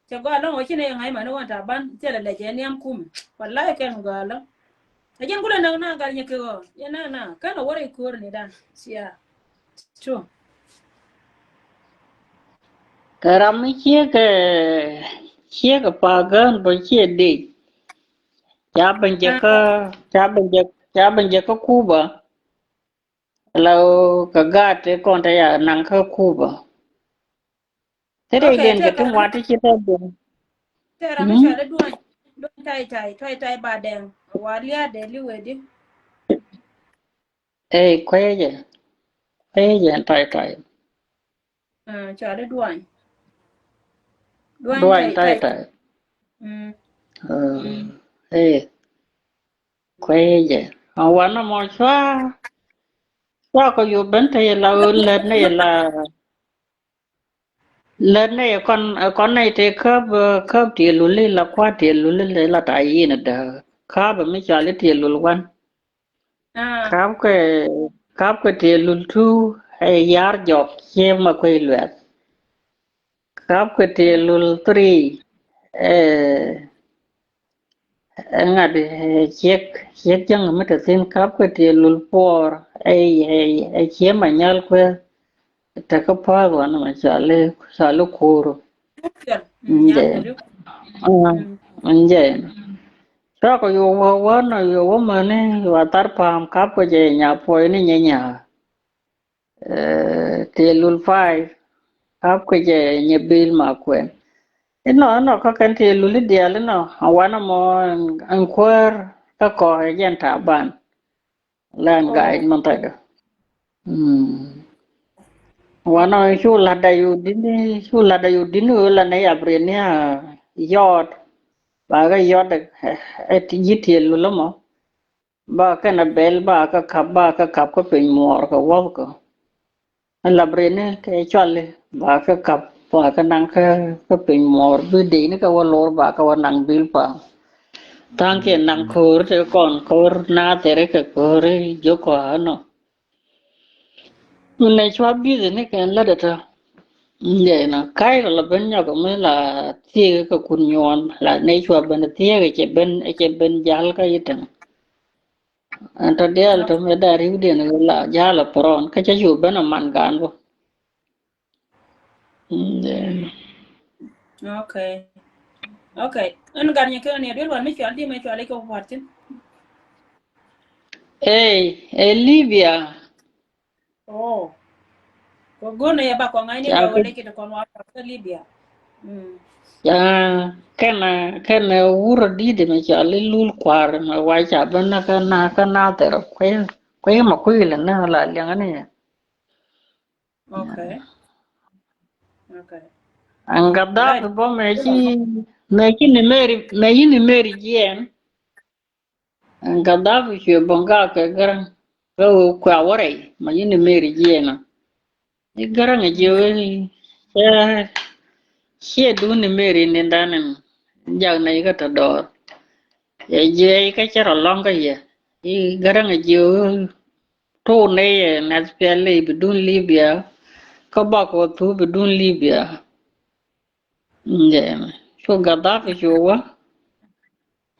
cɛ gɔa lɔŋ wä ci ni ŋa̱c mani wä Taban thilɛ lɛ jɛ niam kum. Wallahi kɛn gɔa lɔŋ. A jɛn kulɛ näk na gal nyɛ kɛ ɣɔɔ. Yɛn na na kɛn a wä rɛ i ko̱r ni dan cia. True. Kɛ ram mi ciek, ciek pa̱a̱k gään bä ciɛ dec. Ca ben jɛ kä, ca ben jɛ, ca ben jɛ kä Kuba. La kɛ gaat ti kɔn te ya naŋ kä Kuba. Te dee jɛn kɛ ti ŋuan ti ci tɛ ben. Tɛ ram mi cɔal i̱ Duany, Duany Tai Tai, Tai Tai Badɛŋ. Wa lia̱a̱ dee li wee di. Ey, kuecɛ. Kuecɛ Tai Tai. Ah, cɔal i̱ Duany. Duany Tai Tai. Mm. Ey, kuecɛ. A wanɛ mɔ cua. Cua kɔ yo̱o̱ ben te yɛ la ɣöö lät ni yɛ la. Lät ni kɔn, kɔn ni te käp, käp Tiɛɛl Lul la kua Tiɛɛl Lul la ta yin dä. Käp mi cɔal i̱ Tiɛɛl Lul wan. Käp kɛ, käp kɛ Tiɛɛl Lul tu, ɛ Yar Jɔk, ciɛ ma kuec luɛth. Käp kɛ Tiɛɛl Lul three, ɛ, ɛ ŋa̱t, ɛ, ciek, ciek jäŋ mi te thi̱n. Käp kɛ Tiɛɛl Lul four, ɛ, ɛ, ɛ ciɛ ma nyal kuɛ. Te kä pa̱a̱th wanɛ mɛ cɔal i̱, cɔal i̱ Kuru. Nje. Nje. Cua kɔ yo̱o̱ wä wä nɔ yo̱o̱ wä mäni yo̱o̱ a thar pa̱a̱m. Käp kɛ jɛ nya puɔy ni nyɛ nya. Ɛ, Tiɛɛl Lul five. Käp kɛ jɛ nyɛ bil ma kuɛn. Inɔ, inɔ kä kɛn Tiɛɛl Lul i̱ diaal inɔ. A wanɛ mɔ ɛn kuäär kä kɔ ɛ jɛn Taban. Lɛn ga̱a̱c mɛn thɛkɛ. Wanɔ cu la̱tdä yo̱o̱ di̱n, cu la̱tdä yo̱o̱ di̱n ɣöö la nɛy Abrania yɔɔt. Ba kɛ yɔɔt ɛ, ɛ, ɛ ti ji̱ Tiɛɛl Lul ɛmɔ. Ba kɛn a bɛl ba kɛ kap, ba kɛ kap kä piny muɔɔr kɛ wäthkɔ. Ɛ Abrania kɛ cuali ba kɛ kap, ba kɛ naŋ kä, kä piny muɔɔr bi dee ni kɛ wä lor ba kɛ wä naŋ bil pa. Tha̱a̱ŋ kiɛ naŋ ko̱r te kɔn ko̱r na thɛrɛ kɛ ko̱r jiök kɔ anɔ. Mi nɛ cua bi̱th ni kɛn lät ɛ tɔ. Nɛ na ka̱y rɔ la ben nyɔk mi la thiek kɛ kun nyuɔn la nɛ cua ben thiek cɛ ben, cɛ ben jal kä item. Ɛn tɔ diaal tɔ mi da riwdiɛn la jal a pron kä cɛ cu ben a man gan bä. Okay. Okay. Ɛn gat nyɛ kɛ ni duel wan mi cual di mi cual ikɛ kuat tin. Ey, ɛ Libya. Oh. Kɔ go̱n ɛ ba kɔ ŋa̱cni ba wä lɛ kit kɔn wa kɔ Libya. Mm. Ya, kɛn, kɛn wur di di mi cual i Lul Kuar mi wa ca ben na kä na kä na thɛr kuɛ, kuɛ ma kuil na la liɛŋ ni. Okay. Okay. An Gaddafi bɔ mɛ ci, mɛ ci ni meri, mɛ ci ni meri jiɛn. An Gaddafi cuɛ bɔ ŋa kɛ Garaŋ. Kɛ wä kua wä rɛy, mɛ ci ni meri jiɛn. I Garaŋ jiɛ wä cɛ, ciɛ dun ni meri ni dan in. Jak na i kä ta dɔɔr. Yɛ jiɛ i kä cɛ rɔ lɔŋ kä yɛ. I Garaŋ jiɛ wä. Tuun nɛ yɛ nath piɛli bi dun Libya. Kä bak wä thu bi dun Libya. Ndɛmɛ cu Gaddafi cu wä.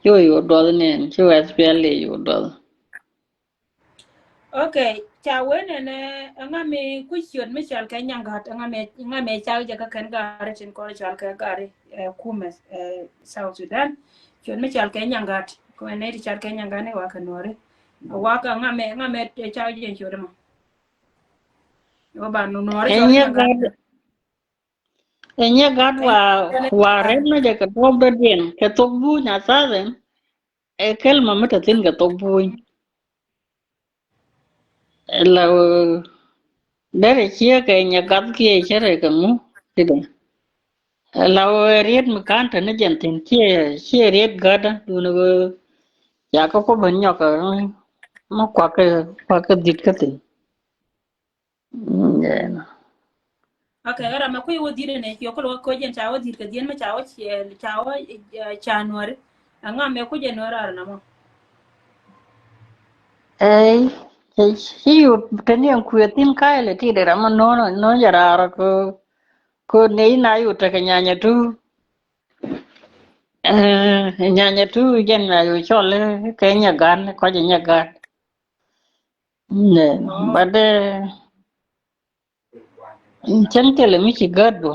Cu yu duɔth nɛn cu S P L A yu duɔth. Okay, ca wen ɛn ɛ ŋa mi ku ciöt mi cɔal kɛ Nyaŋgat, ŋa mi, ŋa mi cak jɛ kä kɛn gari tin kɔn cɔal kɛ gari, eh, kumɛ, eh, South Sudan. Ciöt mi cɔal kɛ Nyaŋgat, kumɛ nɛ ti cɔal kɛ Nyaŋgat ni wa kɛ nuɔri. Wa kɛ ŋa mi, ŋa mi cak jɛ ciöt ma. Wa ba nuɔri cɔal Nyaŋgat. Ɛ nyɛ gat wa, wa rɛt nɔ jɛ kɛ duɔp dɔ̱diɛn kɛ thok buny a thathɛn. Ɛ kɛl ma mi te thin kɛ thok buny. la wä derɛ ciɛ kɛ nyɛ gath kiɛ cɛ rɛ kɛ ŋu ti dɛ. La wä riet mi kan tɛ ni jɛn thin ciɛ ciɛ riet gatdä dun wä ca kä kɔ ben nyɔk kɛ ma kuak kɛ kuak kɛ dhit kä thin. Mm, yeah. Okay, ram mɛ kui̱ wä dhit ni yɔ kolo wä kɔ jɛn ca wä dhit kɛ dhien mɛ ca wä ciɛ ca wä ca nuɔri. Aŋa mɛ kui̱ jɛ nuɔri ar na mɔ. Ey, ci yu teni en kui̱ thin ka̱y lɛ ti dɛ ram mɛ no̱o̱n no̱o̱n jɛ raar kɔ kɔ ney na yu tekɛ nyanya tu. Eh, nyanya tu jɛn na yu cɔl kɛ nyɛ gan kɔc nyɛ gan. Nɛ, but eh, cäŋ thilɛ mi ci gät bä.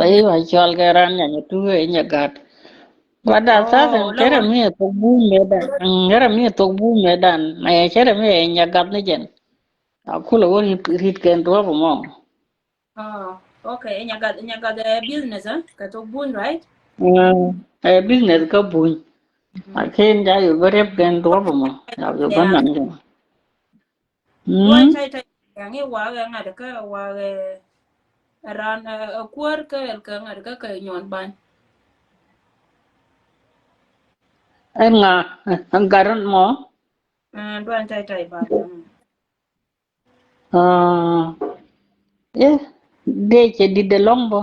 Ai wa cɔal kɛ ran nyanya tu ɛ nyɛ gät. But asasɛn cɛ rɛ mi ɛ thok buny mɛ dan. Cɛ rɛ mi ɛ thok buny mɛ dan. Mɛ cɛ rɛ mi ɛ nyɛ gät ni jɛn. A kulɛ wä rit kɛn duɔp mɔ. Oh, okay. Ɛ nyagath, ɛ nyagath ɛ business, eh? Kɛ thok buny, right? Ɛ business kä buny. Akin ja yu bä rep kɛn duɔp mɔ. Ja yu bä nan kɛn. Duɔny tai tai. Yaŋ i waɣɛ ŋa̱t kä waɣɛ ran ɛ kuäär kä ɛl kä ŋa̱t kä kɛ nyuɔn bany. Ɛn ŋa ɛn gat mɔ? Duɔny tai tai ba. Ah, eh, dee cɛ dit ɛlɔŋ bä.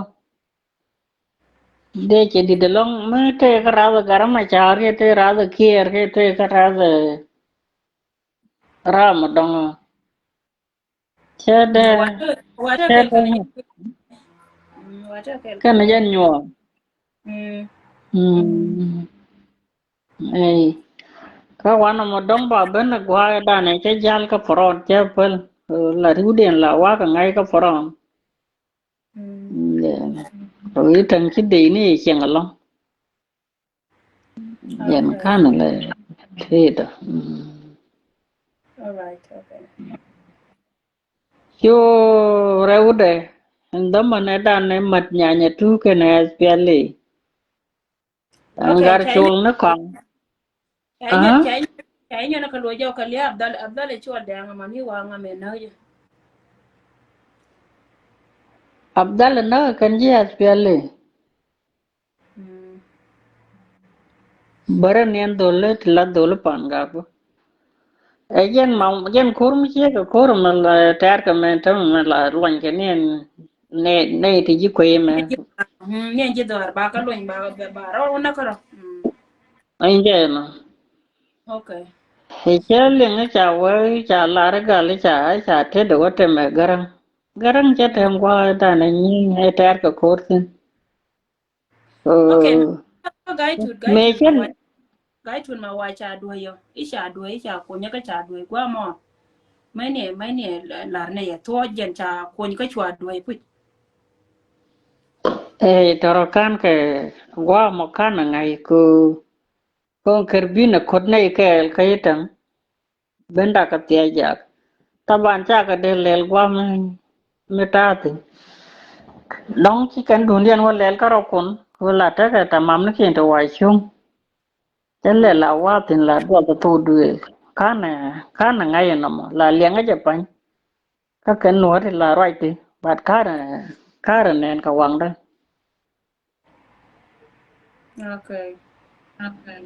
Dee cɛ dit ɛlɔŋ mi tëë kä rath Gat Macar kiɛ tëë rath Kiɛɛr kiɛ tëë kä rath ram dɔŋ. Cɛ dee cɛ dee kɛn jɛ nyuɔɔn. Mm. Ey. Kä wanɛ mɔ dɔ̱ŋ ba ben ɛ gua̱a̱k danɛ cä jal kä front cä päl. La riwdiɛn la wakä ŋa̱c kä front. Ɛ wi̱i̱ täŋ ci dee ni cieŋ ɛlɔ̱ŋ. Yɛn kanɛ lɛ tëëdä. All right, okay. Cu rɛwdɛ ɛn dhämänɛ danɛ mat nyanya tu kɛnɛ S P L A. Ɛn gar col ni kɔaŋ. Ca inyɔn kä luɔc jɔk kɛ liɛ Abdal, Abdal ɛ cuɔl dɛŋ ɛmɔ ni waŋ ɛmɛ näk jɛ. Abdal ɛ näk kɛn ji̱ S P L A. Bärä ni ɛn dhol ti la dhol pan gak bä. Ɛ jɛn ma jɛn ko̱r mi ciek kɛ ko̱r mi la tɛɛr kɛ mɛ tɛm mi la luɔny kɛ ni ɛn nɛ nɛ ti ji̱ kuey mɛ. Ni ɛn ji̱ dhɔr ba kä luɔny ba ba rɔ wä na kärɔ. Ɛn jɛ nɔ. Okay. Ɛ cɛ liŋ ca wee ca lar gal ca ca tet wä tɛmɛ gäräŋ. Gäräŋ cɛ tɛm gua̱a̱ danɛ nyi ɛ tɛɛr kɛ ko̱r thin. Okay. Gai tut, gai tut ma wa, gai tut ma wa ca duɔy yɔ. I ca duɔy, i ca kunyä kä ca duɔy guamɔ. Mɛni, mɛni lar ni yɛ thuɔ jɛn ca kuny kä cua duɔy puc. Ey, tɔrɔ kan kɛ guamɔ kan a ŋa̱c ko. Ko kɛr bin a kot nɛy kɛɛl kä itäŋ. Ben dak kä thiac jak. Taban cakɛ dee lɛl guam mi ta̱a̱ thi̱n. Dɔ̱ŋ ci kɛn duundiɛn wä lɛl kä rɔ kun wä la tekɛ tamam ni kiɛn ti wa cuŋ. Cä lɛl la wa thi̱n la duɔl kä thok duëël. Kanɛ kanɛ ŋa̱c inɔmɔ la liɛŋä jɛ pa̱ny. Kä kɛn nuɔ̱ɔ̱ri la ruac ti bat karɛ karɛ nɛn kɛ waŋdä. Okay. Okay.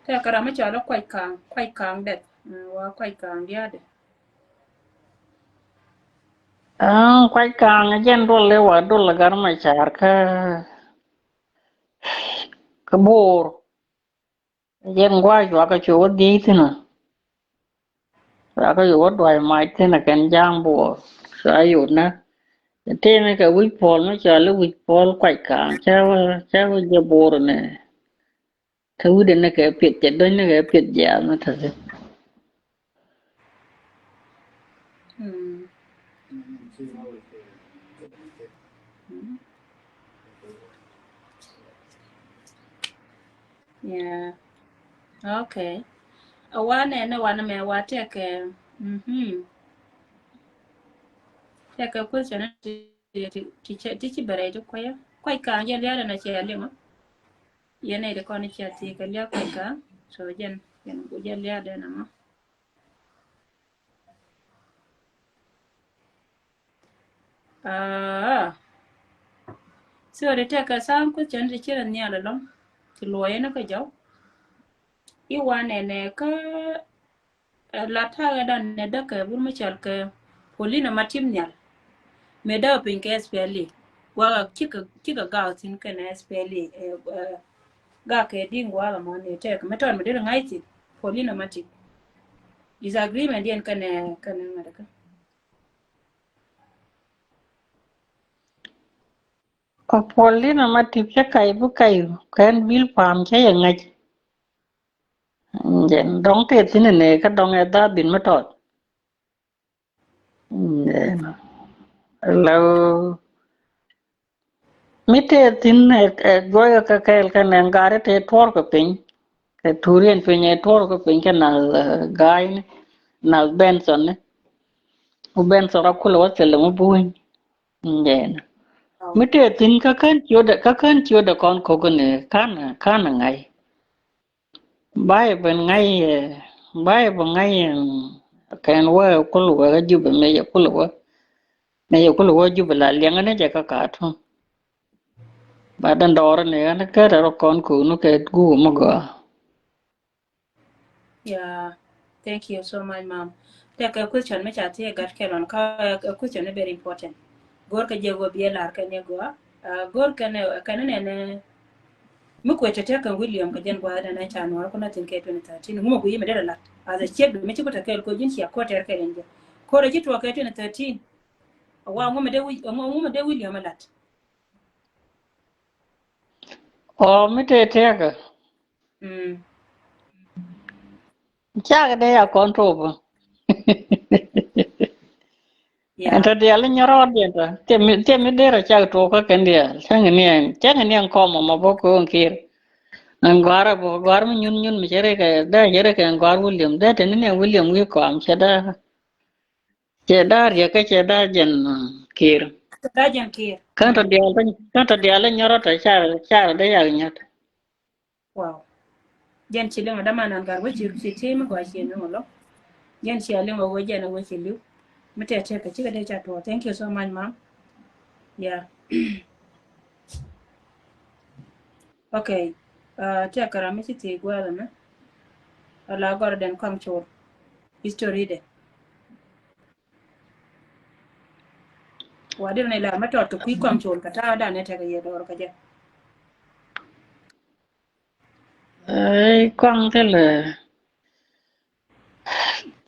Tɛkɛ ram mi cɔal i̱ Kuac Ka̱a̱ŋ, Kuac Ka̱a̱ŋ dɛth. Mm, wa Kuac Ka̱a̱ŋ diaadɛ. Ah, Kuac Ka̱a̱ŋ jɛn duɔl i̱ wa duɔl i̱ Gat Macar kä kä Bo̱o̱r. Jɛn gua̱a̱c wakä cu wä dhiec thi̱n ɔ. Wakä cu wä dua̱c mac thi̱n ɔ kɛn ja̱a̱ŋ Bo̱o̱r. Cu a yotnä. Tëëmɛ kɛ wi̱c puɔl mi cɔal i̱ wi̱c puɔl Kuac Ka̱a̱ŋ cä wä cä wä jɛ Bo̱o̱r nɛ. Te wi̱dɛ ni kɛ piɛth cɛ do̱ny ni kɛ piɛth jiaath mi te thi̱n. Mm. Yeah. Okay. A wa nɛ ni wa ni mɛ wa tɛkɛ. Mhm. Tɛkɛ question ti ti ti ci bɛrɛ ti kuɛ. Kuac Ka̱a̱ŋ jɛ liaadɛ na cɛ liŋ. Yɛn nɛ ti kɔn cɛ ti kɛ liak Kuac Ka̱a̱ŋ. So jɛn jɛn ku jɛ liaadɛ na ma. Ah. So, the take a sound question, the children near along. Ti luɔyɛ ni kä jɔw. I̱ wanɛ nɛ kä, eh, la ta̱a̱ dan nɛ däkɛ bur mi cɔal kɛ Paulina Matip Nhial. Mëë däkɛ piny kɛ S P L A. Guakä cikɛ, cikɛ gaw thi̱n kɛnɛ S P L A, eh, eh, gakɛ di̱i̱ŋ guakä mɔ ni tɛk mi tɔt mi derɛ ŋa̱c thi̱n. Paulina Matip. Disagreement diɛn kɛnɛ, kɛnɛ ŋa̱t kä. Ɔ Paulina Matip cä kac bi kac kɛn bil pa̱a̱m cä yɛ ŋäc. Jɛn dɔŋ tëë thi̱n ënɛ kä dɔŋ ɛ dhaa bin mi tɔt. Jɛn la mi tëë thi̱n ɛ, ɛ juɔyä kɛ kɛɛl kɛ nɛ ŋa̱ri tëë tuɔɔr kɛ piny. Kɛ tuuriɛn piny ɛ tuɔɔr kɛ piny kɛ nath, eh, ga̱a̱cni, nath Benson ni. Ku Benson rɔ kulɛ wä thilɛ mi buny. Jɛn mi tëë thi̱n kä kän ciötdɛ, kä kän ciötdɛ kɔn ko̱k ni ka̱n, ka̱n ŋa̱c. Ba̱a̱ ben ŋa̱c, eh, ba̱a̱ ben ŋa̱c, em, kɛn wä kul wä kä Jubɛ, mëë yɛ kul wä, mëë yɛ kul wä Jubɛ la liɛŋä ni jɛ kä Khartoum. Ba den dɔɔr ni ɣän kärɛ rɔ kɔn ko̱k ni kɛ guuk mi gɔaa. Yeah, thank you so much, ma'am. Tɛk a question mi ca thiec gat kɛl ɔn kä, a question ni very important. Go̱r kɛ jɛ wä biɛ lar kɛn ni gɔaa. Ah, go̱r kɛn, kɛn ni nɛn mi kuɛ tɛ tɛk kɛn William kɛ jɛn gua̱a̱th dan ca nuɔr kun a thin kɛ twenty thirteen. Ŋumɛ guiy mi derɛ lat. As a check mi ci ku tɛ kɛl ko ji̱n cia ko tɛr kɛl in jɛ. Ko rɛ ci tuɔ kɛ twenty thirteen. Wa ŋumɛ de Wi-, ŋumɛ de William a lat. Ɔ mi tëë tëëkä. Mm. Cakɛ dee ya kɔn tuɔpä. Yeah. Ɛn tɔ diaal inyɔrɔ diɛn tɔ. Tiɛ mi, tiɛ mi derɛ cak tuɔkä kɛn diaal. Cäŋ ni ɛn, cäŋ ni ɛn kɔm ɔmɔ bä ko̱o̱ŋ Kiir. Ɛn gua̱a̱r ɛ bä, gua̱a̱r mi nyun nyun mi cɛ rikɛ, dee cɛ rikɛ ɛn gua̱a̱r William. Dee teni ni ɛn William wi̱i̱ kɔam cɛ dee. Cɛ da̱a̱ riɛk kä cɛ da̱a̱ jɛn, uh, Kiir. Cɛ da̱a̱ jɛn Kiir. Kän tɔ diaal, kän tɔ diaal inyɔrɔ tɔ car, car dee yak nyɔt. Wow. Jɛn ci liŋ a dama nan gar wä ci, ci, ci mi gɔaa ci ni ŋɔ lɔ. Jɛn ci a liŋ a wä jɛn a wä ci liw. Mi tɛt tɛt kɛ cikɛ dee ca tuɔ. Thank you so much, ma'am. Yeah. Okay. Uh, tɛk kɛ ram mi ci thiec gua̱a̱th ɛmɛ. Ala gɔr den kɔm cor. History de. Wa dir ni la ma tɔt kɛ kui̱ kɔm cor kɛ ta̱a̱ dan ni tɛk yɛ dɔr kɛ jɛ. Ey, kɔaŋ thilɛ,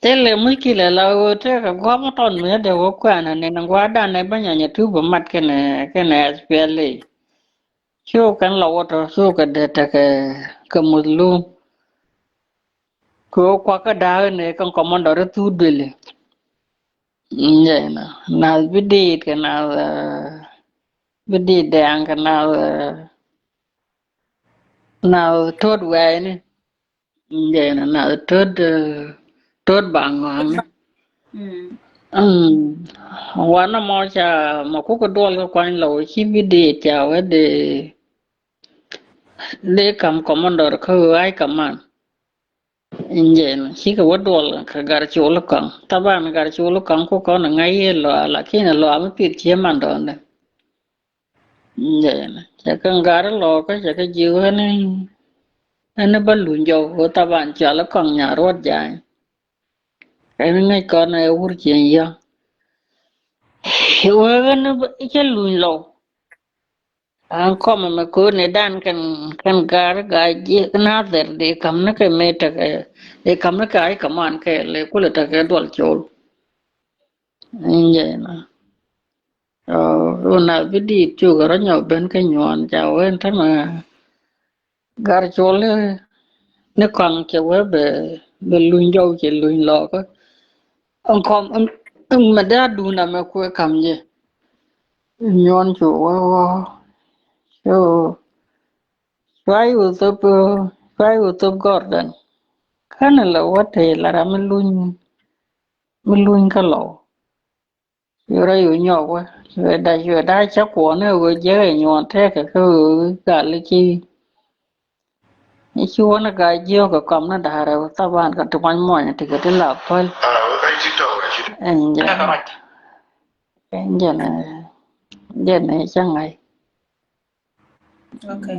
thilɛ muckilɛ la ɣöö tekɛ gua̱a̱p mi tɔt mi dee wä kuɛ̈nä ni ni gua̱a̱r dan ni bä nyanya tup bä mat kɛnɛ, kɛnɛ S P L A. Cu kɛn la wä tɔ, cu kɛ dee tekɛ kɛ muth lum. Kɛ ɣöö kuakä da̱a̱k ni kɛn kɔmandɔr thuk duëli. Jɛn nath bi dit kɛ nath, eh, bi dit dɛ̈ɛ̈ŋ kɛ nath, eh, nath tot wɛɛni. Jɛn nath tot, eh, tot ba ŋɔaŋni. Mm. Mm. Wanɛ mɔ ca mɔ kukɛ duɔl kɛ kuany lɔw ci bi dit ca wä dee, dee kam kɔmandɔr kä ɣöö ay kaman. Jɛn cikɛ wä duɔl kɛ Gatcol Kɔaŋ. Taban Gatcol Kɔaŋ ku kɔn ŋa̱c yɛ lɔa, lakin lɔa mi pith cie mandɔɔndɛ. Jɛn cɛ kɛ gat lɔkä cɛ kɛ ji̱ ɣän, ɣän bä luny jɔk ɣöö taban cɔal Kɔaŋ Nyaruɔt Jany. Ɛn ŋäc kɔn ɛ wur cieŋ yɔ̱ŋ. Wee ɣän cɛ luny lɔw. An kɔmɛ mɛ ko̱o̱t ni dan kɛn, kɛn gar ga̱a̱c ji̱ Nathir di ka̱m ni kɛ mëë tekɛ, di ka̱m ni kɛ ay kaman kɛ lɛ kulɛ tekɛ duɔl col. Injɛ na. Ɔ, wun a bi diit cukɛ rɔ nyɔk ben kä nyuɔn ca wen tämɛ. Gatcol ni Kɔaŋ cɛ wee bɛ, bɛ luny jɔw cɛ luny lɔkä. Ɛn kɔm, ɛn, ɛn mɛ dee a duun amɛ kuɛ ka̱m jɛ. Nyuɔn cu wä wä. Cu, cua i̱ wä thop, cua i̱ wä thop Gordon. Känɛ lɛ wä tëë la ram mi luny, mi luny kä lɔw. Cu rɔ i̱ wä nyɔk wä. Cuɛ da, cuɛ da cä kuɔn i̱ wä jiäk ɛ nyuɔn tɛkɛ kä wä gal i̱ ci. I̱ ci wä ni gaa jiök kɛ kɔm ni da̱rɛ wä thaban kɛ ti kuany muɔny ti kɛ ti la päl. Ɛn jɛn. Ɛn jɛn. Jɛn ɛ cäŋ ɛ. Okay.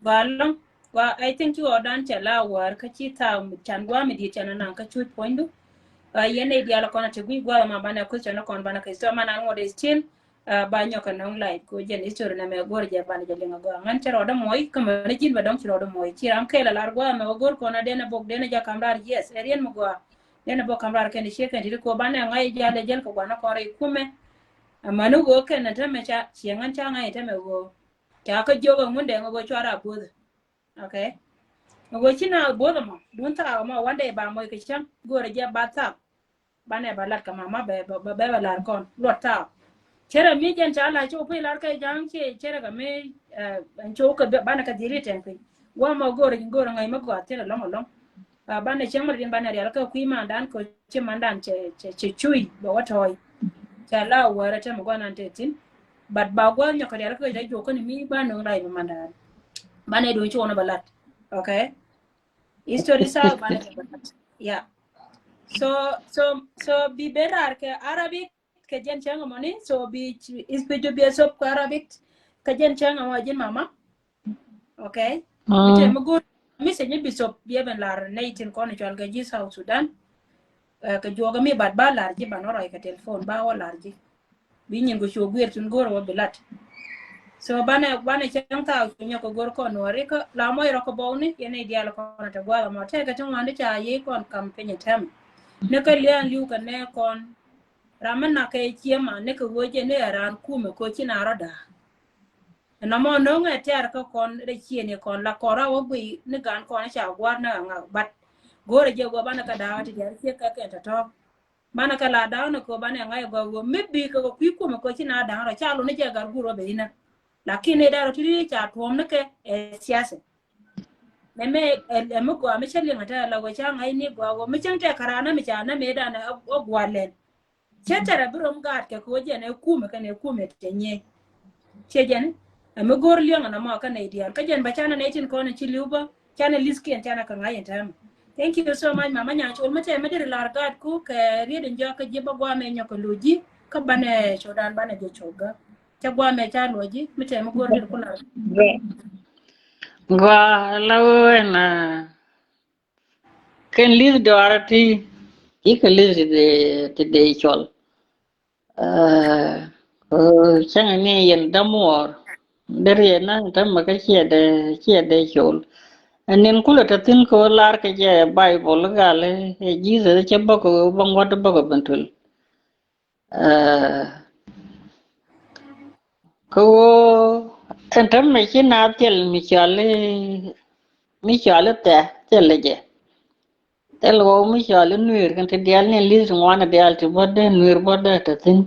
Gua lɔŋ. Gua, I think ci ɣɔw dan cɛ la wäär kä ci thaak can gua mi diet can naŋ kä cuc puɔ̱nydu. Yɛn nɛy diaal kɔn a te gui̱c gua ma banɛ question kɔn banɛ kɛ history man an ŋuɔt still. Ba nyɔk kɛ nɔŋ light ko jɛn history na mɛ go̱r jɛ banɛ jɛ liŋ a gua ŋän cɛ rɔɔdɛ mɔc kä mɛ ni ji̱n bɛ dɔŋ ci rɔɔdɛ mɔc ci ram kɛl a lar gua mɛ wä go̱r kɔn a den a bok den a jɛ kam rar, yes, ɛ rien mi gua. Den a bok kam rar kɛn ciek kɛn ti di ko banɛ ŋa̱c jal ɛ jɛl kɛ guanä kɔn rɛy kumɛ. Amäni ɣöö kɛn ɛ tämɛ ca ciɛ ŋän ca ŋa̱c ɛ tämɛ ɣöö ca kä jiök ɛ ŋundɛ ŋä ɣöö cuarɛ a bo̱o̱th. Okay. Ɛ ɣöö ci na bo̱o̱th ɛmɔ duun thaak ɛmɔ one day ba mɔc kɛ cäŋ go̱o̱rɛ jɛ ba thaak. Banɛ ba lat kɛ mama bɛ bɛ bɛ lar kɔn luɔt thaak. Cärɛ mi jɛn ca la cok pi lar kɛ ja̱a̱ŋ ci cärɛ kɛ mi ɛn cok kɛ banɛ kɛ dhil itɛn piny. Wä mɔ go̱o̱rɛ go̱o̱rɛ ŋäc mi gɔaa thil ɛlɔ̱ŋ ɛlɔ̱ŋ. Banɛ cäŋ mi rin banɛ rial kɛ kui̱ mandan kɛ ci mandan cɛ cɛ cɛ cuy bɛ wä tɔɔy. Cɛ la wäärä tɛmɛ guanan te thin. But ba gua̱a̱th nyɔk kɛ rial kɛ jɛ juɔk käni mi ba no̱o̱ŋ ray mi mandan. Banɛ duŋ ci wä ni bɛ lat. Okay. History sa banɛ kɛ bɛ lat. Yeah. So so so bi ben raar kɛ Arabic kɛ jɛn cäŋ ɛmɔ ni, so bi is bi ju bi a sop kɛ Arabic kɛ jɛn cäŋ ɛmɔ ji̱n mama. Okay. Mi te mi go̱o̱r mi se nyi bishop bi a ben lar nɛy tin kɔn cual kɛ ji̱ South Sudan. Kɛ juɔk mi bat ba lar ji̱ ban wä rɔy kɛ telephone ba wä lar ji̱. Bi nyin kɛ cu guier tin go̱o̱r wä bi lat. So banɛ banɛ cäŋ thaak cu nyɔk kɛ go̱o̱r kɔn wä ri kä la mɔc rɔ kɛ bɔw ni yɛn nɛy diaal kɔn te guath ɛmɔ tɛkɛ ti ŋuan di ca yiey kɔn kam piny tɛm. Ni kä lian liw kɛ nɛ kɔn. Ram mi nak kɛ ciema ni kɛ ɣöö jɛ ni ɛ raan kumɛ kɛ ci na rɔ da̱a̱. Ɛn nɔmɔ no̱o̱ŋɛ tɛ̈r kä kɔn rɛy ciëëni kɔn la kɔn rak wä guiy ni gan kɔn ca gua̱r ni ɣaŋak bat. Go̱o̱rɛ jɛ guɔ banɛ kɛ da̱a̱ ti diaal ciek kɛ kɛn tɔ̱tɔ̱. Banɛ kɛ la da̱a̱ ni kɛ banɛ ŋa̱c ɛ gɔaa ɣöö mi bi kɛ kɛ kui̱ kumɛ kɛ ci na da̱a̱ rɔ ca luni jɛ gat guur wä bɛ inä. Lakin ni da̱a̱ rɔ ti ri ca tuɔ̱ɔ̱m ni kɛ ɛ siasɛ. Mɛ mɛ ɛ mi gɔaa mi cä liŋ ɛ tɛ̈r la wee ca ŋa̱c ni gɔaa ɣöö mi cäŋ tɛ̈r kɛ raan nä mi ca nä mëëdan ɛ gua̱a̱r lɛn. Cɛ tɛrɛ bi rom gaat kɛ kɛ wä jɛn ɛ kumɛ kɛn ɛ kumɛ tɛ nyɛ. Cɛ jɛn ɛ mi go̱o̱r liɛŋ ɛn ɛmɔ kɛn ɛ diaal kä jɛn bɛ canɛ nɛ tin kɔn ɛ ci li̱w bä canɛ li̱thkiɛn canɛ kɛ ŋa̱c ɛn tɛmɛ. Thank you so much mama Nyancol mi tɛ mi deri lar gaat ku kɛ riet in jɔak kä ji̱ bä guamɛ nyɔk kɛ lo̱c ji̱ kä banɛ cɔdan banɛ jɛ cɔk gä. Cɛ guamɛ ca lo̱c ji̱ mi tɛ mi go̱o̱r deri ku lar. Gua la wee na. Kɛn li̱th dɔaarä ti ikɛ li̱th ti dee ti dee cɔl. Cäŋɛ ni yɛn dämuɔɔr dee riɛn na tämɛ kä ciɛ dee ciɛ dee cɔl. Ɛn nin kulɛ te thi̱n kɛ ɣöö lar kɛ jɛ Baibol gal ɛ Jesus cɛ bäkɛ ɣöö bä ŋuɔ̱t bäkɛ ben tuel. Kɛ ɣöö ɛn täämɛ ci naath thil mi cɔal i̱ mi cɔal i̱ thɛ̈ thil jɛ. Thil ɣöö mi cɔal i̱ nuëër kɛn ti diaal ni li̱th ŋuan diaal ti bɔ̱dɛ nuëër bɔ̱dɛ te thi̱n.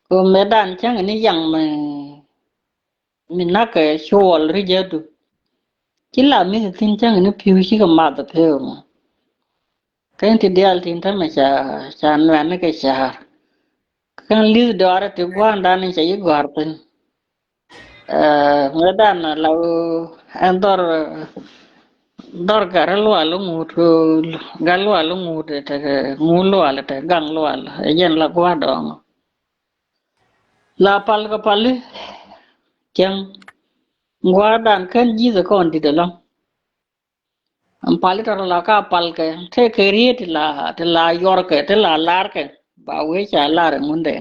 Kɛ ɣöö mëëdan cäŋ ni yaŋ mi mi na̱kɛ cuɔl ri jädu. Ci la mi̱th thi̱n cäŋ ni pi̱u cikɛ math pek mɔ. Kɛn ti diaal tin tämɛ ca ca nuɛn ni kɛ ca̱a̱r. Kɛn li̱th dɔaarä ti gua̱a̱ndan in ca yi gɔ̱a̱r piny. Ŋuɛtdan la ɛn dhɔr dhɔr gat lual ŋut gat lual ŋut te ŋut lual te gaŋ lual ɛ jɛn la gua̱a̱r dɔɔŋ. La pal kɛ pali cäŋ gua̱a̱rdan kän ji̱th kɔn di̱t ɛlɔ̱ŋ. Ɛn pali tɔt la ka palkɛ tekɛ riet ti la ti la yɔrkɛ ti la larkɛ ba wee ca lar ɛ ŋundɛ.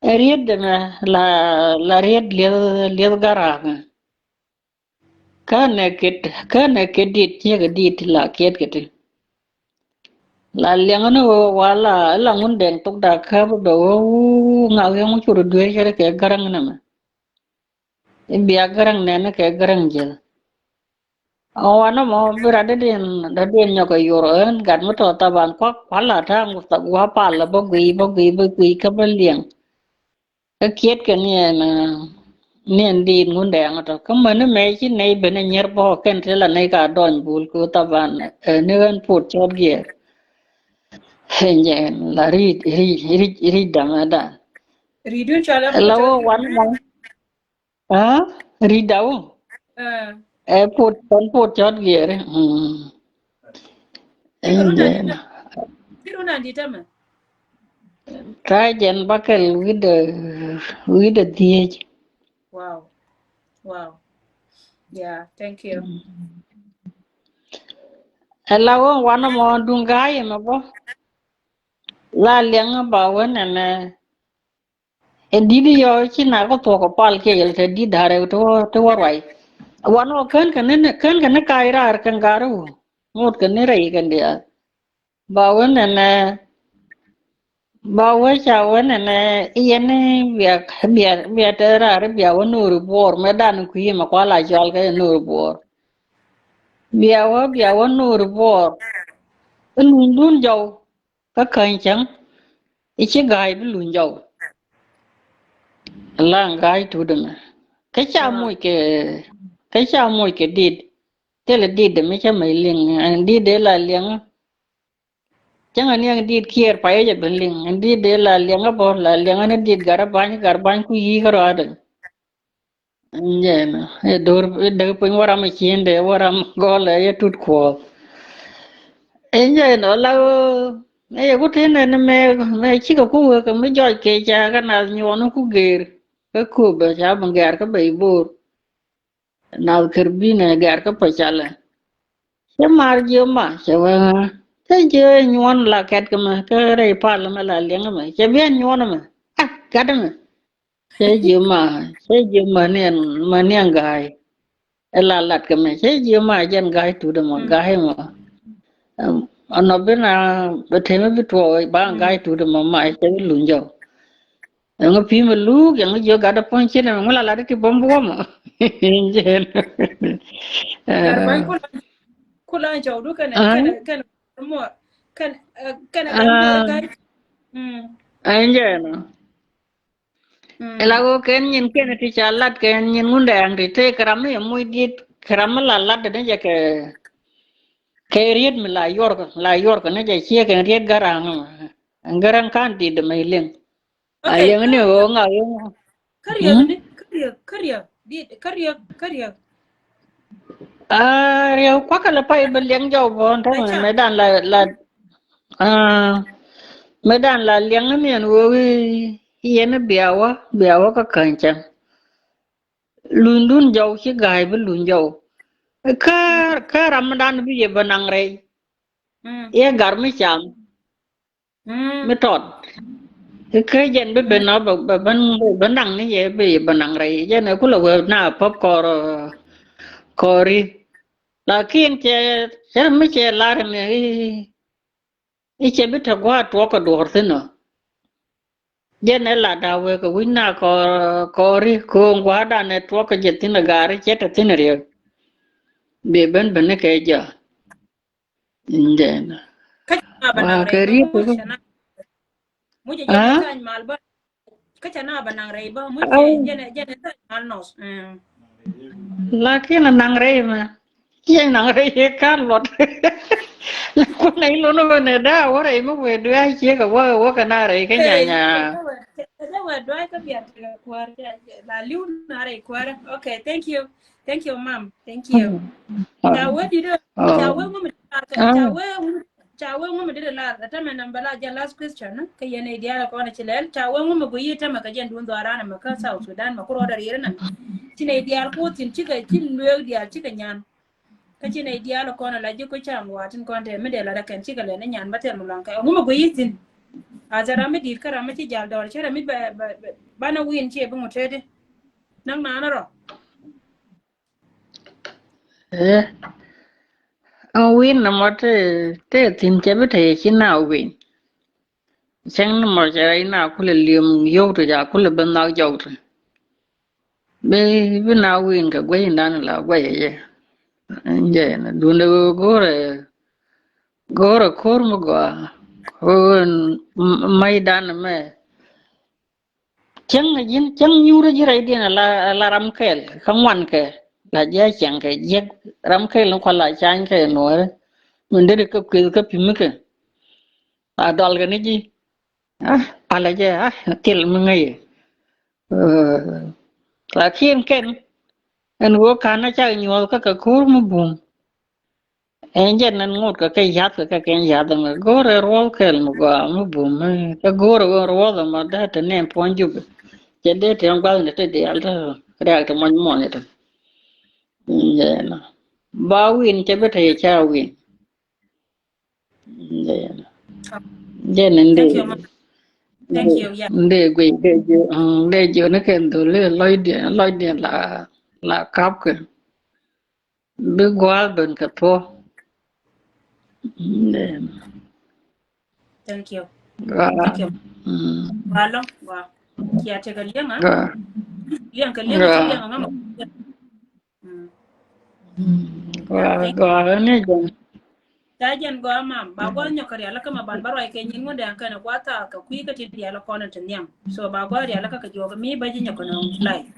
Ɛ riet dɛmɛ la la riet lieth lieth garak. Känɛ ket känɛ ket dit ciek dit ti la kiet kɛ ti. La liɛŋä ni wee wa la la ŋundɛ thok da käp bɛ wee ŋak yɔŋ cur duee cɛ kɛ gäräŋ nɛmɛ. I̱ bia gäräŋ nɛn kɛ gäräŋ jiäth. Ɣɔn wanɛ mɔ bi rat dee diɛn dee diɛn nyɔk kɛ yor ɣän gat mi tɔ̱ thaban kuak kua̱l la ta̱a̱ ŋuth thak gua̱a̱ pal la bä guiy bä guiy bä guiy kä bä liɛŋ. Kä kiɛt kɛ niɛn niɛn diit ŋun dɛɛŋ tɔ̱ kä mäni mɛ ci nɛy ben ɛ nyier bä kɛn ti la nɛy ka dɔny bul ku thaban ɛ ni ɣän pot cɔt giɛɛr. Ɛ nyɛn la ri̱c ri̱c ri̱c ri̱c dämɛ dan. Ri̱c dun cɔl ɛ la wä wan mɔ. Aa ri̱da wä. Ɛ pot pɔn pot cɔt giɛri. Ɛ jɛn. Kɛ run an di̱t tämɛ. Ta̱a̱ jɛn bäkɛl wi̱dɛ, wi̱dɛ dhiec. Wow. Wow. Yeah, thank you. Ɛ la wä wanɛ mɔ duŋ ga̱a̱c ɛmɛ bä. La liɛŋ ba wä nɛnɛ. Ɛ di̱t yɔ ci na kä thuɔ̱k ɛ pal kiɛ yɛl te di̱t da̱rɛ te wä, te wä ruac. Wanɛ wä kän kɛ ni, kän kɛ ni ka̱a̱c raar kɛn ga̱a̱r wä. Ŋot kɛ ni rɛy kɛn diaal. Ba wä nɛnɛ, ba wä ca wä nɛnɛ, yɛn ni bia, bia, bia te raar bia wä no̱o̱ri buɔɔr, mɛ dan kui̱ mɛ kua la cɔal kɛ no̱o̱ri buɔɔr. Bia wä, bia wä no̱o̱ri buɔɔr. I̱ luny dun jɔw, kä käny cäŋ, i̱ ci ga̱a̱c bi luny jɔw. Laŋ ga̱a̱c tuut ɛmɛ. Kä ca moc kɛ, kä ca moc kɛ dit. Thilɛ dit dɛ mi cä mec liŋ, ɛn dit dee la liɛŋä. Cäŋ ɛ niɛŋ dit kiɛɛr payä jɛ ben liŋ, ɛn dit dee la liɛŋä bä, la liɛŋä ni dit gat ɛ ba̱ny, gat ba̱ny ku yi̱i̱kä rɔaadɛ. Ɛn jɛn ɛ do̱r ɛ däk piny wä ram ɛ cien dee wä ram gɔl ɛ yɛ tut kuɔɔth. Ɛn jɛn ɔ la ɣöö ɛ yɛ ku tin ɛn mɛ, mɛ cikɛ ku wek kɛ mi jɔc kɛ ca kä nath nyuɔn ku geer kä köp ɛ ca ben gɛ̈r kä bɛ ibo̱o̱r. Nath kër binɛ gɛ̈r kä pä calɛ. Cä mar jiö ma cɛ wee ŋa. Cä jiö nyuɔn la kɛt kɛ mɛ kä rɛy pal mɛ la liɛŋ mɛ cɛ biɛn nyuɔn mɛ. Ah, gat mɛ. Cɛ jiö ma, cɛ jiö ma niɛn, ma niɛn ga̱a̱c. Ɛ la lat kɛ mɛ cɛ jiö ma jɛn ga̱a̱c tuut mɔ ga̱a̱c mɔ. Ɛm, anɔ bi na bɛ temi bi tuɔɔk ba ga̱a̱c tuut mɔ ma cɛ bi luny jɔw. Ɛŋ pi̱i̱ mi luk ɛŋ jiök gat dä puɔ̱ny cin ɛmɛ ŋu la lat ti bom buɔm. Jɛn. Gat puɔ̱ny kula, kula cɔw du kɛnɛ, kɛnɛ, kɛnɛ muɔr. Kɛnɛ, kɛnɛ gat muɔr gat. Ɛn jɛn. Ila ɣöö kɛn nyin kɛnɛ ti ca lat kɛn nyin ŋundɛ ɛŋ ti tëë kɛ ram mi ɛmuc diet kɛ ram mi la lat dɛ ni jɛ kɛ, kɛ riet mi la yuɔr kɛ, la yuɔr kɛ ni jɛ ciek kɛn riet garaŋ. Ɛŋ garaŋ kan diet dɛ mɛ iliŋ. A yɛŋ ni ɣöö ŋa ɣöö. Kä riɛk ni, kä riɛk, kä riɛk, di, kä riɛk, kä riɛk. A riɛk kuakä lɛ pay bɛ liɛŋ jɔw bɔn tɔŋ mɛ dan la, la, a mɛ dan la liɛŋ ni ɛn ɣöö wi̱i̱ yɛn biawä, biawä kä käny cɛŋ. Luny dun jɔw ci ga̱a̱c bi luny jɔw. Kä, kä ram dan bi yɛ bɛ naŋ rɛy. Yɛ gar mi cam. Mi tɔt. Kä jɛn bi ben nɔ bä, bä, bä, bä naŋ ni yɛ bi, bä naŋ rɛy. Jɛn ɛ kulɛ wee na pop kɔr, kɔri. Lakin cɛ, cɛ mi cɛ lar ni, i̱, i̱ cɛ bi te gua̱a̱t tuɔk kɛ duɔ̱ɔ̱r thin ɔ. Jɛn ɛ lat a wee kɛ wi̱c na kɔr, kɔri, ko̱o̱ŋ gua̱a̱t dan ɛ tuɔk kɛ jɛ thin ɛ gaari cɛ te thin ɛ riek. Bi ben ben ni kɛ jɛ. Jɛn. Kä ca na bä naŋ rɛy bä muc ca na. Muc jɛ jɛ thany mal bä. Kä ca na bä naŋ rɛy bä muc jɛ jɛ na thany mal nɔs. Lakin a naŋ rɛy mɛ. Yɛ naŋ rɛy yɛ kan luɔt. Kun na ilon wä nɛ da wä rɛy mɛ wee duɛ ciek a wä wä kɛ na rɛy kä nyanya. Jɛ wä duɛ kä biat kɛ kuäär la liw na rɛy kuäär. Okay, thank you. Thank you, ma'am. Thank you. Ca wee dit, ca wee ŋumi dit lar, ca wee ŋumi, ca wee ŋumi dit lar. Kä tämɛ namba la jɛ last question. Kä yɛn i̱ diaal kɔn ci lɛl. Ca wee ŋumi guyi tämɛ kä jɛn dun dhɔaran mɛ kä South Sudan mɛ kurɔ dɛ rier na. Ci nɛ i̱ diaal ku thin cikɛ, ci lueek diaal cikɛ nyan. Kä ci nɛ i̱ diaal kɔn la ji̱ ku cam watin kɔn te mi dee la dɛ kɛn cikɛ lɛ ni nyan ba tɛr mi luaŋ kɛ ŋumi guyi thin. A cɛ ram mi dit kä ram mi ci jal dɔr ci ram mi bɛ, bɛ, bɛ, banɛ win ci bi ŋut tedi. Näk naan rɔ. Ɛ, ɛn wi̱n nɔmɔ te, te thi̱n cɛ bi te yɛ ci na wi̱n. Cäŋ nɔmɔ cɛ rɛy na kulɛ li̱em yio̱w ti ca kulɛ bi nhak jɔw ti. Bi, bi na wi̱n kɛ guɛy indan la guɛy yɛ. Jɛ na dundɛ go̱rɛ, go̱rɛ ko̱r mi gɔaa. Ko̱r maydan mɛ. Cäŋ ji̱n, cäŋ nyuurä ji̱ rɛydiɛn a la, a la ram kɛl kä ŋuan kɛ la ji̱ a cäŋ kɛ jiäk ram kɛl ni kua la cany kɛ nuɔ̱ɔ̱rä. Min deri kä kueth kä pi̱mi kɛ a dɔl kɛ ni ji̱. Ah, palɛ jɛ ah thil mi ŋäcɛ. Lakin kɛn ɛn ɣöö ka̱n a cak nyuɔ̱th kä kɛ ko̱r mi buŋ. Ɛn jɛn ɛn ŋot kɛ kɛ yath kɛ kɛ kɛ yath ɛmɛ go̱o̱rɛ ruɔth kɛl mi gɔaa mi bum mi kɛ go̱o̱rɛ ɣöö ruɔth ɛmɔ dee te nɛn puɔ̱ny jup. Cɛ dee te ɛn gua̱th ni te diaal te riak te muɔny muɔny te. Jɛn ba win cɛ bi te yɛ ca win. Jɛn jɛn ɛn dee. Thank you, yeah. Ndee guic dee jiö, mm, dee jiö ni kɛ dholi lɔcdiɛn, lɔcdiɛn la, la kap kɛ. Bi gua̱a̱th ben kɛ thuɔ̱k. Ndee. Thank you. Gua. Thank you. Mm. Gua lɔ, gua. Kia tekɛ liɛŋ, ah? Gua. Liɛŋ kɛ liɛŋ, gua. Ci liɛŋ ŋa ma. Mm. Mm. Gua, thank you. Gua ni jɛn. Ca jɛn gɔaa mam, ba gɔaa nyɔk kɛ rial kä ma ban ba ruac kɛ nyin ŋun dɛn kɛn gua tha kɛ kui̱ kä ti rial kɔn ti nhiam. So ba gɔaa rial kä kɛ juɔk mi ba ji̱ nyɔk kɛ nɔŋ life.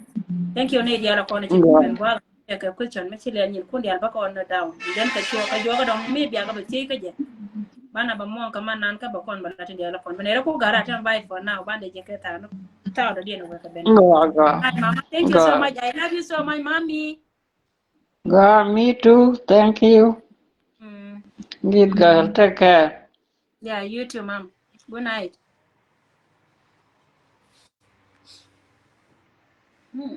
Thank you ni rial kɔn ci ben gɔaa kɛ kɛ question mi ci lial nyin kun dial ba kɔn nɔ down. Then kɛ cuɔ kɛ juɔk dɔŋ mi bia kɛ ba thiec kä jɛ. Bana ba muɔŋ kɛ man nan kä ba kɔn ba la ti dial kɔn. Bɛ nɛ rɛ ku gara tɛm bai for now ban de jɛ kɛ tha no. Tha dɔ diɛn wɛ kɛ ben. Gɔaa, gɔaa. Hi mama, thank you so much. I love you so much, mommy. God, me too. Thank you. Mm. Good girl. Take care. Yeah, you too, mom. Good night. Hmm.